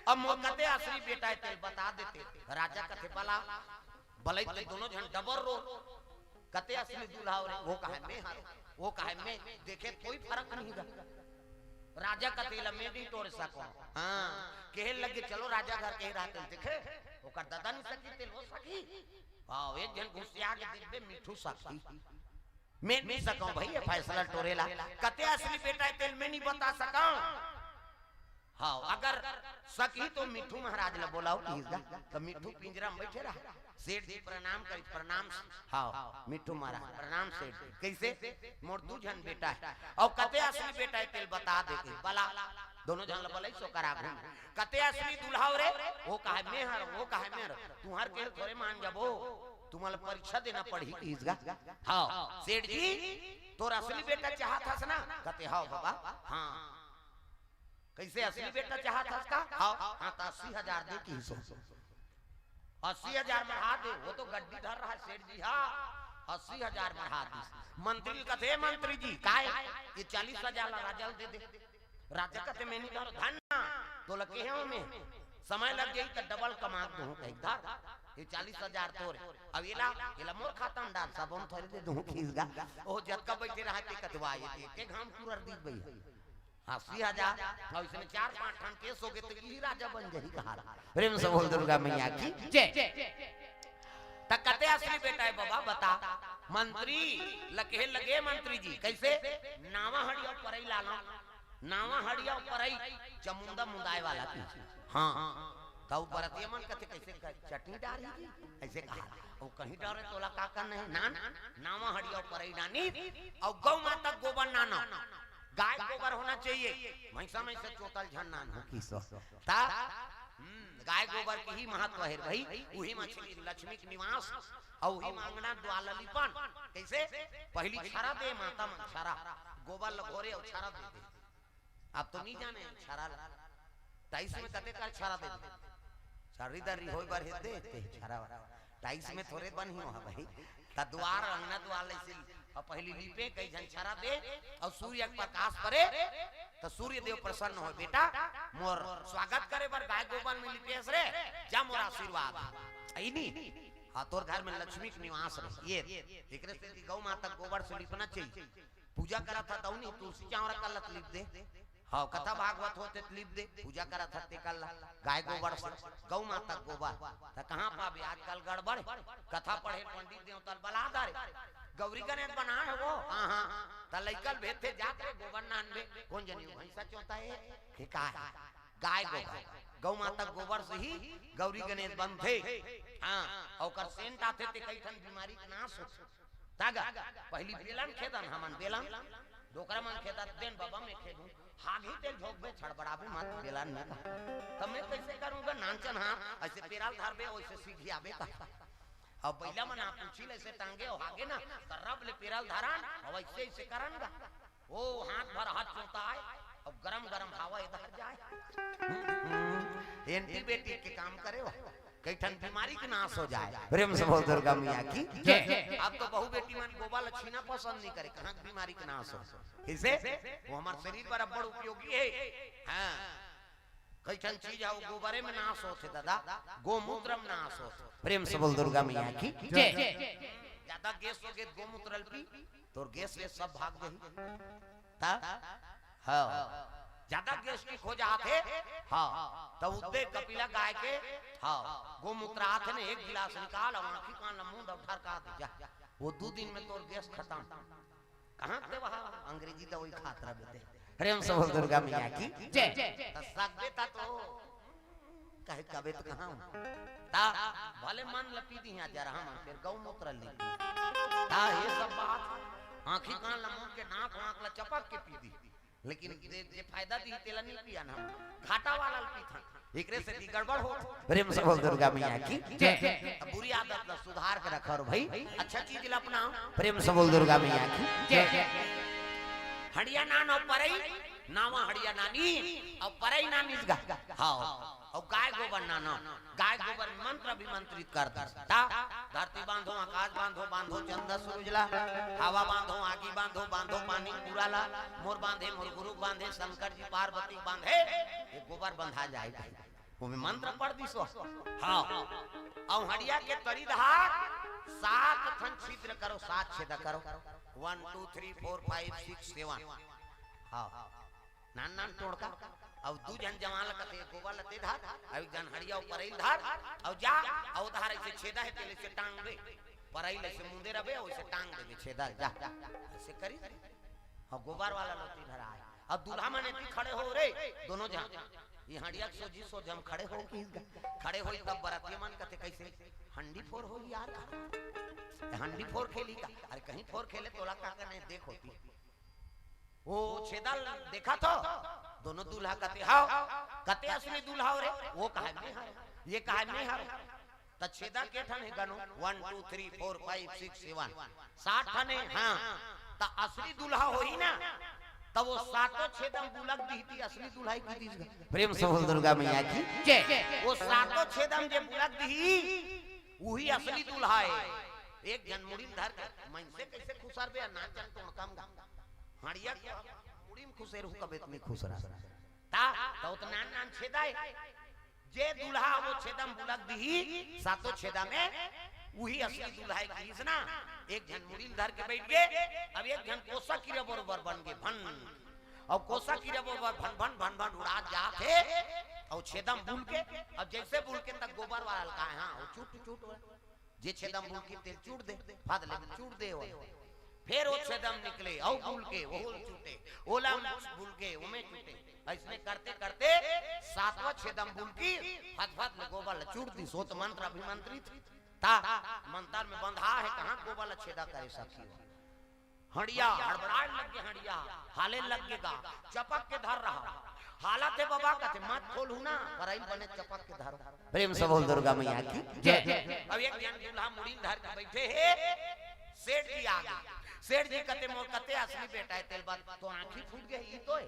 अब मोर कते असली बेटा हे तेला बता देते। राजा कथे, "बला, बलई ते दोनों झन डबल रोल।" कते असली दूल्हा हो रे, वो कहे मैं हर, वो कहे मैं, देखे कोई फरक नहीं गा। राजा कथे ला मैं नहीं टोर सको। हाँ, कहे लगे, "चलो राजा घर कहे रहते देखे, ओकर ददा नहीं सकी तेला वो सकी।" हाँ, एक झन घुसिया के देखबे, मिट्ठू सकी। मैं नहीं सकूं भाई ये फैसला टोरे ला। कते असली बेटा हे तेला मैं नहीं बता सकूं। हाँ, अगर सकी तो मिट्ठू महाराज ला बोलाओ, कहिस गा। त मिट्ठू पिंजरा में बइठे रहा। सेठ जी प्रणाम करिस, "प्रणाम।" हाँ, मिट्ठू महाराज, "प्रणाम सेठ जी।" "कइसे?" "मोर दू झन बेटा हे, अउ कते असली बेटा हे तेला बता दे।" कहिस, "बला।" दोनों झन ला बलइस, ओकर आघू में, "कते असली दूल्हा हो रे?" वो कहे मैं हर, वो कहे मैं हर। "तुंहर कहे थोरे मान जाबो, तुमन ला परीक्षा देना पड़ही," कहिस गा। "हाँ, सेठ जी, तोर असली बेटा चाहत हस ना?" कथे, "हव बाबा।" "हाँ, कइसे असली बेटा चाहत हस का?" "हव।" "हाँ, त अस्सी हजार दे," कहिस। अस्सी हजार मढ़ा दे, वो तो गड्डी धर रहा हे सेठ जी, हाँ, अस्सी हजार मढ़ा दिस। मंत्री ल कथे, "मंत्री जी, काय ये चालीस हजार ला राजा ल दे दे।" राजा कथे, "मैं नहीं धरो, धन ना, तोला कहे हंव मैं, समय लग जाही त डबल कमा के दूहूं," कहिके धर, "ये चालीस हजार तोर हे, अब एला, एला मोर खाता में डाल, सबो ल थोरे दे दूहूं," कहिस गा। ओ जतका बइठे रहा हे ते कथे, "वाह, ये देख के घाम कुरर दिस भइया।" अस्सी हजार, अउ इसने चार पांच ठन केस होगे त इही राजा बन जाही कहा। प्रेम से बोल दुर्गा मैया की जय। त कते असली बेटा हे बाबा, बता। मंत्री ल कहे लगे, "मंत्री जी, कइसे?" "नावा हड़िया परई लाना।" नावा हड़िया परई, चमुंदा मुंदाय वाला की। हाँ। त उ बरतिया मन कथे, "कइसे क-, चटनी डारही जी?" अइसे कहा। "अउ कहीं डारे तोला का करना हे?" "ना, ना, नावा हड़िया परई लानी, अउ गौ माता गोबर लाना।" गाय गोबर होना चाहिए, भैंसा में से चोतल झन लानहू कहिस। त, हम्म, गाय गोबर के ही महत्व हे भाई। उही म लक्ष्मी के निवास, अउ उही म अंगना दुआर ल लिपन। कइसे? पहिली छरा दे माता मन, छरा, गोबर ल घोरे अउ छरा दे दे। अब तो नहीं जाने छरा ल। टाइल्स में कते कर छरा दे दे। छरी दरी होय बर हे दे, ते छरा। टाइल्स में थोरे बनही वहाँ भाई। त दुआर, अंगना दुआर ले सिल। अउ पहिली लीपे, कई झन छरा दे, अउ सूर्य के प्रकाश परे, त सूर्य देव प्रसन्न होय, "बेटा, मोर स्वागत करे बर गाय गोबर में लिपेस रे, जा मोर आशीर्वाद।" अइ नी? हाँ, तोर घर में लक्ष्मी के निवास रहे। ये, एकरे सेती गौ माता के गोबर से लिपना चाहिए। पूजा करत ह तउ नहीं, तुलसी चावरा कल्ला त लिप दे। हाँ, कथा भागवत होथे त लिप दे, पूजा करत ह ते कल्ला, गाय गोबर से, गौ माता के गोबर। त कहाँ पाबे आजकल गड़बड़? कथा पढ़े पंडित देवता ल बला डारे। गौरी गणेश बनाए हो वो? हाँ, हाँ। त लइका ल भेजथे, "जात रे गोबर लानबे।" "कोन जनी भैंसा चोता हे?" "के का हे?" "गाय गोबर।" गौ माता के गोबर से ही गौरी गणेश बनथे। हाँ, अउ ओकर सेंट आथे ते कई ठन बीमारी के नाश होथे। तागा, पहिली बेलन खेदन हमन, बेलन, डोकरा मन खेदत, "देन बाबा, मैं खेदूं।" "हागही तेल झोंकबे, छड़बड़ाबे मत, बेलन में का।" "तब मैं कइसे करूंगा?" "नानचन हाथ, अइसे पेरा ल धरबे, वइसे सीधी आबे का।" अब बइला मन आप पूछी ले, अइसे टांगे अउ हागे ना, त रब ले पेरा ल धरन, अउ अइसे, अइसे करन गा। ओ हाथ भर हाथ चोता आय, अब गरम गरम हवा इधर जाए। एंटीबायोटिक के काम करे हो, कई ठन बीमारी के नाश हो जाए। प्रेम से बोल दुर्गा मैया की जय। अब तो बहू बेटी मन गोबर ल छीना पसंद नहीं करे, कहाँ के बीमारी के नाश हो। कइसे? वो हमर शरीर बर अब्बड़ उपयोगी हे। हाँ, कई ठन चीज हे, वो गोबरे में नाश होथे दादा, गोमूत्र में नाश होथे। प्रेम से बोल दुर्गा मैया की जय। ज्यादा गैस हो गे त गोमूत्र ल पी, तोर गैस वैस सब भाग जाही। ता? हाँ। ज्यादा गैस्ट्रिक हो जात हे, हाँ, त उद्दे कपिला गाय के, हाँ, गोमूत्र आथे ने, एक गिलास निकाल अउ आँखी कान ल मूंद अउ ढरका दे, जा, वो दू दिन में तोर गैस खतम। कहाँ ते वहाँ अंग्रेजी दवाई खात रह बेटे। प्रेम से बोल दुर्गा मैया की जय। त सकबे त तो कहे कबे त कहाँ? ता भले मन ल पी दिहा जरहा मन, फेर गौमूत्र ले पी। ता ये सब बात आँखी कान ल मूंद के, नाक वाक ल चपक के पी दी। लेकिन जे, जे फायदा दी तेला नहीं पिया ना, घाटा वाला ल पीथन। एकरे से भी गड़बड़ हो। प्रेम से बोल दुर्गा मैया की जय। अब बुरी आदत ल सुधार के रखो रे भाई, अच्छा चीज ल अपनाओ। प्रेम से बोल दुर्गा मैया की जय। हड़िया नान अउ परई, नावा हड़िया नानी अउ परई नानिस गा। हाँ, अउ गाय गोबर नानो, गाय गोबर मंत्र अभिमंत्रित कर दस। ता धरती बांधो, आकाश बांधो, बांधो चंदा सूरज ला, हवा बांधो, आगी बांधो, बांधो पानी पूरा ला, मोर बांधे, मोर गुरु बांधे, शंकर जी पार्वती बांधे, ये गोबर बंधा जाए। वो में मंत्र पढ़ दिसो। हाँ, अउ हड़िया के तरी धार सात ठन छिद्र करो, सात छेदा करो। One two three four five six seven। हाँ, नान नान टोड़का। अउ दू झन जवान ल कथे, गोबर ल ते धार, अउ एक झन हड़िया ऊपर आइल धार, अउ जा, अउ धार ऐसे छेदा हे, तेले से टांग दे, पर आइल ऐसे मुंदे रबे, अउ ऐसे टांग दे छेदा ल, जा, ऐसे करी। अउ गोबर वाला लोती धरा हे, अउ दूल्हा मन एती खड़े हो रे, दोनों झन, ये हड़िया के सोझी सोझ हम खड़े हो कि खड़े होई, तब बरतिया मन कथे, कैसे हंडी फोर होई यार, हंडी फोर खेली का? अरे कहीं फोर खेले तोला का करने, देख होती। वो छेदा ल देखा तो दोनों दूल्हा कथे, हाव, कथे असली दूल्हा हो रे, वो कहे मैं हरो, ये कहे मैं हरो। त छेदा के ठन हे गनो? One two three four five six seven, सात ठन हे। हाँ, त असली दूल्हा होही ना, त वो सातों छेदा म बुलक दिही, असली दूल्हा ही की दिस गा। प्रेम से बोल दुर्गा मैया की जय। वो सातों छेदा म जे बुलक दिही, उही असली दूल्हा हे। एक झन मुड़ी ल धर के, मनसे कैसे खुसर बे, ना चल टोड़का म गा। हड़िया के मुड़ी म खुसेर हूँ, कबे त नहीं खुसरा। ता, त उतना नान छेदा हे। जे दूल्हा वो छेदा म बुलक दिही, सातों छेदा में, उही असली दूल्हा हे किहिस ना। एक झन मुड़ी ल धर के बैठ गे, अब एक झन कोसा कीरा बरोबर बन गे, भन। अउ कोसा कीरा बरोबर भन भन भन भन उड़ात जात हे, अउ छेदा म बुल के, अब जैसे बुल के त गोबर वाला ल कहे, हाँ, वो चूट चूट हो। जे छेदा म बुलकी तेल चूड़ दे, फाद ले चूड़ दे हो। फेर वो छेदा म निकले, अउ बुलके, वो चूटे, ओला म बुलके, ओमे चूटे। अइसने करते करते सातवां छेदा म बुलकी, फाद फाद ले गोबर ल चूड़ दिस, वो त मंत्र अभिमंत्रित। ता मंतर में बंधा हे, कहाँ गोबर ल छेदा करे सखी हो। हड़िया हड़बड़ाए लग गे, हड़िया हाले लग गे गा, चपक के धर रहा। हालत हे बाबा, कथे, "मत खोलहू ना, परई ल बने चपक के धर।" प्रेम से बोल दुर्गा मैया की जय। अब एक झन दूल्हा मुड़ी ल धर के बैठे हे, सेठ जी आ गे। सेठ जी कथे, "मोर कथे असली बेटा हे, तेल बात तो आँखी फूट गे, ई तो हे।"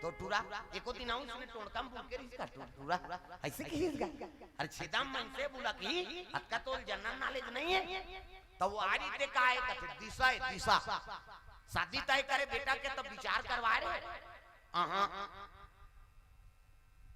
तो टूरा, एको दिन आऊं इसने टोड़का म बुल के रहिस का टू-, टूरा, ऐसे किहिस गा। अरे छेदा म मनसे बुलकही, अतका तोल जनरल नॉलेज नहीं हे। त वो आरी ते का हे कथे, दिशा हे, दिशा। शादी तय करे बेटा के त विचार करवाए रे। अहाँ।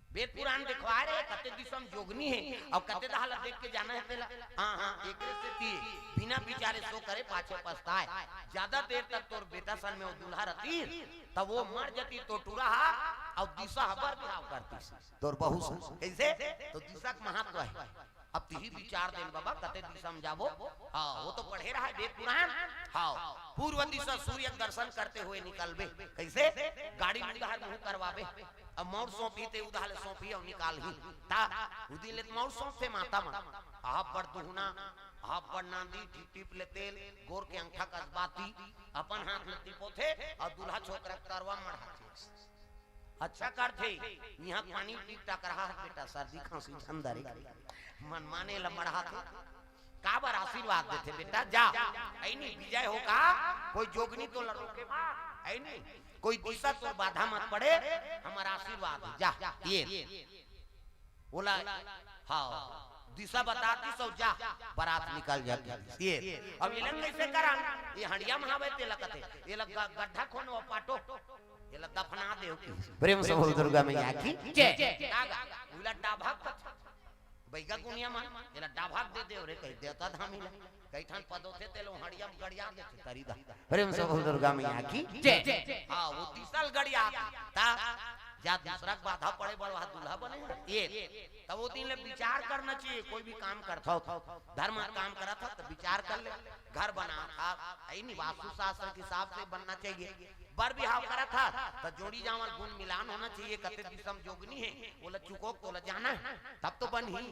वेद पुराण देखवाए रे, कते दिशा म जोगनी हे, अउ कते दहा ल देख के जाना हे तेला। हाँ, हाँ, एकरे सेती बिना विचारे सो करे पाछे पछताए। ज्यादा देर तक तोर बेटा सन में वो दूल्हा रतिस, त वो मर जतिस तो टूरा हा, अउ दिशा ह बर बिहाव करतिस। तोर बहू सन। कैसे? तो दिशा के महत्व हे। अब तिही विचार देन बाबा, कते दिशा म जाबो? हाँ, वो तो पढ़े रहा हे वेद पुराण। हाँ, पूर्व दिशा सूर्य के दर्शन करते हुए निकलबे। कैसे? गाड़ी म उधार मुँह करवाबे। अब मौर सौंपही ते उधार ले सौंपही अउ निकालही। ता, उदिन ले त मौर सौंपथे माता मन। आप बड़ दुहना, आप बड़ नांदी, टिप टिप ले तेल, गोर के अंगठा कस बाती, अपन हाथ ले टिपोथे अउ दूल्हा छोकरा के तरवा मढ़ाथे। अच्छा करथे, इहाँ पानी टिक टकराहा बेटा, सर्दी खांसी झन धरे। मन माने ल मढ़ाथे। काबर आशीर्वाद देथे बेटा, जा। ऐ नी, विजय हो का, कोई जोगनी तोला रोके बर, ऐ नी, कोई दिशा तोर बाधा मत पड़े, हमर आशीर्वाद हे, जा, ये। ओला, हाँ, दिशा बता दिस अउ जा, बारात निकल जातिस। ये, अब एला कैसे करन? ये हड़िया म हावे तेला कथे, एला ग-, गड्ढा खोन अउ पाटो, एला दफना देव। प्रेम से बोल दुर्गा मैया की जय। का गा, उला डाभा कथे। बैगा गुनिया मन, एला डाभा दे देव रे, कहि देवता धामी ला। कई ठन पद होथे, तेला हड़िया म गड़िया देथे, तरी दा। प्रेम से बोल दुर्गा मैया की जय। हाँ, वो दिशा ल गड़िया ता जा दूसरा के बाधा पड़े, बड़वा दूल्हा बने। ये तब वो दिन ले विचार करना चाहिए, कोई भी काम करत हो, धर्म काम करत हो तो विचार कर ले। घर बना था, ऐ नहीं, वास्तु शास्त्र के हिसाब से बनना चाहिए। बर बिहाव करत हा तो जोड़ी जावल गुण मिलान होना चाहिए। कते दिसम जोगनी है, बोला चुकोक तोला जाना है, तब तो बन ही।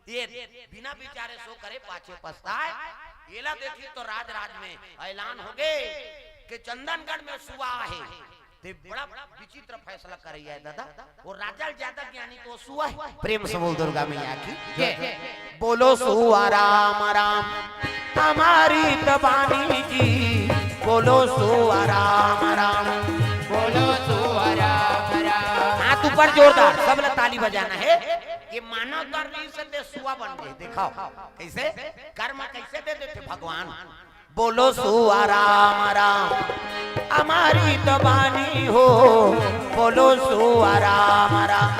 ये बिना विचारे सो करे पाछे पछताए। एला देखी तो राज राज में ऐलान हो गए कि चंदनगढ़ में सुआ है। ते बड़ा विचित्र फैसला करे है दादा। वो राजा ज्यादा ज्ञानी तो सुआ है। प्रेम से बोल दुर्गा मैया की जय। बोलो सुआ राम राम हमारी तबानी जी। बोलो सुआ राम राम। बोलो सुआ राम राम। हाथ ऊपर जोरदार, सब ला ताली बजाना है। ये मानव तन नहीं से ते सुआ बन गए, दिखाओ कैसे कर्म कैसे दे देते भगवान। बोलो सुआ राम राम हमारी तबानी हो। बोलो सुआ राम राम।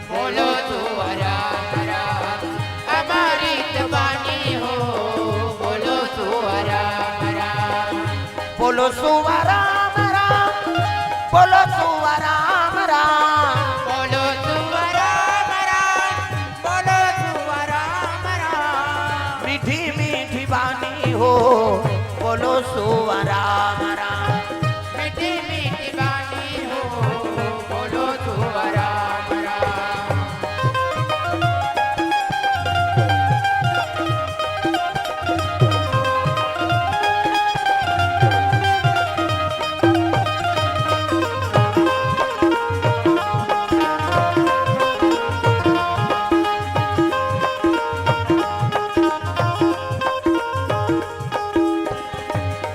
बोलो सुआ राम राम हमारी तबानी हो। बोलो सुआ राम राम। बोलो सुआ राम राम। बोलो सुआ राम राम। बोलो सुआ राम राम। बोलो सुआ राम राम। मीठी मीठी बानी हो। बोलो सुआ राम राम। मीठी मीठी बानी हो। बोलो सुआ राम राम।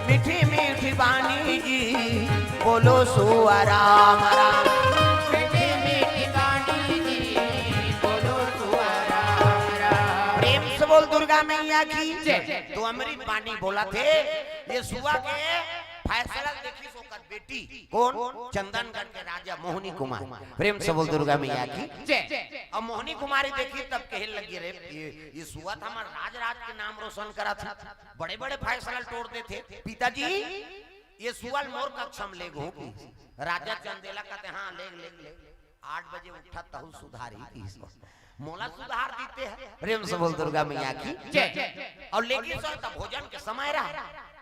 मीठी मीठी बानी जी। बोलो सुआ राम राम। मीठी मीठी बानी जी। बोलो सुआ राम राम। प्रेम से बोल दुर्गा मैया की जय। तो अमृत बानी बोला थे, ये सुआ के फैसला देखी सो कर बेटी कौन? चंदनगढ़ के राजा मोहनी कुमार। प्रेम से बोल दुर्गा मैया की जय। अब मोहनी कुमारी देखी तब कहे लगी, रे ये, ये सुआ तो हमार राज राज के नाम रोशन करा था, बड़े बड़े फैसला तोड़ देते। पिताजी, ये सुआ ल मोर कक्ष में ले गो की। राजा चंदेला कहते, हाँ, ले, ले, ले। आठ बजे उठा तहु सुधारी की। मोला सुधार देते हैं। प्रेम से बोल दुर्गा मैया की जय। और लेकिन सर तब भोजन के समय रहा,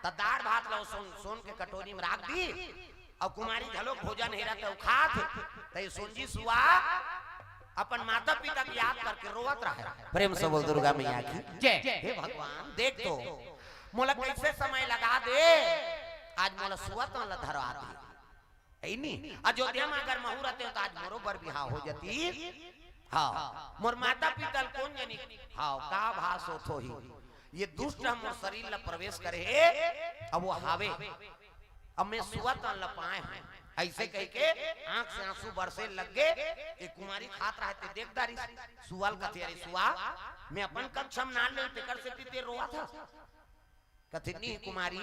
तब दाल भात लो सोन, सोन के कटोरी में रख दी। और कुमारी घलो भोजन हेरा तो खात, तो ये सोनजी सुआ अपन माता पिता की याद करके रोवत रहे। प्रेम से बोल दुर्गा मैया की जय। हे भगवान, देख तो, मोला कैसे समय लगा दे, आज मोला सुआ तो ला धरवा दे। ऐ नी, अयोध्या में अगर महू रहते हो तो आज मोरो बर बिहाव हो जाती। हाँ, मोर माता पिता ल कौन जनी, हाँ, का भास होत होही। ये दुष्ट ह मोर शरीर ला प्रवेश करे हे, अब वो हावे, अब मैं सुआ तन ला पाए हूँ। ऐसे कह के आंख से आंसू बरसे लग गए। ये कुमारी खात रहे ते देख डारिस, सुआ ल कथे, अरे सुआ, मैं अपन कक्ष में ना ले, तेकर से ते रोवा था। कथे, "नहीं कुमारी,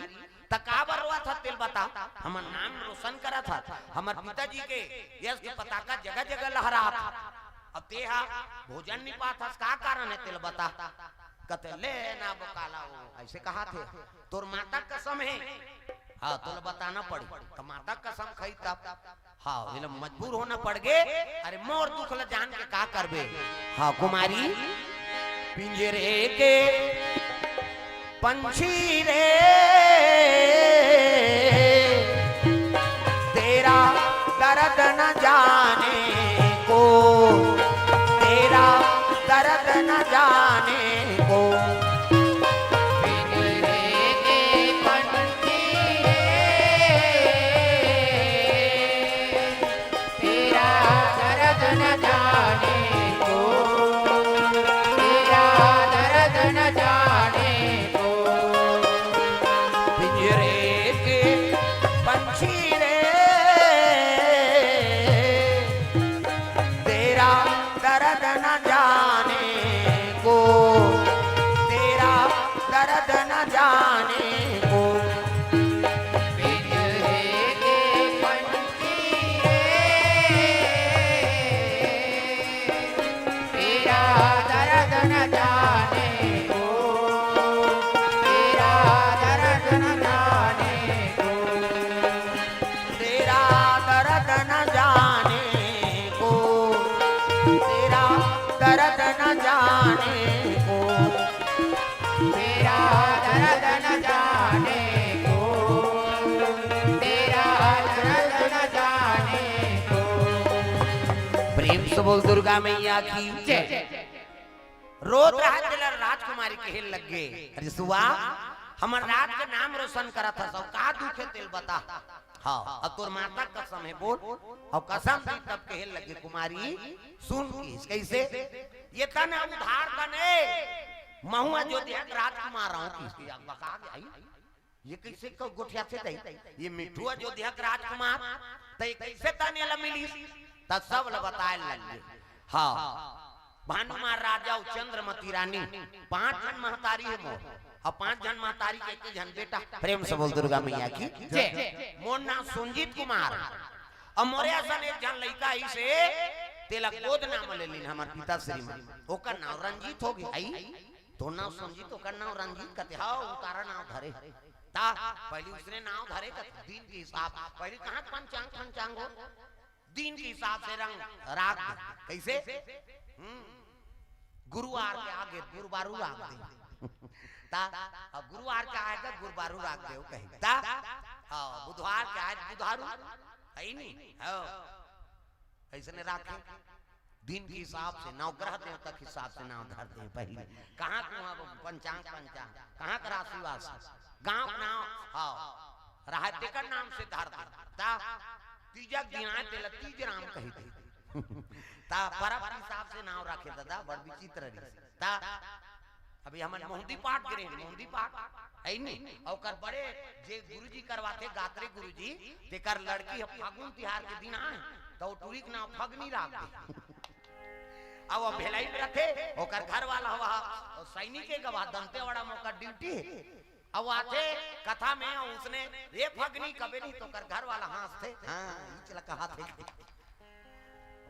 त काबर रोवत हस, तेला बता, हमर नाम रोशन करत हस, हमर पिताजी के यश के पताका जगह-जगह लहरात, अब तेहा भोजन नहीं पात हस, का कारण है, तेला बता।" कथे, "ले ना बकाला, वो ऐसे कहाथे, तोर माता कसम है, हाँ, तोला बताना पड़ी, त माता कसम खाई तब।" हाँ, एला मजबूर होना पड़ गे। अरे मोर दुख ल जान के का करबे? हाँ, कुमारी, पिंजरे के पंछी रे, तेरा दर्द न जाने को, तेरा दर्द न जाने को। पिंजरे के पंछी रे, तेरा दर्द न जाने को, तेरा दर्द न जाने को। पिंजरे के पंछी रे, तेरा दर्द न जाने को, तेरा दर्द न जाने को। पिंजरे के पंछी रे, तेरा दर्द न जाने को, तेरा दर्द न जाने बोल दुर्गा मैया की जय। रोत रहय तेला राजकुमारी कहे लगे, "अरे सुआ, हमर राज के नाम रोशन करत हस, अउ का दुख हे तेला बता।" हाँ, अब तोर माता कसम हे, बोल। अउ कसम दी तब कहे लगे, "कुमारी, सुन किस, कइसे? ये तन उधार तन ए, महूँ अयोध्या के राजकुमार हँव किस।" बका गे, ये कइसे क-, गोठियाथे दई? ये मिट्ठू अयोध्या के राजकुमार, त ये कइसे तन एला मिलिस? त सब ल बताय लगे। हाँ, भानुमान राजा अउ चंद्रमती रानी, पांच झन महतारी हे मोर, अउ पांच झन महतारी के एक झन बेटा। प्रेम से बोल दुर्गा मैया की जय। मोर नाम सुंजीत कुमार, अउ मोरे असन एक झन लइका अइसे, तेला गोद नाम ले लिन हमर पिता श्रीमान, ओकर नाम रंजीत हो गे। आई, तोर नाम सुंजीत, ओकर नाम रंजीत कथे, हाँ, उतारा नाम धरे। ता, पहिली उसने नाम धरे कथे, दिन के हिसाब, पहिली कहाँ पंचांग, पंचांग हो? दिन के हिसाब से रंग राख दे। कइसे? हम्म। गुरुवार के आगे गुरुवारू राख दे। ता, अब गुरुवार के आगे गुरुवारू राख दे, वो कही। ता, हाँ, बुधवार के आगे बुधारू, हे नी? हाँ। अइसने राखे। दिन के हिसाब से, नवग्रह देवता के हिसाब से नाम धर दे पहिली। कहाँ कुहाँ पंचांग, पंचांग, कहाँ के राशि वासी, गाँव के नाम, हाँ, रहय तेकर नाम से धर दे। ता तीजक दिन आय, तेला तीज राम कहि दे। ता परब के हिसाब से नाम रखे ददा, बड़ विचित्र रहिस। ता अभी हमन मोहंदी पाठ करे, मोहंदी पाठ हे नी, अउ ओकर बड़े जे गुरुजी करवाथे, गात्री गुरुजी, तेकर लड़की ह फागुन तिहार के दिन आय, त ओ टुरी के नाम फगनी राख दे। अब वो भेलाई में रथे, ओकर घर वाला हवा, ओ सैनिक के गवा दंतेवाड़ा में ओकर ड्यूटी हे। अब वो आथे कथा में, उसने, "ए फगनी," कबे नहीं त ओकर घर वाला हाँसथे, हाँ, इच ल कहाथे।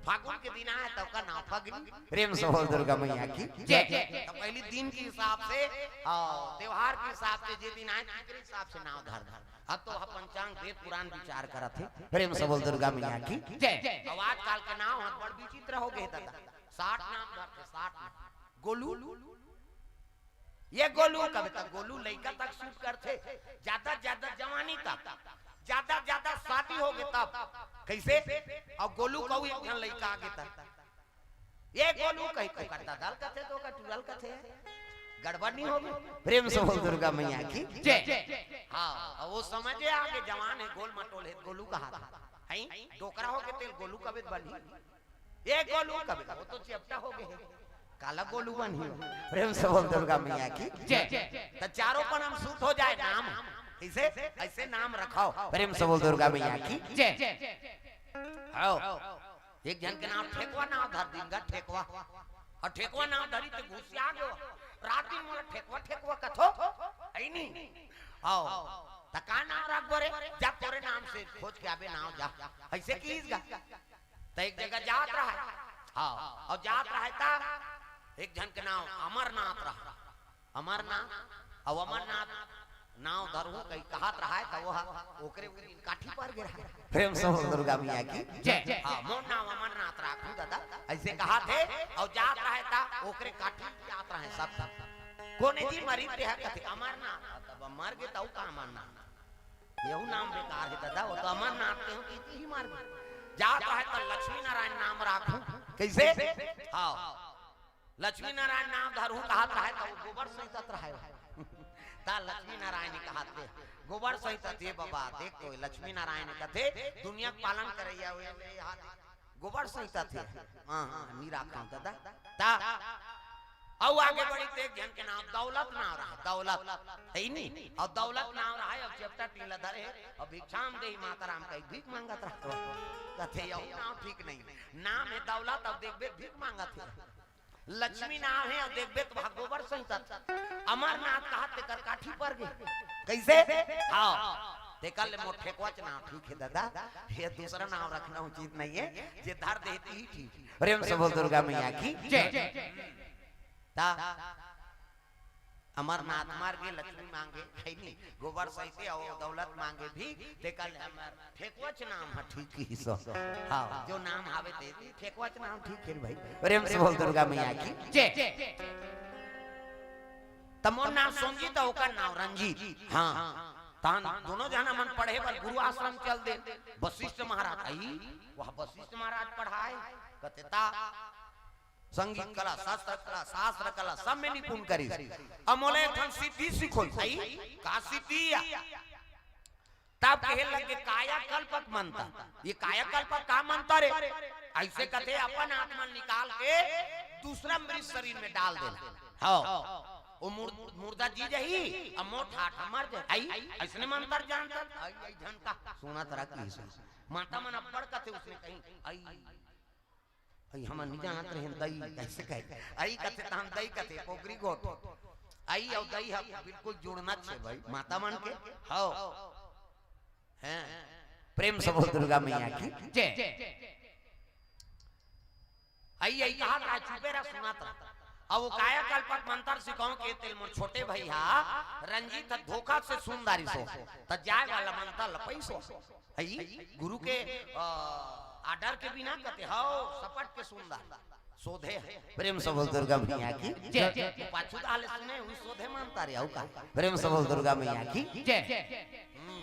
फागुन के दिन आय, त ओकर नाम फगनी। प्रेम से बोल दुर्गा मैया की जय। त पहिली दिन के हिसाब से, हाँ, त्योहार के हिसाब से जे दिन आय, तेकर हिसाब से नाम धर धर। अब तो ह पंचांग, वेद पुराण विचार करत हे। प्रेम से बोल दुर्गा मैया की जय। अब आजकल के नाम ह बड़ विचित्र हो गे ददा। साठ नाम धरथे, साठ नाम। गोलू, ये गोलू कबे तक, गोलू लइका तक सूट करथे, जादा जादा जवानी तक, जादा जादा शादी हो गे तब। कइसे? अउ गोलू कहू एक झन लइका आगे तक, ये गोलू कही तो करता दल कथे तो का टुरल कथे, गड़बड़ नहीं होगी। प्रेम से बोल दुर्गा मैया की जय। हाँ, अउ वो समझे आगे जवान हे, गोल मटोल हे, गोलू कहा था। हैं? डोकरा हो गे तेला गोलू कबे बनही। ए गोलू कबे, वो तो चेपटा हो गे हे। काला गोलू बनही। प्रेम से बोल दुर्गा मैया की जय। त चारों पन हम सूट हो जाय नाम। अइसे, अइसे नाम रखव। प्रेम से बोल दुर्गा मैया की जय। हाँ। एक झन के नाम ठेकवा नाम धर दिन गा, ठेकवा। अउ ठेकवा नाम धरी त गुसिया गे। रात दिन मोला ठेकवा, ठेकवा कथो। हे नी? हाँ। त का नाम रखबो रे? जा तोरे नाम से खोज के आबे नाम जा। अइसे किहिस गा। त एक जगह जात रहय। हाँ, अउ जात रहय त एक झन के नाम अमरनाथ रहय। अमरनाथ, अउ अमरनाथ नाम धरहूँ कहि कहत रहय त वो ह ओकरे उही दिन काठी पर गे रहय। प्रेम से बोल दुर्गा मैया की जय। हाँ, मोर नाम अमरनाथ राखहूँ ददा, अइसे कहत हे, अउ जात रहय त ओकरे काठी जात रहय सब। कोने जी मरिस तेहा कथे अमरनाथ, तब मर गे त अउ का अमरनाथ? यहू नाम बेकार हे ददा, वो तो अमरनाथ के हो कि ही मार दे। जात रहय त लक्ष्मी नारायण नाम राखहूँ। कइसे? हाँ। लक्ष्मी नारायण नाम धरहूँ कहत रहय त वो गोबर सैंतत रहय। त लक्ष्मी नारायण कहत हे, गोबर सैंतत हे बबा, देख तो लक्ष्मी नारायण कथे, दुनिया के पालन करइया हुए, ये हाथ गोबर सैंतत हे। हाँ, हाँ, नी राखहूँ ददा। त अउ आगे बढ़ी त एक झन के नाम दौलत नाम रहय, दौलत। हे नी? अउ दौलत नाम रहय, अउ चेपटा टीला धरे, अउ भिक्षाम देहि माता राम कहि भीख मांगत रहय। कथे, "यहू नाम ठीक नहीं। नाम हे दौलत, अउ देखबे भीख मांगत हे। लक्ष्मी नाम हे, अउ देखबे त गोबर सैंतत। अमरनाथ कहत तेकर काठी पर गे।" कइसे? हाँ। तेकर ले मोर ठेकवाच नाम ठीक हे ददा। ये दूसरा नाम रखना उचित नहीं हे। जे धर देही ठीक। प्रेम से बोल दुर्गा मैया की जय। त अमरनाथ मर गे, लक्ष्मी मांगे, हे नी, गोबर सैंते अउ दौलत मांगे भी, तेकर ले हमर ठेकवाच नाम ह ठीक किहिस। हाँ, जो नाम हवे ते भी ठेकवाच नाम ठीक हे भाई। प्रेम से बोल दुर्गा मैया की जय। त मोर नाम सोमजीत, ओकर नाम रंजीत। हाँ, तहन दूनों झन हमन पढ़े बर गुरु आश्रम चल दे। वशिष्ठ महाराज, आई, वह वशिष्ठ महाराज पढ़ाय। कथे ता संगीत कला, शस्त्र कला, शास्त्र कला, सब में निपुण करिस। अब मोला एक ठन सिद्धि सिखोई। अई, का सिद्धि या? तब कहे लगे, कायाकल्पक मंत्र। ये कायाकल्पक का मंत्र हे? अइसे कथे, अपन आत्मा निकाल के दूसरा मृत शरीर में डाल देना। हाँ, वो मुर्द-, मुर्दा जी जही, अब मोर ठाठ मर जाय। अई, अइसने मंत्र जानता। अई, अई, झन का सुनत रह कि माता मन अब्बड़ कथे, उसने कही, अई, अई, हमन नइ जानत रहेन, दई कइसे कहे? अई कथे, तहन दई कथे, पोगरी गोठ। अई अउ दई ह बिल्कुल जुड़ना छे भाई, माता मन के। हव। हैं? प्रेम से बोल दुर्गा मैया की। जय। अई, अई कहा था, चुपे रह, सुनत रह। अब वो कायाकल्पक मंत्र सिखाओ के तेल मोर छोटे भैया रंजीत ह धोखा से सुन डारिस हो, त जाय वाला मंत्र ल पइसो। हई, गुरु के, अ, order के बिना कथे, हव, सपट के सुन डार। सोधे हे। प्रेम से बोल दुर्गा मैया की। जय। पाछू डाले सुने, उही सोधे मंत्र हे, अउ का? प्रेम से बोल दुर्गा मैया की। जय। हम्म।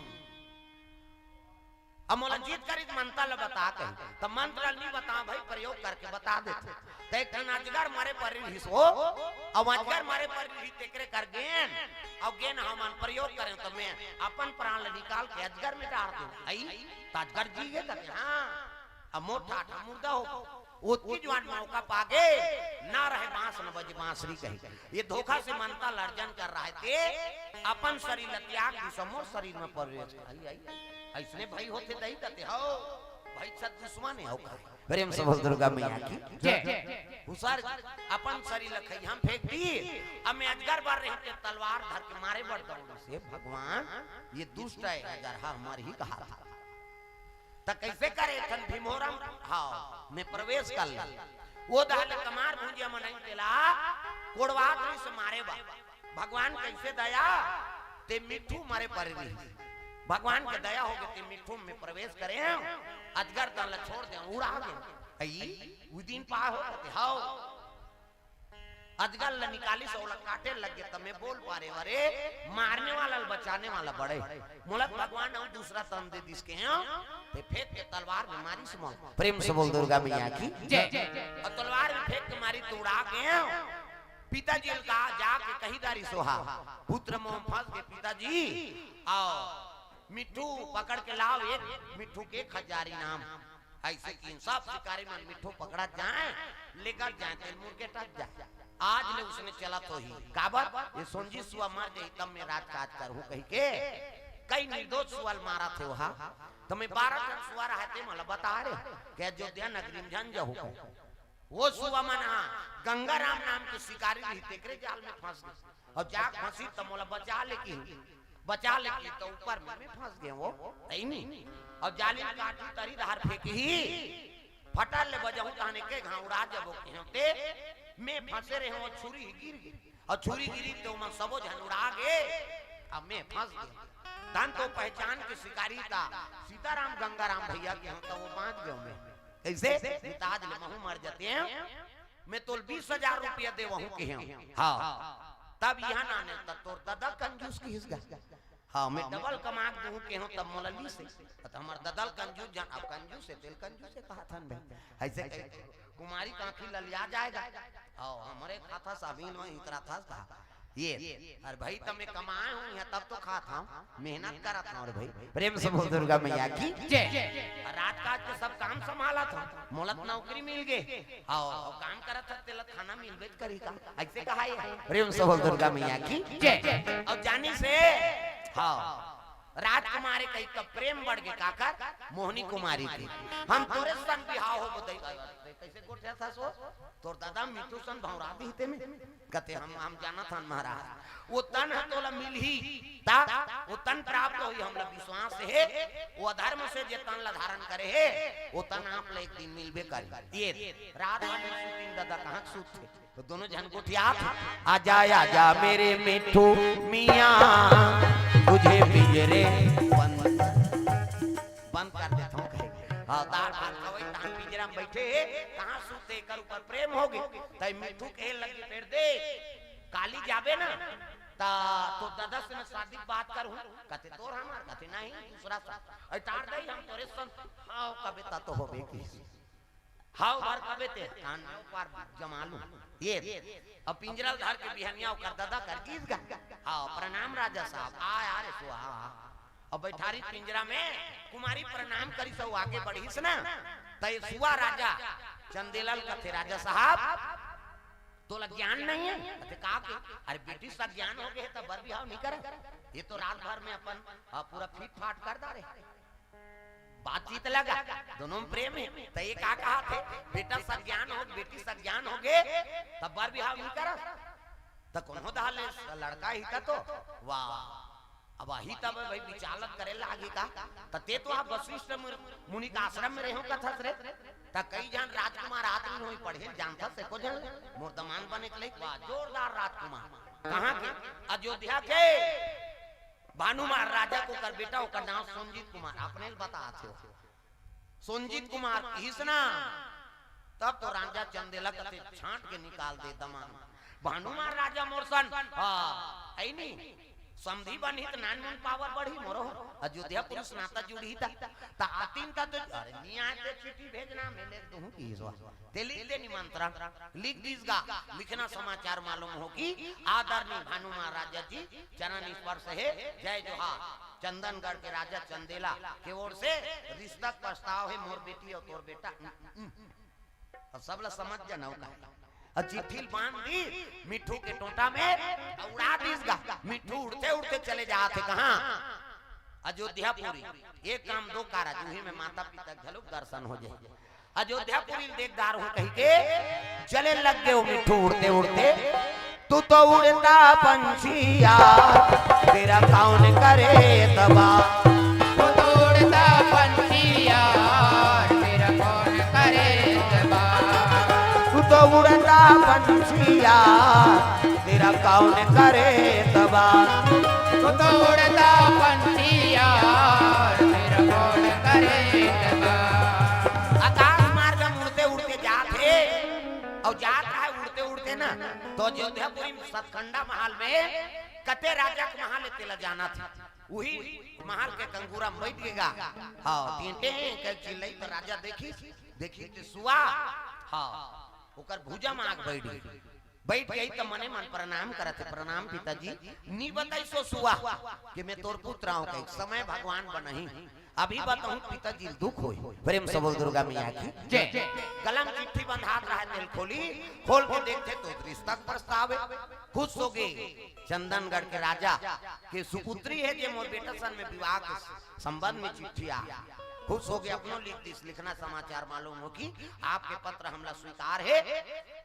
अब मोला जिद करिस मंत्र ल बता कही, त मंत्र ल नइ बता भाई, प्रयोग करके बता देथे। त एक ठन अजगर मरे पर रिहिस हो, अब अजगर मरे पर रिहिस, तेकरे कर गेन, अउ गेन हमन प्रयोग करेन, त मैं अपन प्राण ल निकाल के अजगर में डार देंव। अई, त अजगर जी गे कथे, हाँ, अब मोर ठाठ मुर्दा हो। ओतकी जुवार मौका पागे, ना रहे बांस न बजे बांसुरी कही। ये धोखा से मंत्र ल अर्जन कर रहा हे ते, अपन शरीर ल त्याग दिस, मोर शरीर में प्रवेश कर। अई, अई, अइसने भाई होथे दई कथे, हव, भाई सत दुश्मन हे, हव का? प्रेम से बोल दुर्गा मैया की। जय। हुसर अपन शरीर ल खइहा म फेंक दिस, अब मैं अजगर बर रहितेंव, तलवार धर के मारे बर दौड़िस, हे भगवान, ये दुष्ट हे, अजगर ह हमर ही कहा था। त कइसे करे एक ठन भीमोरम? हव, में प्रवेश कर ले। वो दहा ले कमार भुंजिया मनई तेला कोड़वात रिहिस मारे बर। भगवान कइसे दया, ते मिट्ठू मरे पर रिहिस। भगवान के दया होगे ते मिट्ठू में प्रवेश करेंव, अजगर तन ल छोड़ देंव, उड़ा गेंव। अई, उही दिन पाय हो कथे, हव। अजगर ल निकालिस, ओला काटे लगे, त में बोल पारेंव, अरे, मारने वाला ल बचाने वाला बड़े। मोला भगवान अउ दूसरा तन दे दिस कहेंव, ते फेंक के तलवार में मारिस मोला। प्रेम से बोल दुर्गा मैया की। जय। अउ तलवार में फेंक के मारिस त उड़ा गेंव। पिताजी ल का जाके कहि डारिस ओहा, पुत्र मोह म फंस गे पिताजी, अउ मिट्ठू पकड़ के लाव एक, मिट्ठू के एक हजार इनाम। अइसे कि सब शिकारी मन मिट्ठू पकड़त जाय, लेगत जाय, तेल मुड़ के टक जाय। आज ले उसने चलत होही। काबर? ये सोंझी सुआ मर जाही, तब में राजकाज करहूं कहिके। कई निर्दोष सुआ ल मारत हे ओहा। त में बारह ठन सुआ रहे ते मोला बता रहे, के अयोध्या नगरी में झन जहू कहे। वो सुआ मन हा गंगाराम नाम के शिकारी रहिस, तेकरे जाल में फंस गे। अउ जाके फंसिस त मोला बचा ले किहिस, बचा ले किहिस त ऊपर में, में फंस गेंव वो, तइनी। अउ जाली ल काटही तरी डहर फेंकही, फटर ले बजाहूं तहन एके घांव उड़ा जबो कहेंव ते, में फंसे रहेंव, छुरी गिर गे। अउ छुरी गिरिस त ओमन सबो झन उड़ा गे, अब में फंस गेंव। तहन तो पहचान के शिकारी त सीताराम गंगाराम भैया कहेंव त वो बांच गेंव में। कइसे? मिताज ले महूं मर जातेंव, में तोल बीस हजार रुपया देवहूं कहेंव। हव। तब इहां नाने त तोर ददा कंजूस किहिस गा। हव, में डबल कमा के दूहूं कहेंव, तब मोला लिस हे। त हमर ददा ल कंजूस जान, अब कंजूस हे, तेल कंजूस हे कहत हन भाई। अइसे कहि कुमारी कांखी ललिया जाय गा। हव, हमरे खाता साबिन में इतरा था कहा। ये, अरे भाई, त में कमाय हंव इहां, तब तो खात हंव, मेहनत करत हंव रे भाई। प्रेम से बोल दुर्गा मैया की। जय। अउ राजकाज के सब काम संभालत हंव, मोला त नौकरी मिल गे। हव, अउ काम करत हस तेला खाना मिलबेच करही का? अइसे कहा ये। प्रेम से बोल दुर्गा मैया की। जय। अउ जानिस हे, हव, राजकुमारी कहिके प्रेम बढ़ गे, काकर? मोहनी कुमारी के। हम तोरे सन बिहाव होबो दई। कइसे गोठियाथस वो? तोर ददा मिट्ठू सन भौंरा दिहिस ते में। कथे हम, हम जानत हन महाराज, वो तन ह तोला मिलही, त वो तन प्राप्त होही, हमला विश्वास हे, वो अधर्म से जे तन ला धारण करे हे, वो तन आप ला एक दिन मिलबे करही। ये रात भर में सुतिन ददा कहां सूतथे, त दूनों झन गोठियात, आजा आजा मेरे मिट्ठू मियां, तुझे पिंजरे बंद, बंद कर देथंव कहे। हव, दाल भात खवई, तहां पिंजरा में बइठे हे, कहां सूते, एकर ऊपर प्रेम होगे। तई मिट्ठू कहे लगे, फेर दे, काली जाबे ना, त तोर ददा से मैं शादी के बात करहूं। कथे, तोर हमार? कथे, नहीं, दूसरा सन। अरे टार दई, हम तोरे सन। हव, कबे त तो होबे किहिस। हाव भर कबे ते, कान में ऊपर जमा लूं। ये, अब पिंजरा धर के बिहनिया ओकर ददा कर गीस गा। हाव, प्रणाम राजा साहब, आ, आ रे सुहा। अब बैठारी पिंजरा में, कुमारी प्रणाम करिस अउ आगे बढ़िस ना, त ये सुआ राजा चंदेला ल कथे, "राजा साहब, तोला ज्ञान नहीं है?" कथे, "का के?" "अरे बेटी सा ज्ञान हो गए त बर बिहाव नहीं करे, ये तो रात भर में अपन, हाँ, पूरा फिट फाट कर डारे।" बातचीत लगा, दोनों में प्रेम है। त ये का कहा थे, "बेटा सज्ञान हो, बेटी सज्ञान हो गे, तब बर बिहाव नहीं करस।" त कोनो दाल ले लड़का ही त तो, वाह, अब अही तब भाई विचालत करे लागी का। त ते तो आप वशिष्ठ मुनि, मुनि का आश्रम में रहो कथस रे। त कई जन राजकुमार आदमी होई पढ़े जानथस से को जन मोर दमान बने के लइक, वाह, जोरदार राजकुमार। कहाँ के? अयोध्या के। भानुमार राजा के ओकर बेटा, ओकर नाम सोनजीत कुमार, अपने ल बता थे। सोनजीत कुमार किहिस ना, तब तो राजा चंदेला कथे छांट के निकाल दे दमान। भानुमार राजा मोर सन, हाँ, ऐ नी, समधी बनही त नानमुन पावर बढ़ी मोरो। अयोध्या पुरुष नाता जुड़ही त, त आतिन त तो, अरे, नी आए ते चिट्ठी भेजना, मैं लिख दूं किहिस वा। ते लिख दे निमंत्रण, लिख दीस गा, लिखना समाचार मालूम हो कि आदरणीय भानुमार राजा जी चरण स्पर्श है, जय जोहार। चंदनगढ़ के राजा चंदेला के ओर से रिश्ता के प्रस्ताव है, मोर बेटी और तोर बेटा। अब सब ला समझ जाना का। अब चिट्ठी बांध दी मिट्ठू के टोंटा में, उड़ा दीस गा। मिट्ठू उड़ते उड़ते चले जात हे कहाँ? अयोध्यापुरी। एक काम दो कारज, उही में माता पिता के घलो दर्शन हो जाए। अयोध्यापुरी ल देख डारहूं कहिके चले लग गे ओ मिट्ठू उड़ते उड़ते। तू तो उड़ता पंछी यार, तेरा कौन करे एतबार। तू तो उड़ता पंछी यार, तेरा कौन करे एतबार। तू तो उड़ता पंछी यार, तेरा कौन करे एतबार। तू तो उड़ता पंछी यार, तेरा कौन करे एतबार। आकाश मार्ग में उड़ते उड़ते जात हे, अउ जात हे उड़ते उड़ते ना, तो अयोध्यापुरी में सतखंडा महल में कते राजा के महल हे तेला जानत हे। उही महल के कंगूरा में बइठ गे गा। हाँ, टेंटे के चिल्लई त राजा देखिस, देखिस ते सुआ। हाँ, ओकर भुजा में आके बइठ गे। बइठ गे त मने मन प्रणाम करत हे, "प्रणाम पिताजी।" नी बताइस ओ सुआ कि मैं तोर पुत्र हूं, कहिके समय भगवान बनही। अभी बताहूं पिताजी ल दुख होय। प्रेम से बोल दुर्गा मैया की जय। गला में चिट्ठी बंधात रहे, तेला खोली, खोल के देखथे तो रिश्ता के प्रस्ताव हे। खुश हो गे। चंदनगढ़ के राजा के सुपुत्री हे जे मोर बेटा सन में विवाह के संबंध में चिट्ठी आ। खुश हो गे, अपनो लिख दीस, लिखना समाचार मालूम हो कि आपके पत्र हमला स्वीकार हे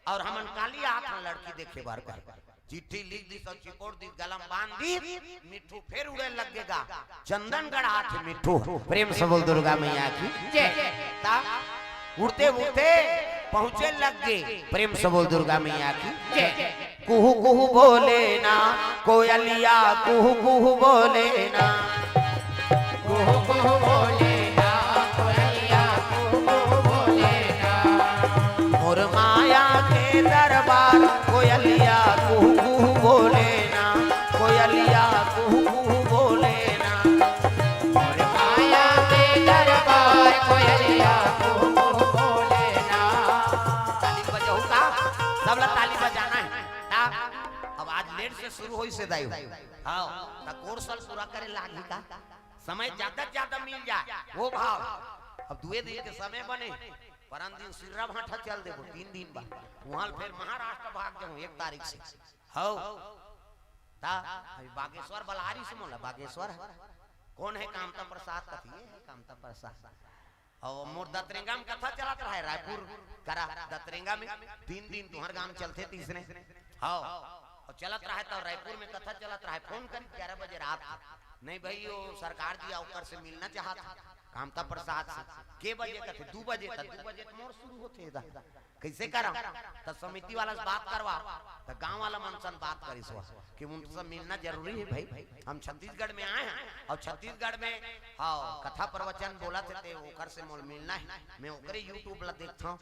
अउ हमन काली आत हन लड़की देखे बर कहे। चिट्ठी लिख दीस अउ चिपोड़ दीस, गला में बांध दीस, मिट्ठू फेर उड़े लग गे गा। चंदनगढ़ आत हे मिट्ठू, प्रेम से बोल दुर्गा मैया की जय। ता उड़ते उड़ते पहुंचे लग गे, प्रेम से बोल दुर्गा मैया की जय। कुहू कुहू बोले ना कोयलिया, कुहू कुहू बोले ना। कुहू कुहू बोले ना कोयलिया, कुहू कुहू बोले ना। मोर माया के दरबार कोयलिया, कुहू कुहू बोले ना। कोयलिया कुहू कुहू बोले ना। मोर माया के दरबार कोयलिया कुहू कुहू बोले ना। ताली बजाहू का? सबला ताली बजाना हे। ता, अब आज लेट से शुरू होइस हे दाई। हाँ, त कोर्स ल पूरा करे लागही का? समय ज्यादा से ज्यादा मिल जाए, वो भाव। अब दुए दिन के समय बने, परन दिन सिर्रा भाठा चल देबो, तीन दिन बाद। उहाँ ल फेर महाराष्ट्र भाग जाहूं एक तारीख से। हौ। ता, अभी बागेश्वर बलारिस मोला, बागेश्वर हे। कोन हे कामता प्रसाद कथे, ये हे कामता प्रसाद। अउ मोर दतरेंगा में कथा चलत रहे, रायपुर करा दतरेंगा में तीन दिन तुंहर गांव चलथे तीसरे। हौ। अउ चलत रहे त रायपुर में कथा चलत रहे, फोन करी ग्यारह बजे रात। नहीं भाई, वो सरकार जी ओकर से मिलना चाहत हे, कामता प्रसाद से। के बजे कथे? दू बजे। त दू बजे त मोर शुरू होथे दा। कइसे करंव? त समिति वाला से बात करवा, त गांव वाला मन सन बात करिस वा कि उनसे मिलना जरूरी हे भाई, हम छत्तीसगढ़ में आए हन अउ छत्तीसगढ़ में, हाँ, कथा प्रवचन बोलत हे, ते ओकर से मोला मिलना हे। मैं ओकरे YouTube ला देखथंव,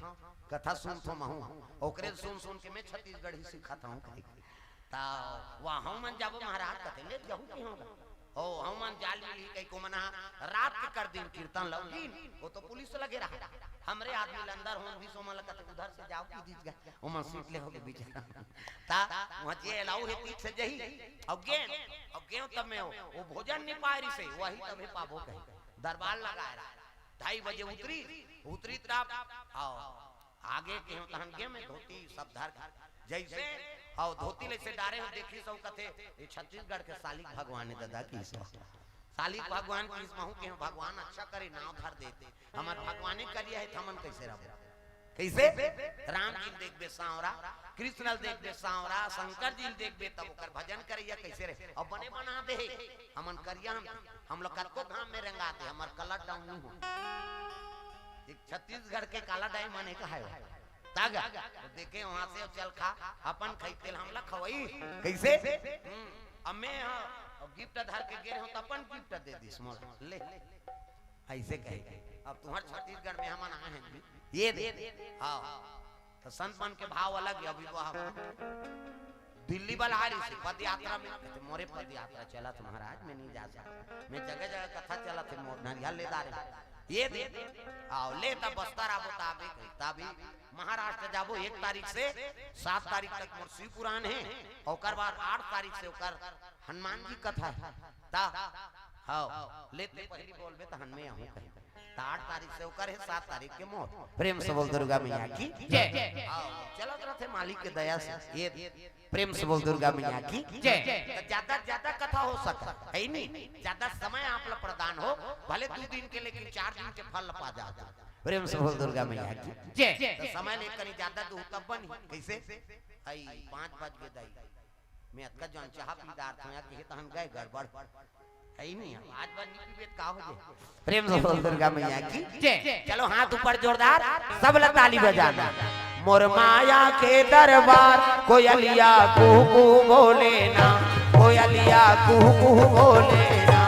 कथा सुनथंव महूं, ओकरे सुन सुन के मैं छत्तीसगढ़ी सीखत हंव। त वहां मन जाबो महाराज, कथे ले जाहू के होगा। ओ, हमन जाली ली कई को मना, रात के कर दिन कीर्तन लौकिन, वो तो पुलिस लगे रहा। हमरे आदमी ल अंदर होन भी सोमन लगत, उधर से जाओ कि दीस गा, ओमन सीट ले होगे बेचारा। ता वहाँ जे अलाउ हे तीर से जही, अउ गेन, अउ गेन तब में हो, वो भोजन नहीं पाए रही से, वही तबे पाबो कही। दरबार लगाए रहा, ढाई बजे उतरी, उतरी तब, आओ, आगे के हो तहन के में धोती सब धर के। जैसे, हाँ, धोती ले से डारे हो, देखी सब कथे, "ये छत्तीसगढ़ के सालिक भगवान है दादा की इसमें। सालिक भगवान की इसमें हूँ के हो, भगवान अच्छा करे, नाव धर देते। हमर भगवाने करिया है, थमन कैसे रहो?" कैसे? राम जी ल देखबे सांवरा, कृष्ण ल देखबे सांवरा, शंकर जी ल देखबे तब ओकर भजन करैया कैसे रहे? अब बने बना दे, हमन करिया हम, हम लोग कतको घाम में रेंगाते, हमर कलर डाउन नहीं हो। एक छत्तीसगढ़ के काला डायमंड है, कहा है? तागा। तो देखे वहां से, "चल खा, अपन खाई तेल हमला खवाई।" कैसे? हम्म, अब मैं, हाँ, अब गिफ्ट धर के गे हूँ, तो अपन गिफ्ट दे दिस मोला। ले, ऐसे कहे। अब तुम्हार छत्तीसगढ़ में हमन आए हैं, ये दे। हाँ, तो संत मन के भाव अलग है। अभी वो हम दिल्ली वाला आ रही थी पद यात्रा में, कहते, "मोरे पद यात्रा चलत हे महाराज, मैं नहीं जा सकता, मैं जगह जगह कथा चलत हे, मोर नरिया ले दारे।" ये दे, आओ ले, तब बस्तर आबो, ताबे, ताबी महाराष्ट्र जाबो। एक तारीख से सात तारीख तक मोर शिव पुराण है, ओकर बाद आठ तारीख से ओकर हनुमान जी कथा है। ता, हाँ, ले ते पहली बोलबे त हनमे आहूं कही। त आठ तारीख से ओकर हे, सात तारीख के मोर। प्रेम से बोल दुर्गा मैया की जय। आओ, चलत रहथे मालिक के दया से। ये प्रेम से बोल दुर्गा मैया की जय। त ज्यादा, ज्यादा कथा हो सका, है नी? ज्यादा समय आप ला प्रदान हो, भले दू दिन के, लेकिन चार दिन के फल पा जात। प्रेम से बोल दुर्गा मैया की जय। त समय ले कनी ज्यादा दू तब बनी। कैसे? आई पाँच बज गे दाई, मैं अतका जन चाह पी डारत हूँ, या कहे तहन गए गड़बड़। है ही नहीं, आज बार नहीं पीबे त का हो जाए। प्रेम से बोल दुर्गा मैया की जय। चलो हाथ ऊपर जोरदार, सब ला ताली बजाना। मोर माया के दरबार, कोयलिया कुहू कुहू बोले ना, कोयलिया कुहू कुहू बोले ना।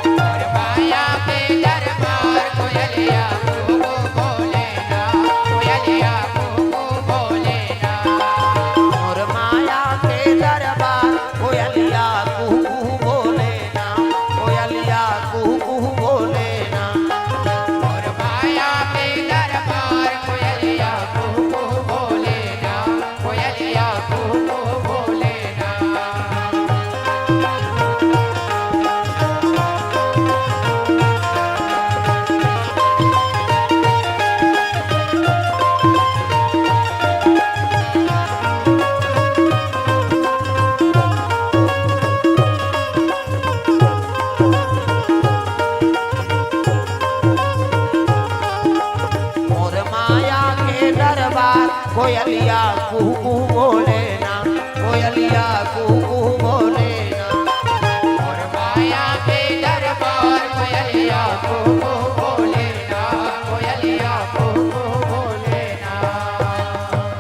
मोर माया के दरबार, कोयलिया कुहू कुहू बोले ना, कोयलिया कुहू कुहू बोले ना। मोर माया के दरबार, कोयलिया कुहू कुहू बोले ना, कोयलिया कुहू कुहू बोले ना। मोर माया के दरबार, कोयलिया कुहू कुहू बोले ना, कोयलिया कुहू कुहू बोले ना। मोर माया के दरबार, कोयलिया कुहू कुहू बोले ना, कोयलिया कुहू कुहू बोले ना। मोर माया के दरबार, कोयलिया कुहू कुहू बोले ना, कोयलिया कुहू कुहू बोले ना।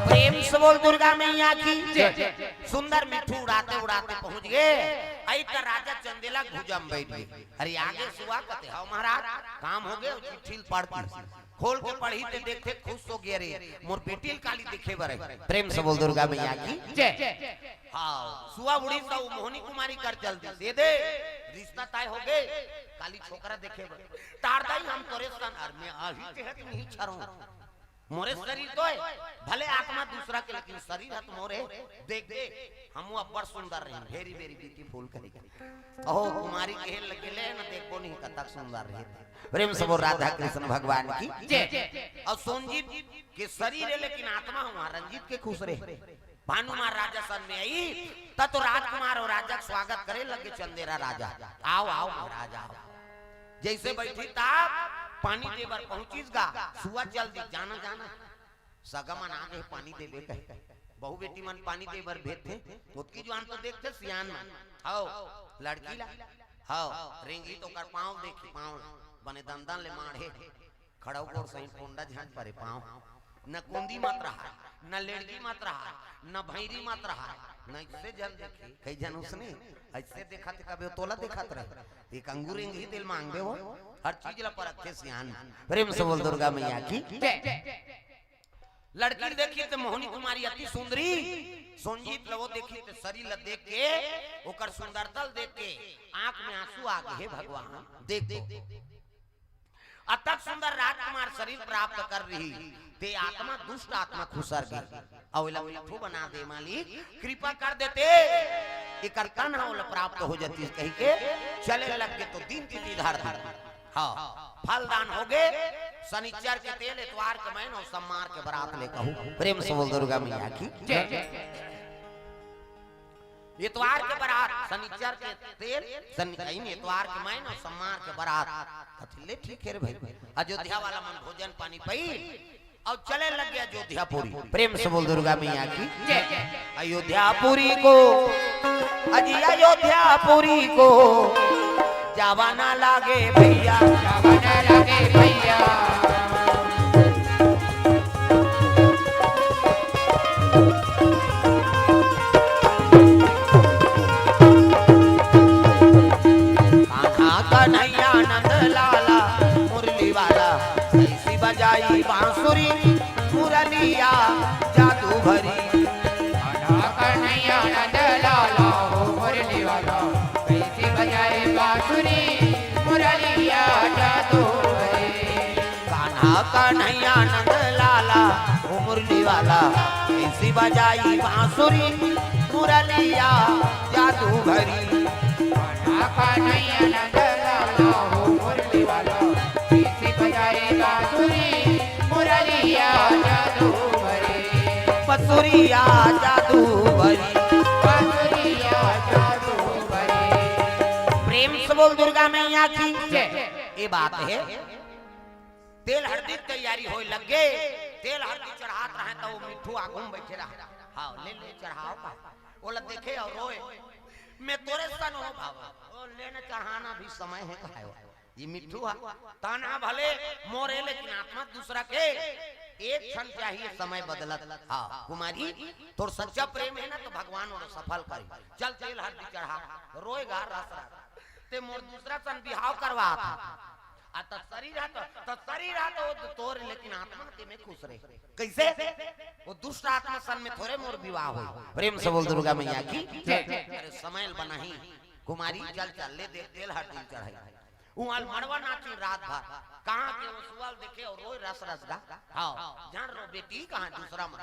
प्रेम से बोल दुर्गा मैया की जय। सुंदर मिट्ठू उड़ाते उड़ाते पहुंच गए। आई त राजा चंदेला भुजा में बैठ गए। अरे आगे सुआ कथे, "हव महाराज, काम हो गए।" चिट्ठी ल पढ़ के, खोल के पढ़ी ते देखथे, खुश हो गया, "रे मोर बेटी ल काली देखे बर है।" प्रेम से बोल दुर्गा मैया की जय। हाँ, सुआ उड़ी त मोहनी कुमारी कर चल दी, दे दे, रिश्ता तय हो गए, काली छोकरा देखे बर। तार दाई हम तोरे सन, अरे मैं अभी तेहत नहीं छरो। मोरे शरीर तो है, भले आत्मा दूसरा के, लेकिन शरीर है तो मोरे। देख दे, हम अब्बड़ सुंदर रहे, very very beautiful कहे। अहो कुमारी कहे लगे ले न, देखो नहीं कतक सुंदर रहे। प्रेम से बोल राधा कृष्ण भगवान की जय। और सोनजीत के शरीर है लेकिन आत्मा हुआ रंजीत के खुश रहे। भानुमार राजा सन में आई, तब तो राजकुमार और राजा के स्वागत करे लगे चंदेरा राजा। आओ आओ महाराज आओ। जैसे बैठी ता पानी देबर पहुंचिस गा, सुआ चल दी, "जाना जाना, सगा मन आ गए पानी देबे कहे।" बहू बेटी मन पानी देबर भेजथे, ओतकी जुआन तो देखथे सियान मन। हव, लड़की ला, हव, रेंगी तो कर पाँव देखी, पाँव बने दंदन ले माढ़े, खड़ाऊ गोड़ सही पोंडा झन परे पाँव। न कुंदी मत रहा, न लेड़गी मत रहा, न भैरी मत रहा, न इससे झन देखे, कई झन उसने ऐसे देखा थे कभी तोला देखत रहे। एक अंगूर इंगी दिल मांगबे हो, हर चीज ला परखे सियान। प्रेम से बोल दुर्गा मैया की जय। लड़की ल देखिस त मोहनी कुमारी अति सुंदरी, सोनजीत ल वो देखिस त सरीर ल देख के, ओकर सुंदरता ल देख के आंख में आंसू आ गे, "हे भगवान, देख तो, अतक सुंदर राजकुमार सरीर प्राप्त कर रही, ते आत्मा, दुष्ट आत्मा खुसर गे, अउ एला मिट्ठू बना दे मालिक, कृपा कर देते, एकर तन ह ओला प्राप्त हो जातिस," कहिके चले लग गे तो दिन तिथि धर धर। हाँ, फलदान हो गे, शनिचर के तेल, एतवार के मैन अउ सम्मार के बरात ले कहू। प्रेम से बोल दुर्गा मैया की। जय। एतवार के बरात, शनिचर के तेल, शनि, एतवार के मैन अउ सम्मार के बरात। कथी ले ठीक हे रे भाई। अयोध्या वाला मन भोजन पानी पई अउ चले लग गे अयोध्यापुरी। प्रेम से बोल दुर्गा मैया की। जय। अयोध्यापुरी को, अजी अयोध्यापुरी को जावा ना लागे भैया। जावा ना लागे भैया। कान्हा कन्हैया नंद लाला मुरली वाला, कैसी बजाई बांसुरी मुरलिया जादू भरी। कान्हा कन्हैया नंद लाला हो मुरली वाला, कैसी बजाई बांसुरी मुरलिया जादू भरी। कान्हा कन्हैया नंद लाला हो मुरली वाला, कैसी बजाई बांसुरी मुरलिया जादू भरी। कान्हा कन्हैया नंद लाला हो मुरली वाला, कैसी बजाई बांसुरी मुरलिया जादू भरी। बांसुरिया जादू भरी। बांसुरिया जादू भरी। प्रेम से बोल दुर्गा मैया की। जय। ये बात हे। तेल हरदी के तैयारी होय लग गे। तेल हरदी चढ़ात रहे त वो मिट्ठू आगू में बैठे रहा। हाँ, ले ले चढ़ाव का। ओला देखे अउ रोय। मैं तोरे सन हो बाबा। ओ लेने चढ़ाना भी समय हे कहाय। ये मिट्ठू हा। तन हा भले मोर हे लेकिन आत्मा दूसरा के। एक क्षण चाहिए समय बदलत। हाँ, कुमारी, तोर सच्चा प्रेम हे ना त भगवान ओला सफल करी। चल तेल हरदी चढ़ा, रोय गा रस रस। ते मोर दूसरा सन बिहाव करवा था। आ त सरीर हा त, त सरीर हा त वो तोर, लेकिन आत्मा ते में खुश रहे। कैसे? वो दुष्ट आत्मा सन में थोरे मोर विवाह होय। प्रेम से बोल दुर्गा मैया की। जय। अरे समय ल बनाही। कुमारी चल चल ले दे, तेल हरदी चढ़ाई। उहाँ मड़वा नाचिन रात भर। कहाँ के वो सुआ ल देखे अउ रोय रस रस गा। हाँ, जान रो बेटी कहाँ दूसरा मन।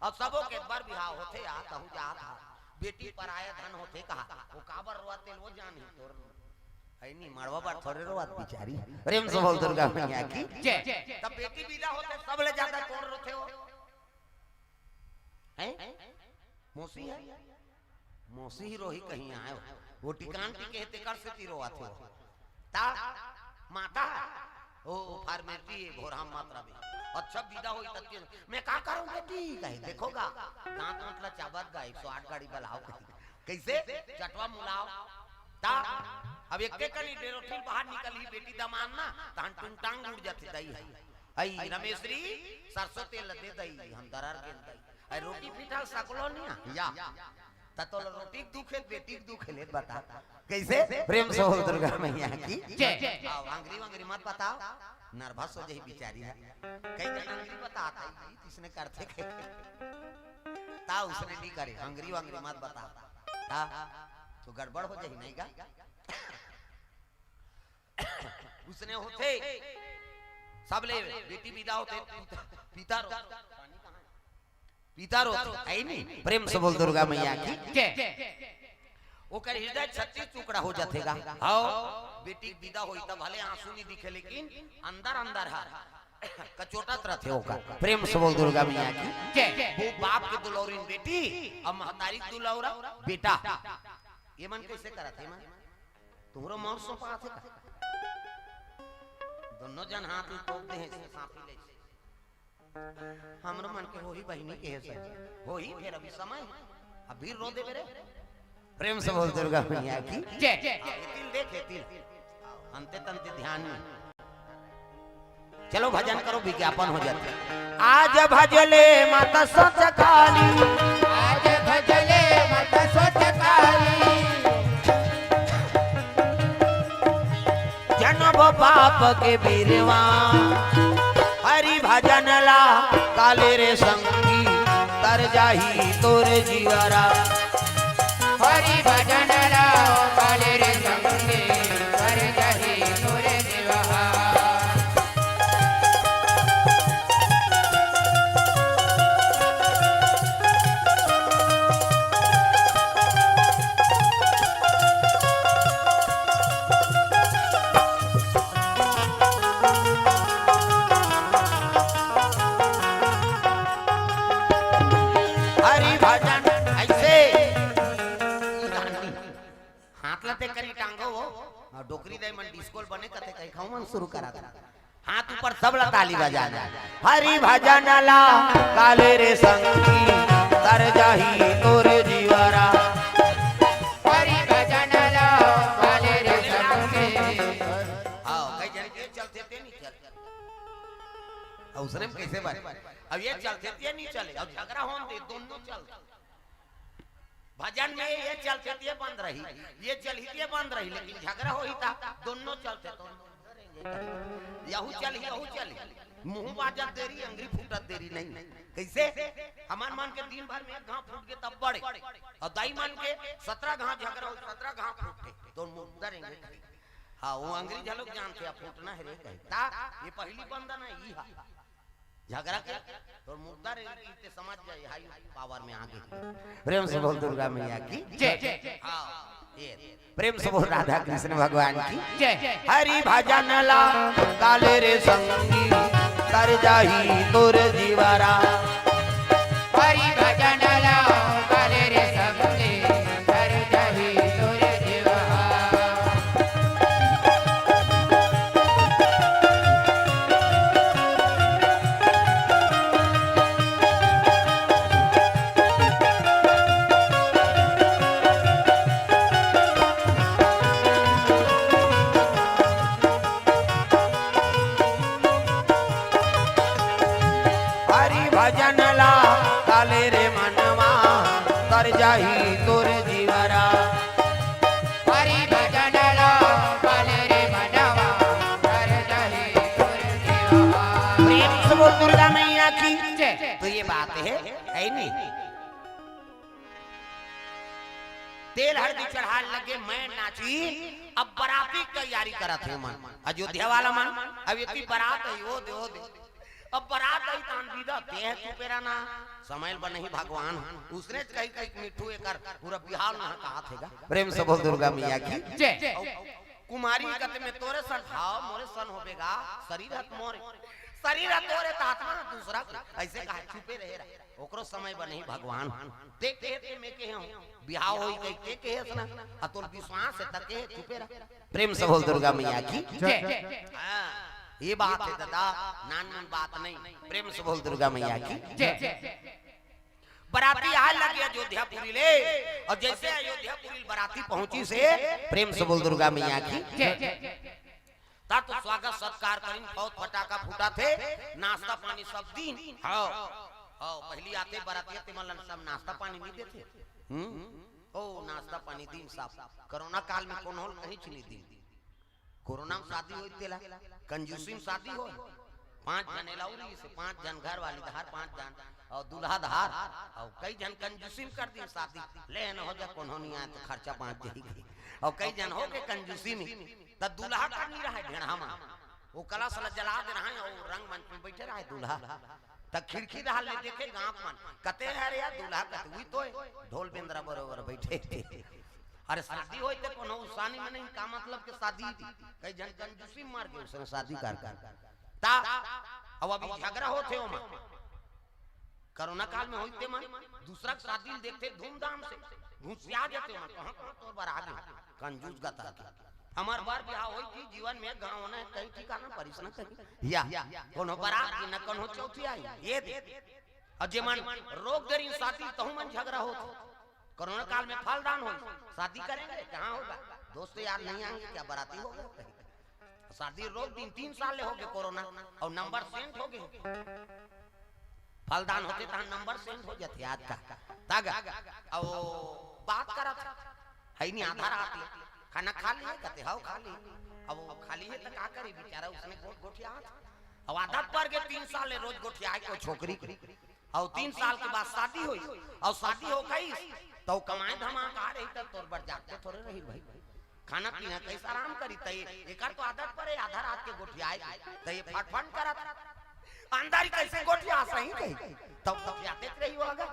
अउ सबो के बर बिहाव होथे आ, तहूँ जात हा। बेटी पराया धन होथे कहा। वो काबर रोवत तेल वो जानही तोर। है नी, मड़वा बर थोरे रोवत बिचारी। प्रेम से बोल दुर्गा मैया की। जय। तब बेटी विदा होथे, सबले ज्यादा कोन रोथे हो? हैं? मौसी हे? मौसी ही रोही कहीं आय हो। वो टिकान टिके हे, तेकर सेती रोवत हे। ता माता, ओ, formality हे, घोरहा मात्रा भी। अच्छा, विदा होई तक के, "मैं का करूं बेटी?" कहे, "देखो गा, दांत वांत ला चाबत गा, एक सौ आठ गाड़ी बलाव," कहे। कैसे? चटवा मुलाव। ता, अब एक के कनी डेरोठिल बाहर निकलही बेटी दमांद ना, तहन टुंगटांग उड़ जाथे दाई हे। अई रमेश री, सरसों तेल ल दे दई, हम दरर के दई। अई रोटी पीठा सकलो निया, या। त तोला रोटी के दुख हे, बेटी के दुख हे, ले बता। कैसे? प्रेम से बोल दुर्गा मैया की। जय। हाँ, अंगरी वंगरी मत बताव, nervous हो जाही बिचारी हे। कई झन अंगरी बतात हे, ई किसने करथे के। ता उसने नहीं करे, अंगरी वंगरी मत बता। ता तो गड़बड़ हो जाही नहीं गा। उसने होथे, सबले बेटी विदा होथे, पिता, पिता रो, पिता रो, है नी? प्रेम से बोल दुर्गा मैया की। जय। ओकर हृदय छत्तीस टुकड़ा हो जाथे गा। हाँ। बेटी विदा होई त भले आंसू नहीं दिखे, लेकिन अंदर अंदर हा कचोटत रथे ओकर। प्रेम से बोल दुर्गा मैया की। जय। वो बाप के दुलौरिन बेटी अउ महतारी के दुलौरा बेटा। ये मन कैसे करत हे मन? तुहरो मौत सौंपा थे का? दोनों जन हाथ में तोप दे हैं, साथी ले। हमरो मन के होही बहिनी के हे सही। होही, फिर अभी समय हे। अभी रो दे मेरे। प्रेम से बोल दुर्गा मैया की। जय। हाँ, ये तिल देख, ये तिल। अंते तंते ध्यान में। चलो भजन करो, विज्ञापन हो जाथे। आज भजले मत सोच काली। आज भजले मत सोच काली। जनब पाप के बीरवा। हरि भजन ला काले रे संगी, तर जाही तोर जीवरा। हरि भजन ला काले रे संगी, तर जाही तोर जीवरा। हरि भजन ऐसे। हाथ ला ते करी टांगो हो। हाँ, डोकरी दाई मन डिस्को ल बने कथे कही खाऊ मन शुरू करा था। हाथ ऊपर सब ला ताली बजाना। हरि भजन ला काले रे संगी, तर जाही तोर जीवरा। हरि भजन ला काले रे संगी। हाँ, कई जन के चलथे ते नहीं चल। अब उसने में कैसे बात? अब ये चलथे ते नहीं चले, अब झगड़ा होन दे, दोनों चल। भजन में ये चलथे ते बंद रही, ये चलही ते बंद रही, लेकिन झगड़ा होही ता दोनों चलथे तो यहू चलही, यहू चलही। मुंह बाजत देरी, अंगरी फूटत देरी नहीं। कैसे? हमर मन के दिन भर में एक घाव फूट गे तब बड़े, और दाई मन के सतरा घाव झगड़ा हो, सतरा घाव फूटथे तो मुंह डरेंगे। हाँ, वो अंगरी झलोक जानथे, अब फूटना है रे कहे। ता ये पहली बंद ना, ई हा। झगड़ा के तोर मुद्दा रे, इते समझ जाए, हाई पावर में आगे। प्रेम से बोल दुर्गा मैया की जय। हाँ, ये प्रेम से बोल राधा कृष्ण भगवान की जय। हरि भजन ला काले रे संगी, तर जाही तोर जीवरा। हरि भजन ला काले रे संगी, तर जाही तोर जीवरा। हरि भजन ला काले रे मनवा, तर जाही तोर जीवरा। हरि भजन ला काले रे मनवा, तर जाही तोर जीवरा। प्रेम से बोल दुर्गा मैया की जय। तो ये बात है, है नहीं? तेल हरदी चढ़ाय लगे, मैं नाची, अब बराती के तैयारी करत हे मन। अयोध्या वाला मन, अब एती बरात हे, ओ दे, ओ दे। अब बरात आई तान बिदा, ते हे चुपेरा ना, समय ल बनही भगवान। उसने कही, कही मिठू एकर पूरा बिहाव ना कहत हे गा। प्रेम से बोल दुर्गा मैया की जय। कुमारी कते में तोरे सन, हाँ, मोरे सन होबे गा, शरीर हत मोरे। शरीर हत तोरे त आत्मा दूसरा के। ऐसे कहा, चुपे रहे रहा। ओकरो समय बनही भगवान। ते कहे ते मैं कहे हूँ, बिहाव होई कही ते कहे हस ना, आ तोर विश्वास हे त कहे चुपे रह। प्रेम से बोल दुर्गा मैया की जय। हाँ, ये बात है दादा, नान नान बात नहीं। प्रेम से बोल दुर्गा मैया की जय। बराती आए लगे अयोध्यापुरी ले, और जैसे अयोध्यापुरी बराती पहुंची से, प्रेम से बोल दुर्गा मैया की जय। ता तो स्वागत सत्कार करिन, बहुत फटाका फूटा थे, नाश्ता पानी सब दिन। हाँ, हाँ, पहली आते बरातिया ते मन ला सब नाश्ता पानी नहीं देथे। हम्म, ओ नाश्ता पानी दिन सब। कोरोना काल में कोनो ल कहीं नहीं दिन। कोरोना में शादी होई तेला, कंजूसी में शादी होई। पांच जन अलाउ रही से, पांच जन घर वाली धार, पांच जन और दूल्हा धार, और कई जन कंजूसी में कर दी शादी। ले न हो जा, कोनो नहीं आए तो खर्चा बांच जाही। और कई जन हो के कंजूसी में त दूल्हा का नहीं रहा ढेढ़ा मा, वो कलश ला जला दे रहा है और रंगमंच में बैठे रहा है दूल्हा। त खिड़की डाल ले देखे गांव मन, कते है रे यार दूल्हा, कते हुई तो है, ढोल बेंदरा बरोबर बैठे। अरे शादी होई ते कोनो उसानी में नहीं, का मतलब के शादी? कई जन कंजूसी मार के उसने शादी कर कर। ता अब अभी झगड़ा होथे ओमा। कोरोना काल में होई ते मन दूसरा के शादी ल देखथे धूमधाम से, घुसिया जाथे मन, कहाँ कहाँ तोर बर आ गे, कंजूस गता के। हमर बर बिहाव होई थी जीवन में गाँव न कहीं ठिकाना परिस न कहीं। या कोनो बरात की न कोनो चौथी आई, ये दे। और जे मन रोक दे रही शादी, तहु मन झगड़ा होत। कोरोना काल में फलदान होई, शादी करेंगे, कहाँ होगा? दोस्त यार नहीं आएंगे क्या, बराती होगा? शादी रोक दिन, तीन साल ले हो गए कोरोना, और नंबर सेंट हो गए। फलदान होते तहाँ नंबर सेंट हो जाते आज का। तग, अब वो बात करत है नहीं, आधा रात ले खाना खा लिए, कहते हव खा लिए। अब वो खा लिए तो का करे बेचारा, उसने गोट गोठिया हाथ। अब आदत पर गे तीन साल ले रोज गोठियाए के ओ छोकरी के। अउ तीन साल के बाद शादी होई, अउ शादी हो गई, त कमाए धमाए के आ रही, त तोर बर जागते थोरे रही भाई। खाना पीना कैसे आराम करी, त ये, एकर तो आदत परे आधा रात के गोठियाए के, त ये फटफट करत। अंदर ही कैसे गोठिया सही कही, तब गोठियाते रही होगा।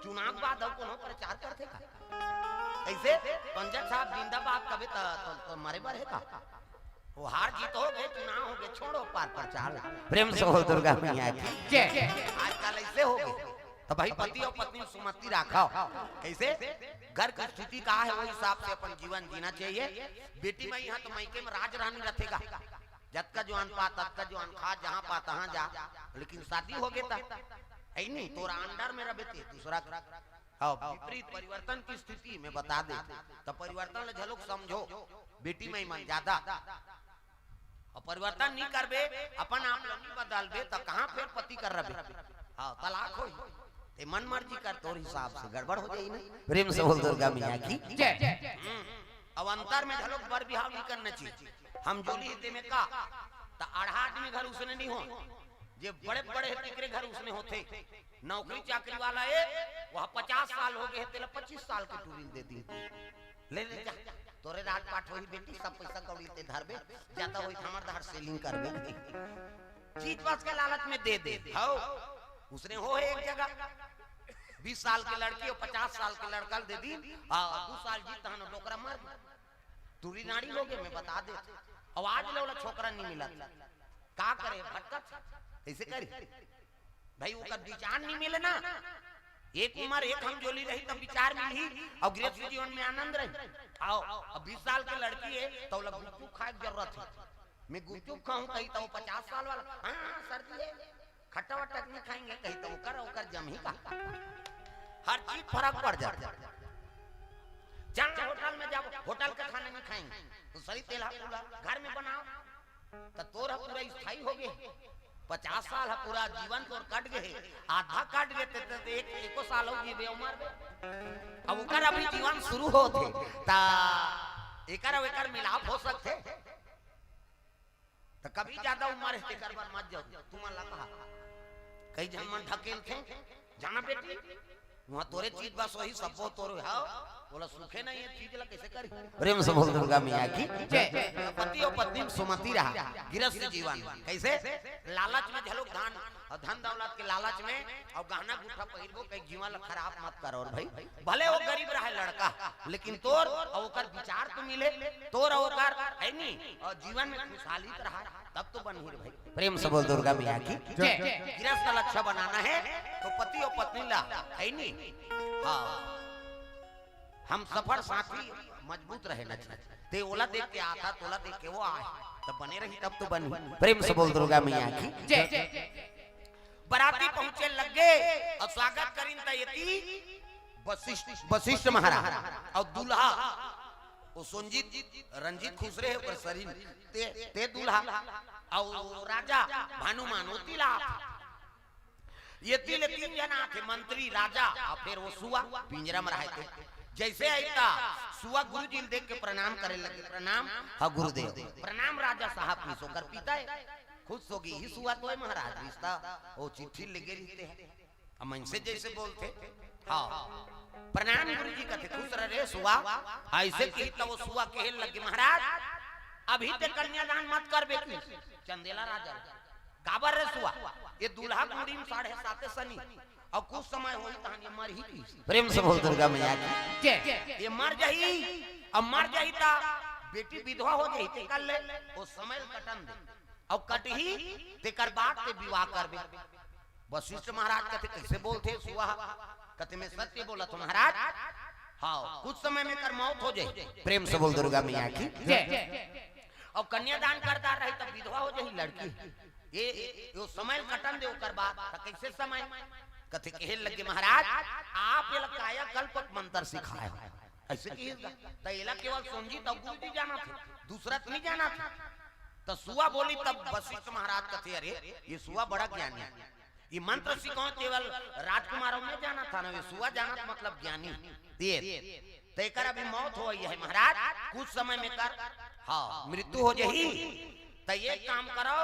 चुनाव बाद अउ कोनो प्रचार करथे का? ऐसे पंजक साहब जिंदाबाद कबे त, त, त मरे बर हे का? वो हार जीत हो गए, चुनाव हो गए, छोड़ो पार प्रचार। प्रेम से बोल दुर्गा मैया की। जय। आजकल ऐसे हो गए, तो भाई पति अउ पत्नी में सुमति राखव। कैसे? घर की स्थिति का है, वो हिसाब से अपन जीवन जीना चाहिए। बेटी माई यहाँ तो मायके में राज रानी रथेगा, जतका जुआन पा, ततका जुआन खा, जहाँ पा तहाँ जा, लेकिन शादी हो गए त, है नहीं, तोरा अंडर में रबे ते दूसरा। हाँ, विपरीत परिवर्तन की स्थिति में बता दे, त परिवर्तन ल झलोक समझो, बेटी माई मन ज्यादा। अउ परिवर्तन नहीं करबे, अपन आप ल नहीं बदलबे, त कहाँ फेर पति कर रबे? हाँ, तलाक होई। ते मन मर्जी कर, तोर हिसाब से गड़बड़ हो जाई ना। प्रेम से बोल दुर्गा मैया की। जय। हम्म। अब अंतर में झलोक बर बिहाव नहीं करना चाहिए। हम जोली हे ते में का, त आधा आदमी घर उसने नहीं हो, जे बड़े बड़े हे तेकरे घर उसने होथे। नौकरी चाकरी वाला हे, वह पचास साल हो गए हे, तेला पच्चीस साल के टूरी दे दी। ले ले जा, तोरे राजपाट होही बेटी, सब पैसा कौड़ी ते धरबे, ज्यादा होही त हमर धार सेलिंग करबे। चीज बस के लालच में दे दे। हौ, उसने हो हे एक जगह, बीस साल के लड़की अउ पचास साल के लड़का ल दे दी, आ, दू साल जी तहन डोकरा मर गया। टूरी नाड़ी हो गए, मैं बता दे। अउ आज ले ओला छोकरा नहीं मिला, का करे, भटकत, ऐसे करी। भाई, ओकर विचार नहीं मिले ना। एक उम्र, एक हम जोली रही, तब विचार मिलही, अउ गृहस्थ जीवन में आनंद रही। आओ, अब बीस साल के लड़की हे, त ओला गुपचुप खाए के जरूरत हे। मैं गुपचुप खाहूं कही, त वो पचास साल वाला, हाँ, हाँ, सर्दी हे, खट्टा वट्टा नहीं खाएंगे कही, त ओकर, ओकर जमही का? हर चीज फर्क पड़ जाता। चल ना होटल में जाबो, होटल का खाना नहीं खाएंगे, तो सही तेल हा पूरा घर में बनाओ। त तोर ह पूरा स्थायी हो गए। पचास साल ह पूरा जीवन तोर कट गए, आधा कट गए, ते, ते, ते एक, एको साल अउ जीबे अउ मरबे। अब ओकर अभी जीवन शुरू होत हे, त एकर अउ एकर मिलाप हो सकथे। त कभी ज्यादा उम्र हे, तेकर बर मत जाओ, तुमन ला कहा। कई झन मन ढकेलथे, जाना बेटी, वहाँ तोरे चीज बस वही सब्बो तोरे हाव, ओला सुखे नहीं है चीज ला कैसे करी? प्रेम से बोल दुर्गा मैया की जय। पति अउ पत्नी में सुमति रहा, गृहस्थ जीवन कैसे? लालच में झलोक धन, धन दौलत के लालच में, अउ गहना गुट्ठा पहिरबो, कहीं जीवन ला खराब मत करो। अउ भाई, भले वो गरीब रहे लड़का, लेकिन तोर अउ ओकर विचार तो मिले, तोर अउ ओकर है नी, अउ जीवन में खुशहाली तो रहा, तब तो बनही रे भाई। प्रेम से बोल दुर्गा मैया की जय। गृहस्थ ला अच्छा बनाना है तो पति अउ पत्नी ला, है नी? हाँ, हमसफर साथी मजबूत रहे ना चाहिए। ते ओला देख के आता, तोला देख के वो आए, तब बने रही, तब तो बनी। प्रेम से बोल दुर्गा मैया की जय। बराती पहुंचे लगे अउ स्वागत करिन त एती वशिष्ठ, वशिष्ठ महाराज अउ दूल्हा, वो संजीत, रंजीत खुसरे हे ओकर सरीन, ते, ते दूल्हा अउ राजा भानुमान ओती ला। एती ले तीन झन आथे, मंत्री, राजा अउ फेर वो सुआ पिंजरा में रहे ते। जैसे आइता सुआ गुरुजी ल देख के प्रणाम करे लगे, "प्रणाम।" "हाँ गुरुदेव।" "प्रणाम राजा साहब।" "किस ओकर पिता है?" "खुश होगी ही सुआ तो है महाराज, रिश्ता वो चिट्ठी लेगे रहते हैं।" अब मनसे जैसे बोलथे, "हाँ, प्रणाम गुरुजी," कथे, "खुश रह रे सुआ।" ऐसे कही त वो सुआ कहे लगे, "महाराज, अभी ते कन्यादान मत करबे।" कि चंदेला राजा, "काबर रे सुआ?" "ये दूल्हा घूड़ी में साढ़े साते सनी, अउ कुछ समय होही तहन ये मरही।" कि प्रेम से बोल दुर्गा मैया की जय। "ये मर जाही, अब मर जाही त बेटी विधवा हो जाही, ते कर ले, वो समय ल कटन दे, अउ कटही तेकर बाद ते विवाह करबे।" वशिष्ठ महाराज कथे, "कैसे बोलथे सुआ?" कथे, "मैं सत्य बोलत हूँ महाराज।" "हाँ, कुछ समय में कर मौत हो जाए।" प्रेम से बोल दुर्गा मैया की जय। "अब कन्यादान करता रही तब विधवा हो जाही लड़की, ये, ये समय कटन दे ओकर बाद।" "त कैसे समय?" कथे, कहे लगे, "महाराज, आप एला कायाकल्प मंत्र सिखाए हो।" ऐसे कही त एला केवल संजीत अउ गुरुजी जाना थे, दूसरा तो नहीं जाना था। त सुआ बोली तब वशिष्ठ महाराज कथे, "अरे, ये सुआ बड़ा ज्ञानी है।" ये मंत्र सिखाओ केवल राजकुमारों में जाना था ना, ये सुआ जाना था, मतलब ज्ञानी। ये, तेकर अभी मौत होई है महाराज, कुछ समय में कर, हाँ, मृत्यु हो जाही। त ये काम करो,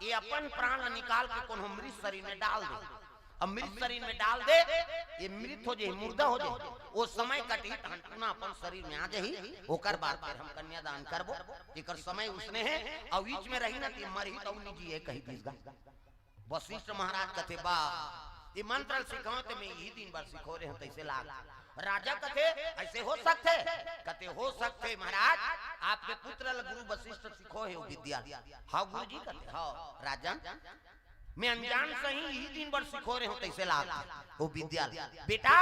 ये अपन प्राण ल निकाल के कोनो मृत शरीर में डाल दे। अब मृत शरीर में डाल दे, ये मृत हो जाही, मुर्दा हो जाही। वो समय कटही, तहन पुनः अपन शरीर में आ जाही। ओकर बाद फिर हम कन्यादान करबो। एकर समय उसने हे, अउ बीच में रही ना, ते मरही त नी जिए, कहि दिस गा। वशिष्ठ महाराज कथे, "बा, ये मंत्र ल सिखाओ ते मैं इही दिन बर सिखो रहे हंव, तइसे लाग।" राजा कथे, "ऐसे हो सकथे?" कथे, "हो सकथे महाराज, आपके पुत्र ल गुरु वशिष्ठ सिखो हे वो विद्या।" "हाँ गुरुजी।" कथे, "हाँ राजन, मैं अनजान सही इही दिन बर सिखो रहे हंव, तइसे लाग वो विद्या ल।" "बेटा,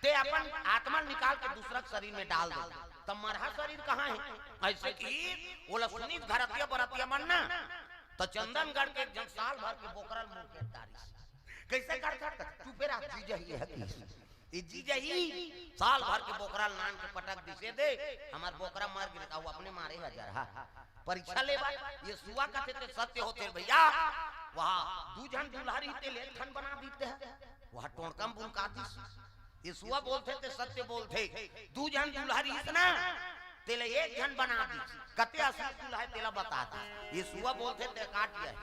ते अपन आत्मा ल निकाल के दूसरा के शरीर में डाल दे।" "त मरहा शरीर कहाँ हे?" अइसे कहिस, ओला सुनिस घरतिया बरतिया मन ना, त चंदनगढ़ के एक झन साल भर के बोकरा ल मुंह के डारिस। "कइसे करथा?" "चुपे रह, जी जाही, ये कहिस।" "ये जी जाही, साल भर के बोकरा ल नान के पटक दिसे दे, हमर बोकरा मर गे, त वो अपने मारे हजर हा।" परीक्षा लेवा, ये सुआ कथे ते सत्य होथे भैया। वहाँ दू झन दूल्हा रहिस ते ले एक ठन बना दिस ते, वहाँ टोंड़का म बुनका दिस। ये सुआ बोलथे ते सत्य बोलथे, दू झन दूल्हा रहिस ना, तेला एक झन बना दिस। कते असली दूल्हा हे तेला बता दिस। ये सुआ बोलथे ते काट जाही।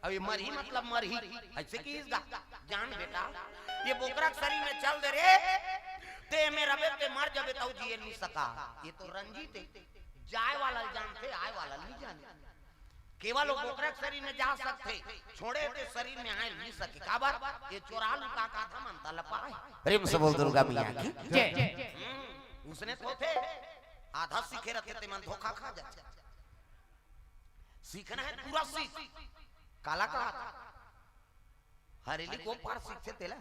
अब ये मरही मतलब मरही, अइसे कहिस गा, "जान बेटा, ये बोकरा के शरीर में चल दे रे, ते में रबे ते मर जबे, तउ जिए नी सका।" ये तो रंजीत हे, जाए वाला ल जानथे, आए वाला ल नी जाने। केवल वो बोकरा के शरीर में जा सकथे, छोड़े ते शरीर में आए नी सके। काबर? ये चोरा लुका के आधा मंतर ल पाए। प्रेम से बोल दुर्गा मैया की। जय। हम्म, उसने तो थे, आधा सीखे रथे ते मन धोखा खा जाथे। सीखना हे पूरा सीख। काला कहा? हरेली के ओ पार सीखथे तेला।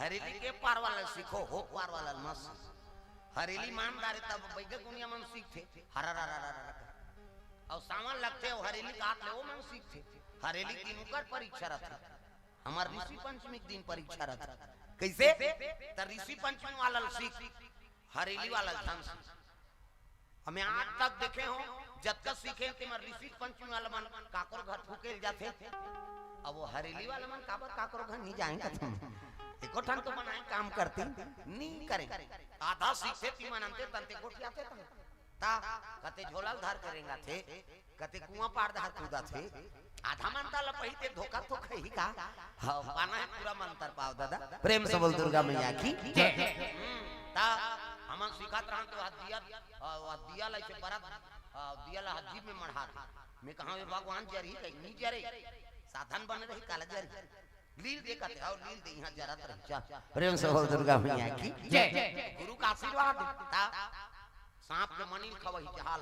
हरेली के पार वाला सीखो, हो पार वाला मत सीखो। हरेली मान डारे तब बइगा गुनिया मन सीखथे। हरा रा रा रा रा रा। अउ सावन लगथे, अउ हरेली काट ले, ओ मन सीखथे। हरेली के दिन ओकर परीक्षा रथे। हमर ऋषि पंचमी के दिन परीक्षा रथे। कइसे? त ऋषि पंचमी वाला ल सीख, हरेली वाला ल झन सीख। अब मैं आज तक देखे हंव, जतका सीखे ते मन ऋषि पंचमी वाला मन काकरो घर फूके ल जाथे। अब वो हरेली वाला मन काबर काकरो घर नी जाए कथे? एको ठन तो बनाए काम करते, नी करे। आधा सीखे ती मन अंते तंते गोठियाथे तंते। ता कते झोला ल धर के रेंगाथे, कते कुआं पार डहर कूदाथे। आधा मंतर ल पही ते धोखा तो खही का? हाँ, पाना हे पूरा मंतर पाव दादा। प्रेम से बोल दुर्गा मैया की। जय। हम्म, ता हमन सिखात रहन तो हाथ दिया, आ, वो दिया ला इसे बरत, आ, दिया ला हाथ जीभ में मढ़ात। मैं कहा, "ए भगवान जरही कहीं नी जरे, साधन बने रही, काला जरही।" लील दे कथे, "अउ लील दे, इहाँ जरत रही, चल।" प्रेम से बोल दुर्गा मैया की। जय। गुरु का आशीर्वाद। ता सांप के मनी ल खवही जहाल।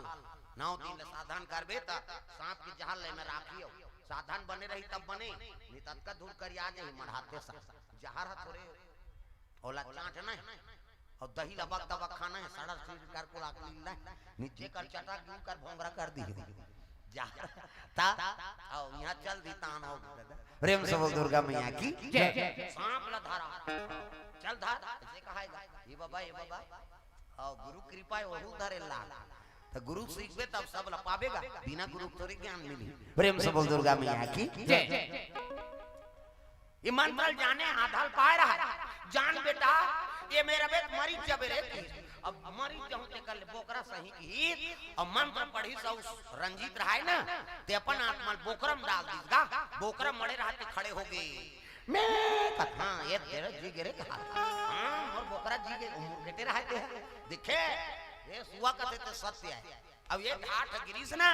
नौ दिन ले साधन करबे त सांप के जहाल ले में राखी हो। साधन बने रही तब बने, नी त अतका धूल करिया जाही मढ़ाते सा। जहर ह थोरे, ओला चाटना हे। अउ दही ल बक दबक खाना हे, सड़ल शरीर कर को लाग लीला हे। नीचे कर चटा के ऊपर भोंगरा कर दी। जा, ता, अउ इहाँ चल दी तान हो। प्रेम से बोल दुर्गा मैया की। जय। सांप ल धरा। चल धर, अइसे कहाय गा। ए बाबा, ए बाबा। अउ गुरु कृपा हे, ओहू धरे ला। त गुरु सीखबे तब सब ल पाबे गा। बिना गुरु के थोरे ज्ञान मिलही। प्रेम से बोल दुर्गा मैया की। जय। ये मंत्र ल जाने आधा ल पाए रहा। जान बेटा, ये मेरा बेट मरी जबे रे। अब मरी जाहूं ते कर ले बोकरा सही की। अब मंत्र पढ़िस अउ रंजीत रहाय ना, ते अपन आत्मा ल बोकरा म डाल दिस गा। बोकरा मरे रहा ते खड़े हो गे। मैं कथा, ये तेरा जी गे रे कहा। हाँ, मोर बोकरा जी गे, मुर्गेटे रहाय ते। देखे, ये सुआ कथे ते सत्य हे। अब ये ठाठ गिरिस ना,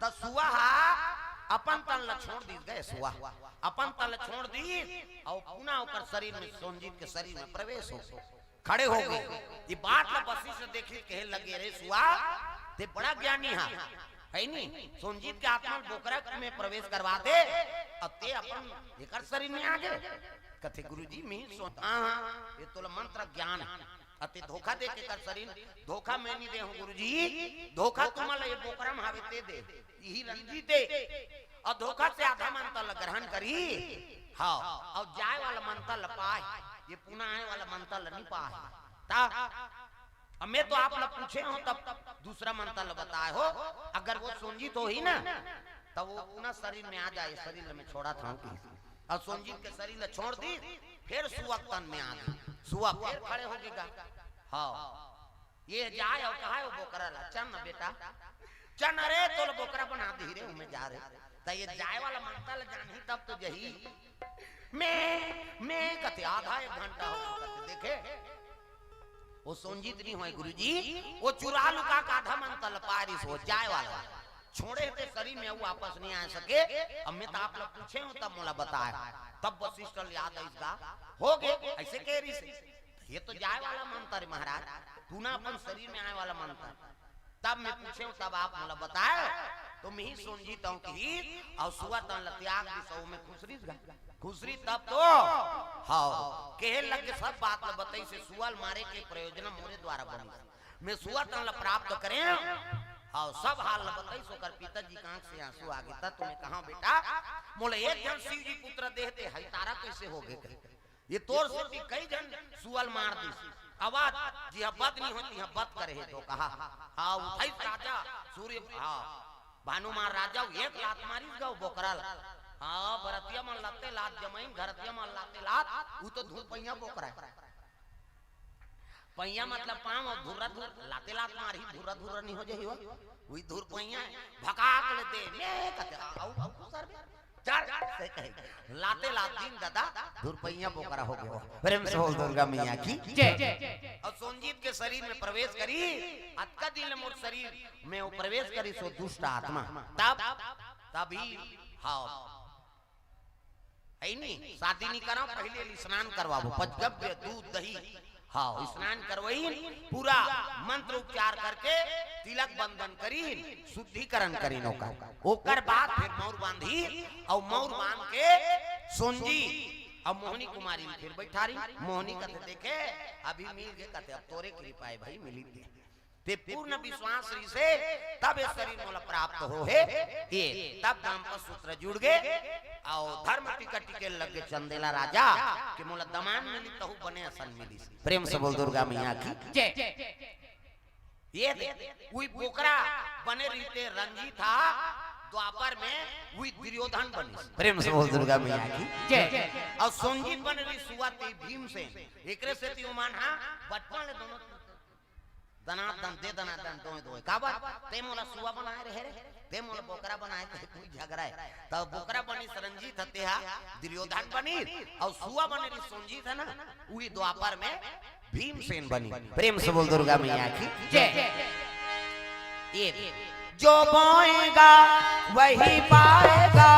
त सुआ हा अपन तन ल छोड़ दिस गा, सुआ अपन तन ल छोड़ दिस, अउ पुनः ओकर शरीर में, सोनजीत के शरीर में प्रवेश हो, खड़े हो गे। ये बात ल वशिष्ठ देखिस, कहे लगे, "रे सुआ, ते बड़ा ज्ञानी हा, हे नी? सोनजीत के आत्मा ल बोकरा में प्रवेश करवा दे, अउ ते अपन एकर शरीर में आ गे।" कथे, "गुरुजी, मैं सो-, हाँ, हाँ, ये तोला मंत्र ज्ञान हे।" अते धोखा दे के कर शरीर, धोखा मैं नी दे हूँ गुरुजी, धोखा तुमन ल ये बोकरा म हावे ते दे, इही रंजीत दे, अउ धोखा से आधा मंत्र ल ग्रहण करी, हाँ, अउ जाए वाला मंत्र ल पाए, ये पुनः आए वाला मंत्र ल नी पाए। ता, अब मैं तो आप ल पूछे हूँ, तब दूसरा मंत्र ल बताए हो, अगर वो सोनजीत होही ना, तब वो पुनः शरीर में आ जाए, शरीर ल मैं छोड़त हूँ कि अउ सोनजीत के शरीर ल छोड़ दी, फेर सुआ के तन में आ गे। सुआ फेर खड़े हो गे गा। हाँ, ये जाए अउ कहाय वो बोकरा ल, "चल न बेटा, चल रे, तोला बोकरा बना दिही रे, उमे जा रे। त ये जाए वाला मंतर ल जानही तब तो जही। मैं, मैं कथे आधा एक घंटा हो गया कथे, देखे? वो सोंजित नहीं होय गुरुजी, वो चुरा लुका का आधा मंतर ल पारिस, वो जाए वाला। छोड़े ते शरीर में वो वापस नहीं आ सके। अब मैं तो आप लोग पूछे हूँ तब मोला बताए, तब वशिष्ठ ल याद आइस गा, हो गे, ऐसे कह रही से। ये तो जाए वाला मंतर है महाराज, तू ना अपन शरीर में आए वाला मंतर। तब मैं पूछे हूँ, तब आप मोला बताए, तो मैं ही सोंजित हूँ कि और सुआ तन ल त्याग दिस, ओमे खुसरिस गा, खुसरी तब तो, हाँ, कहे लग के सब बात ल बताइस, सुआ ल मारे के प्रयोजन मोरे द्वारा बनिस, मैं सुआ तन ल प्राप्त करेंव, हाँ, सब हाल ल बताइस, ओकर पिताजी के आंख से आंसू आ गे, त तुम्हें कहा बेटा, मोला एक जन शिव जी पुत्र देह दे, हई तारा कैसे हो गे कहे। ये तोर सेती कई झन सुआ ल मार दिस। अवध जिहां बध नहीं होय, तिहां बध करे हे तो कहा। हाँ, उठाइस राजा सूर्य, हाँ, भानुमान राजा, एक लात मारिस गा बोकरा ल। हाँ, बरतिया मन लाते लात जमाइन, घरतिया मन लाते लात, उ तो धुरपैया बोकरा हे। पैया मतलब पाँव, अउ धुर्रा धुर्रा, लाते लात मारही, धुर्रा धुर्रा नहीं हो जाही वो। उही धुरपैया हे, भकाक ले दे, मैं कथे, आऊ, आऊ, सर बे। चल, से कहे। लाते लात दिन दादा, धुरपैया बोकरा हो गयो। प्रेम से बोल दुर्गा मैया की। जय। अउ सोंजित के शरीर में प्रवेश करी, अतका दिन ले मोर शरीर में वो प्रवेश करी, सो दुष्ट आत्मा। तब, तभी, हाँ। है नी, शादी नहीं करा, पहले स्नान करवाबो, पंचगव्य, दूध, दही, हाँ, स्नान करवइन, पूरा मंत्र उच्चार करके तिलक बंधन करिन, शुद्धिकरण करिन ओकर। ओकर बाद फिर मौर बांधी, अउ मौर बांध के सोंजी, अउ मोहनी कुमारी फिर बैठारी। मोहनी कथे, देखे, अभी मिल गे, कथे, अब तोरे कृपा हे भाई, मिली दे। ते पूर्ण विश्वास रहिसे, तब ये शरीर मोला प्राप्त हो हे। ये तब दाम्पत्य सूत्र जुड़ गे, अउ धर्म टीका टिके लग गे चंदेला राजा, कि मोला दमान मिली, तहु बने असन मिली। प्रेम से बोल दुर्गा मैया की। जय। ये दे, उही बोकरा बने रहिते रंजीत हा, द्वापर में उही दुर्योधन बनिस। प्रेम से बोल दुर्गा मैया की। जय। अउ सोंजित बने रहिस सुआ ते भीमसेन। एकरे सेती ओमन हा बचपन ले दोनों दनादन, दे दनादन, दोय दोय। काबर? ते मोला सुआ बनाए रहे रे, ते मोला बोकरा बनाए, ते कोई झगरा हे। त बोकरा बनिस रंजीत ह, ते हा दुर्योधन बनिस, अउ सुआ बने रहिस सोंजित हे ना, उही द्वापर में भीमसेन बनिस। प्रेम से बोल दुर्गा मैया की। जय। ये जो बोएगा वही पाएगा,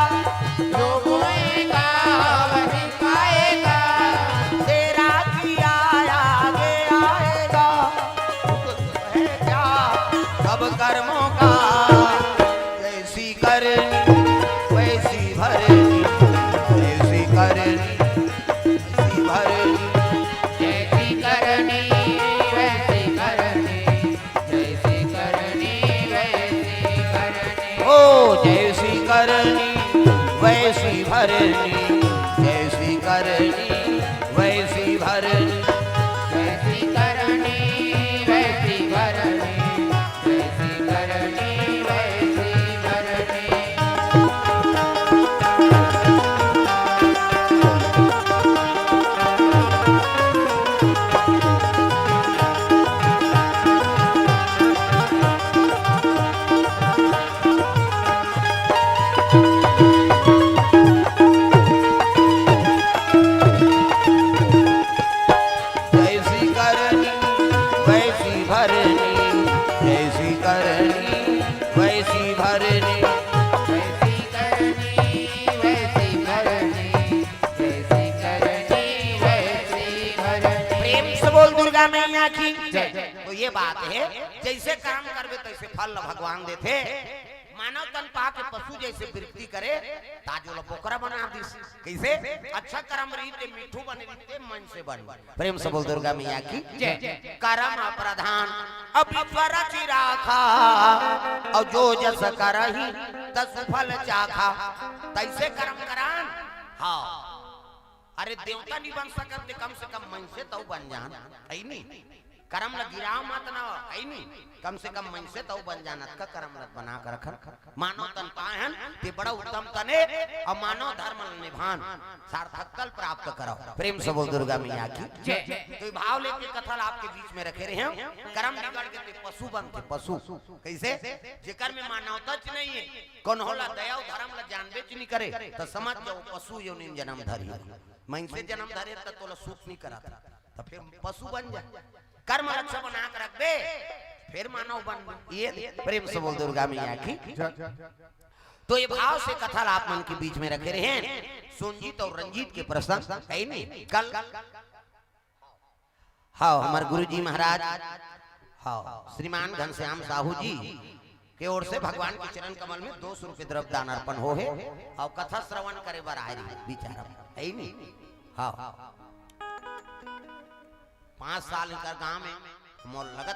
जो बोएगा वही पाएगा, तेरा किया आगे आएगा। है क्या सब कर्मों का, जैसी करनी वैसी भरनी, जैसी करनी वैसी भरनी। जैसी करनी वैसी भरनी, जैसी करनी वैसी भरनी। ओ जैसी करनी वैसी भरनी, जैसी करनी वैसी भरनी। जैसी करनी वैसी भरनी, जैसी करनी वैसी भरनी। जैसी करनी वैसी भरनी, जैसी करनी वैसी भरनी। जैसी करनी वैसी भरनी, जैसी करनी वैसी भरनी। प्रेम से बोल दुर्गा मैया की। जय। तो ये बात हे, जैसे काम करबे तैसे फल भगवान देथे। मानव तन पाके पशु जैसे वृत्ति करे, त आज ओला बोकरा बना दिस। कैसे? अच्छा करम रहिते मिट्ठू बने रहिते मन से बन। प्रेम से बोल दुर्गा मैया की। जय। करम प्रधान अविद्या रचि राखा, अउ जो जस करही तस फल चाखा। तैसे करम करान। हाँ। अरे देवता नहीं बन सकत ते कम से कम मन से तो बन जान। है नहीं? करम ल गिराव मत ना, है नी। कम से कम मनसे त बन जान, अतका करम ल बना के रखन। मानव तन पाए हन, ते बड़ा उत्तम तने, अउ मानव धर्म ल निभान, सार्थक फल प्राप्त करव। प्रेम से बोल दुर्गा मैया की। जय। तो ये भाव लेके कथा ला आपके बीच में रखे रहे हैं। करम बिगड़ के ते पशु बनथे, पशु। कैसे? जेकर में मानवता च नहीं है, कोनो ला दया अउ धर्म ला जानबे च नहीं करे, त समझ जाओ पशु योनि में जन्म धरी। मनसे जन्म धरे त तोला सूट नहीं करत, त फिर पशु बन जा। कर्म रक्षा बना के रखबे, फिर मानव बन। ये प्रेम से बोल दुर्गा मैया की। तो ये भाव से कथा ला आप मन के बीच में रखे रहे हैं। सोनजीत और रंजीत के प्रसंग है नहीं कल। हाँ, हमारे गुरु जी महाराज, हाँ, श्रीमान घनश्याम साहू जी के ओर से भगवान के चरण कमल में दो सौ रुपये द्रव्य दान अर्पण हो है। और कथा श्रवण करे बर आए रहे बिचारा, है नहीं? हाँ, पाँच साल इनकर गांव में मोर लगत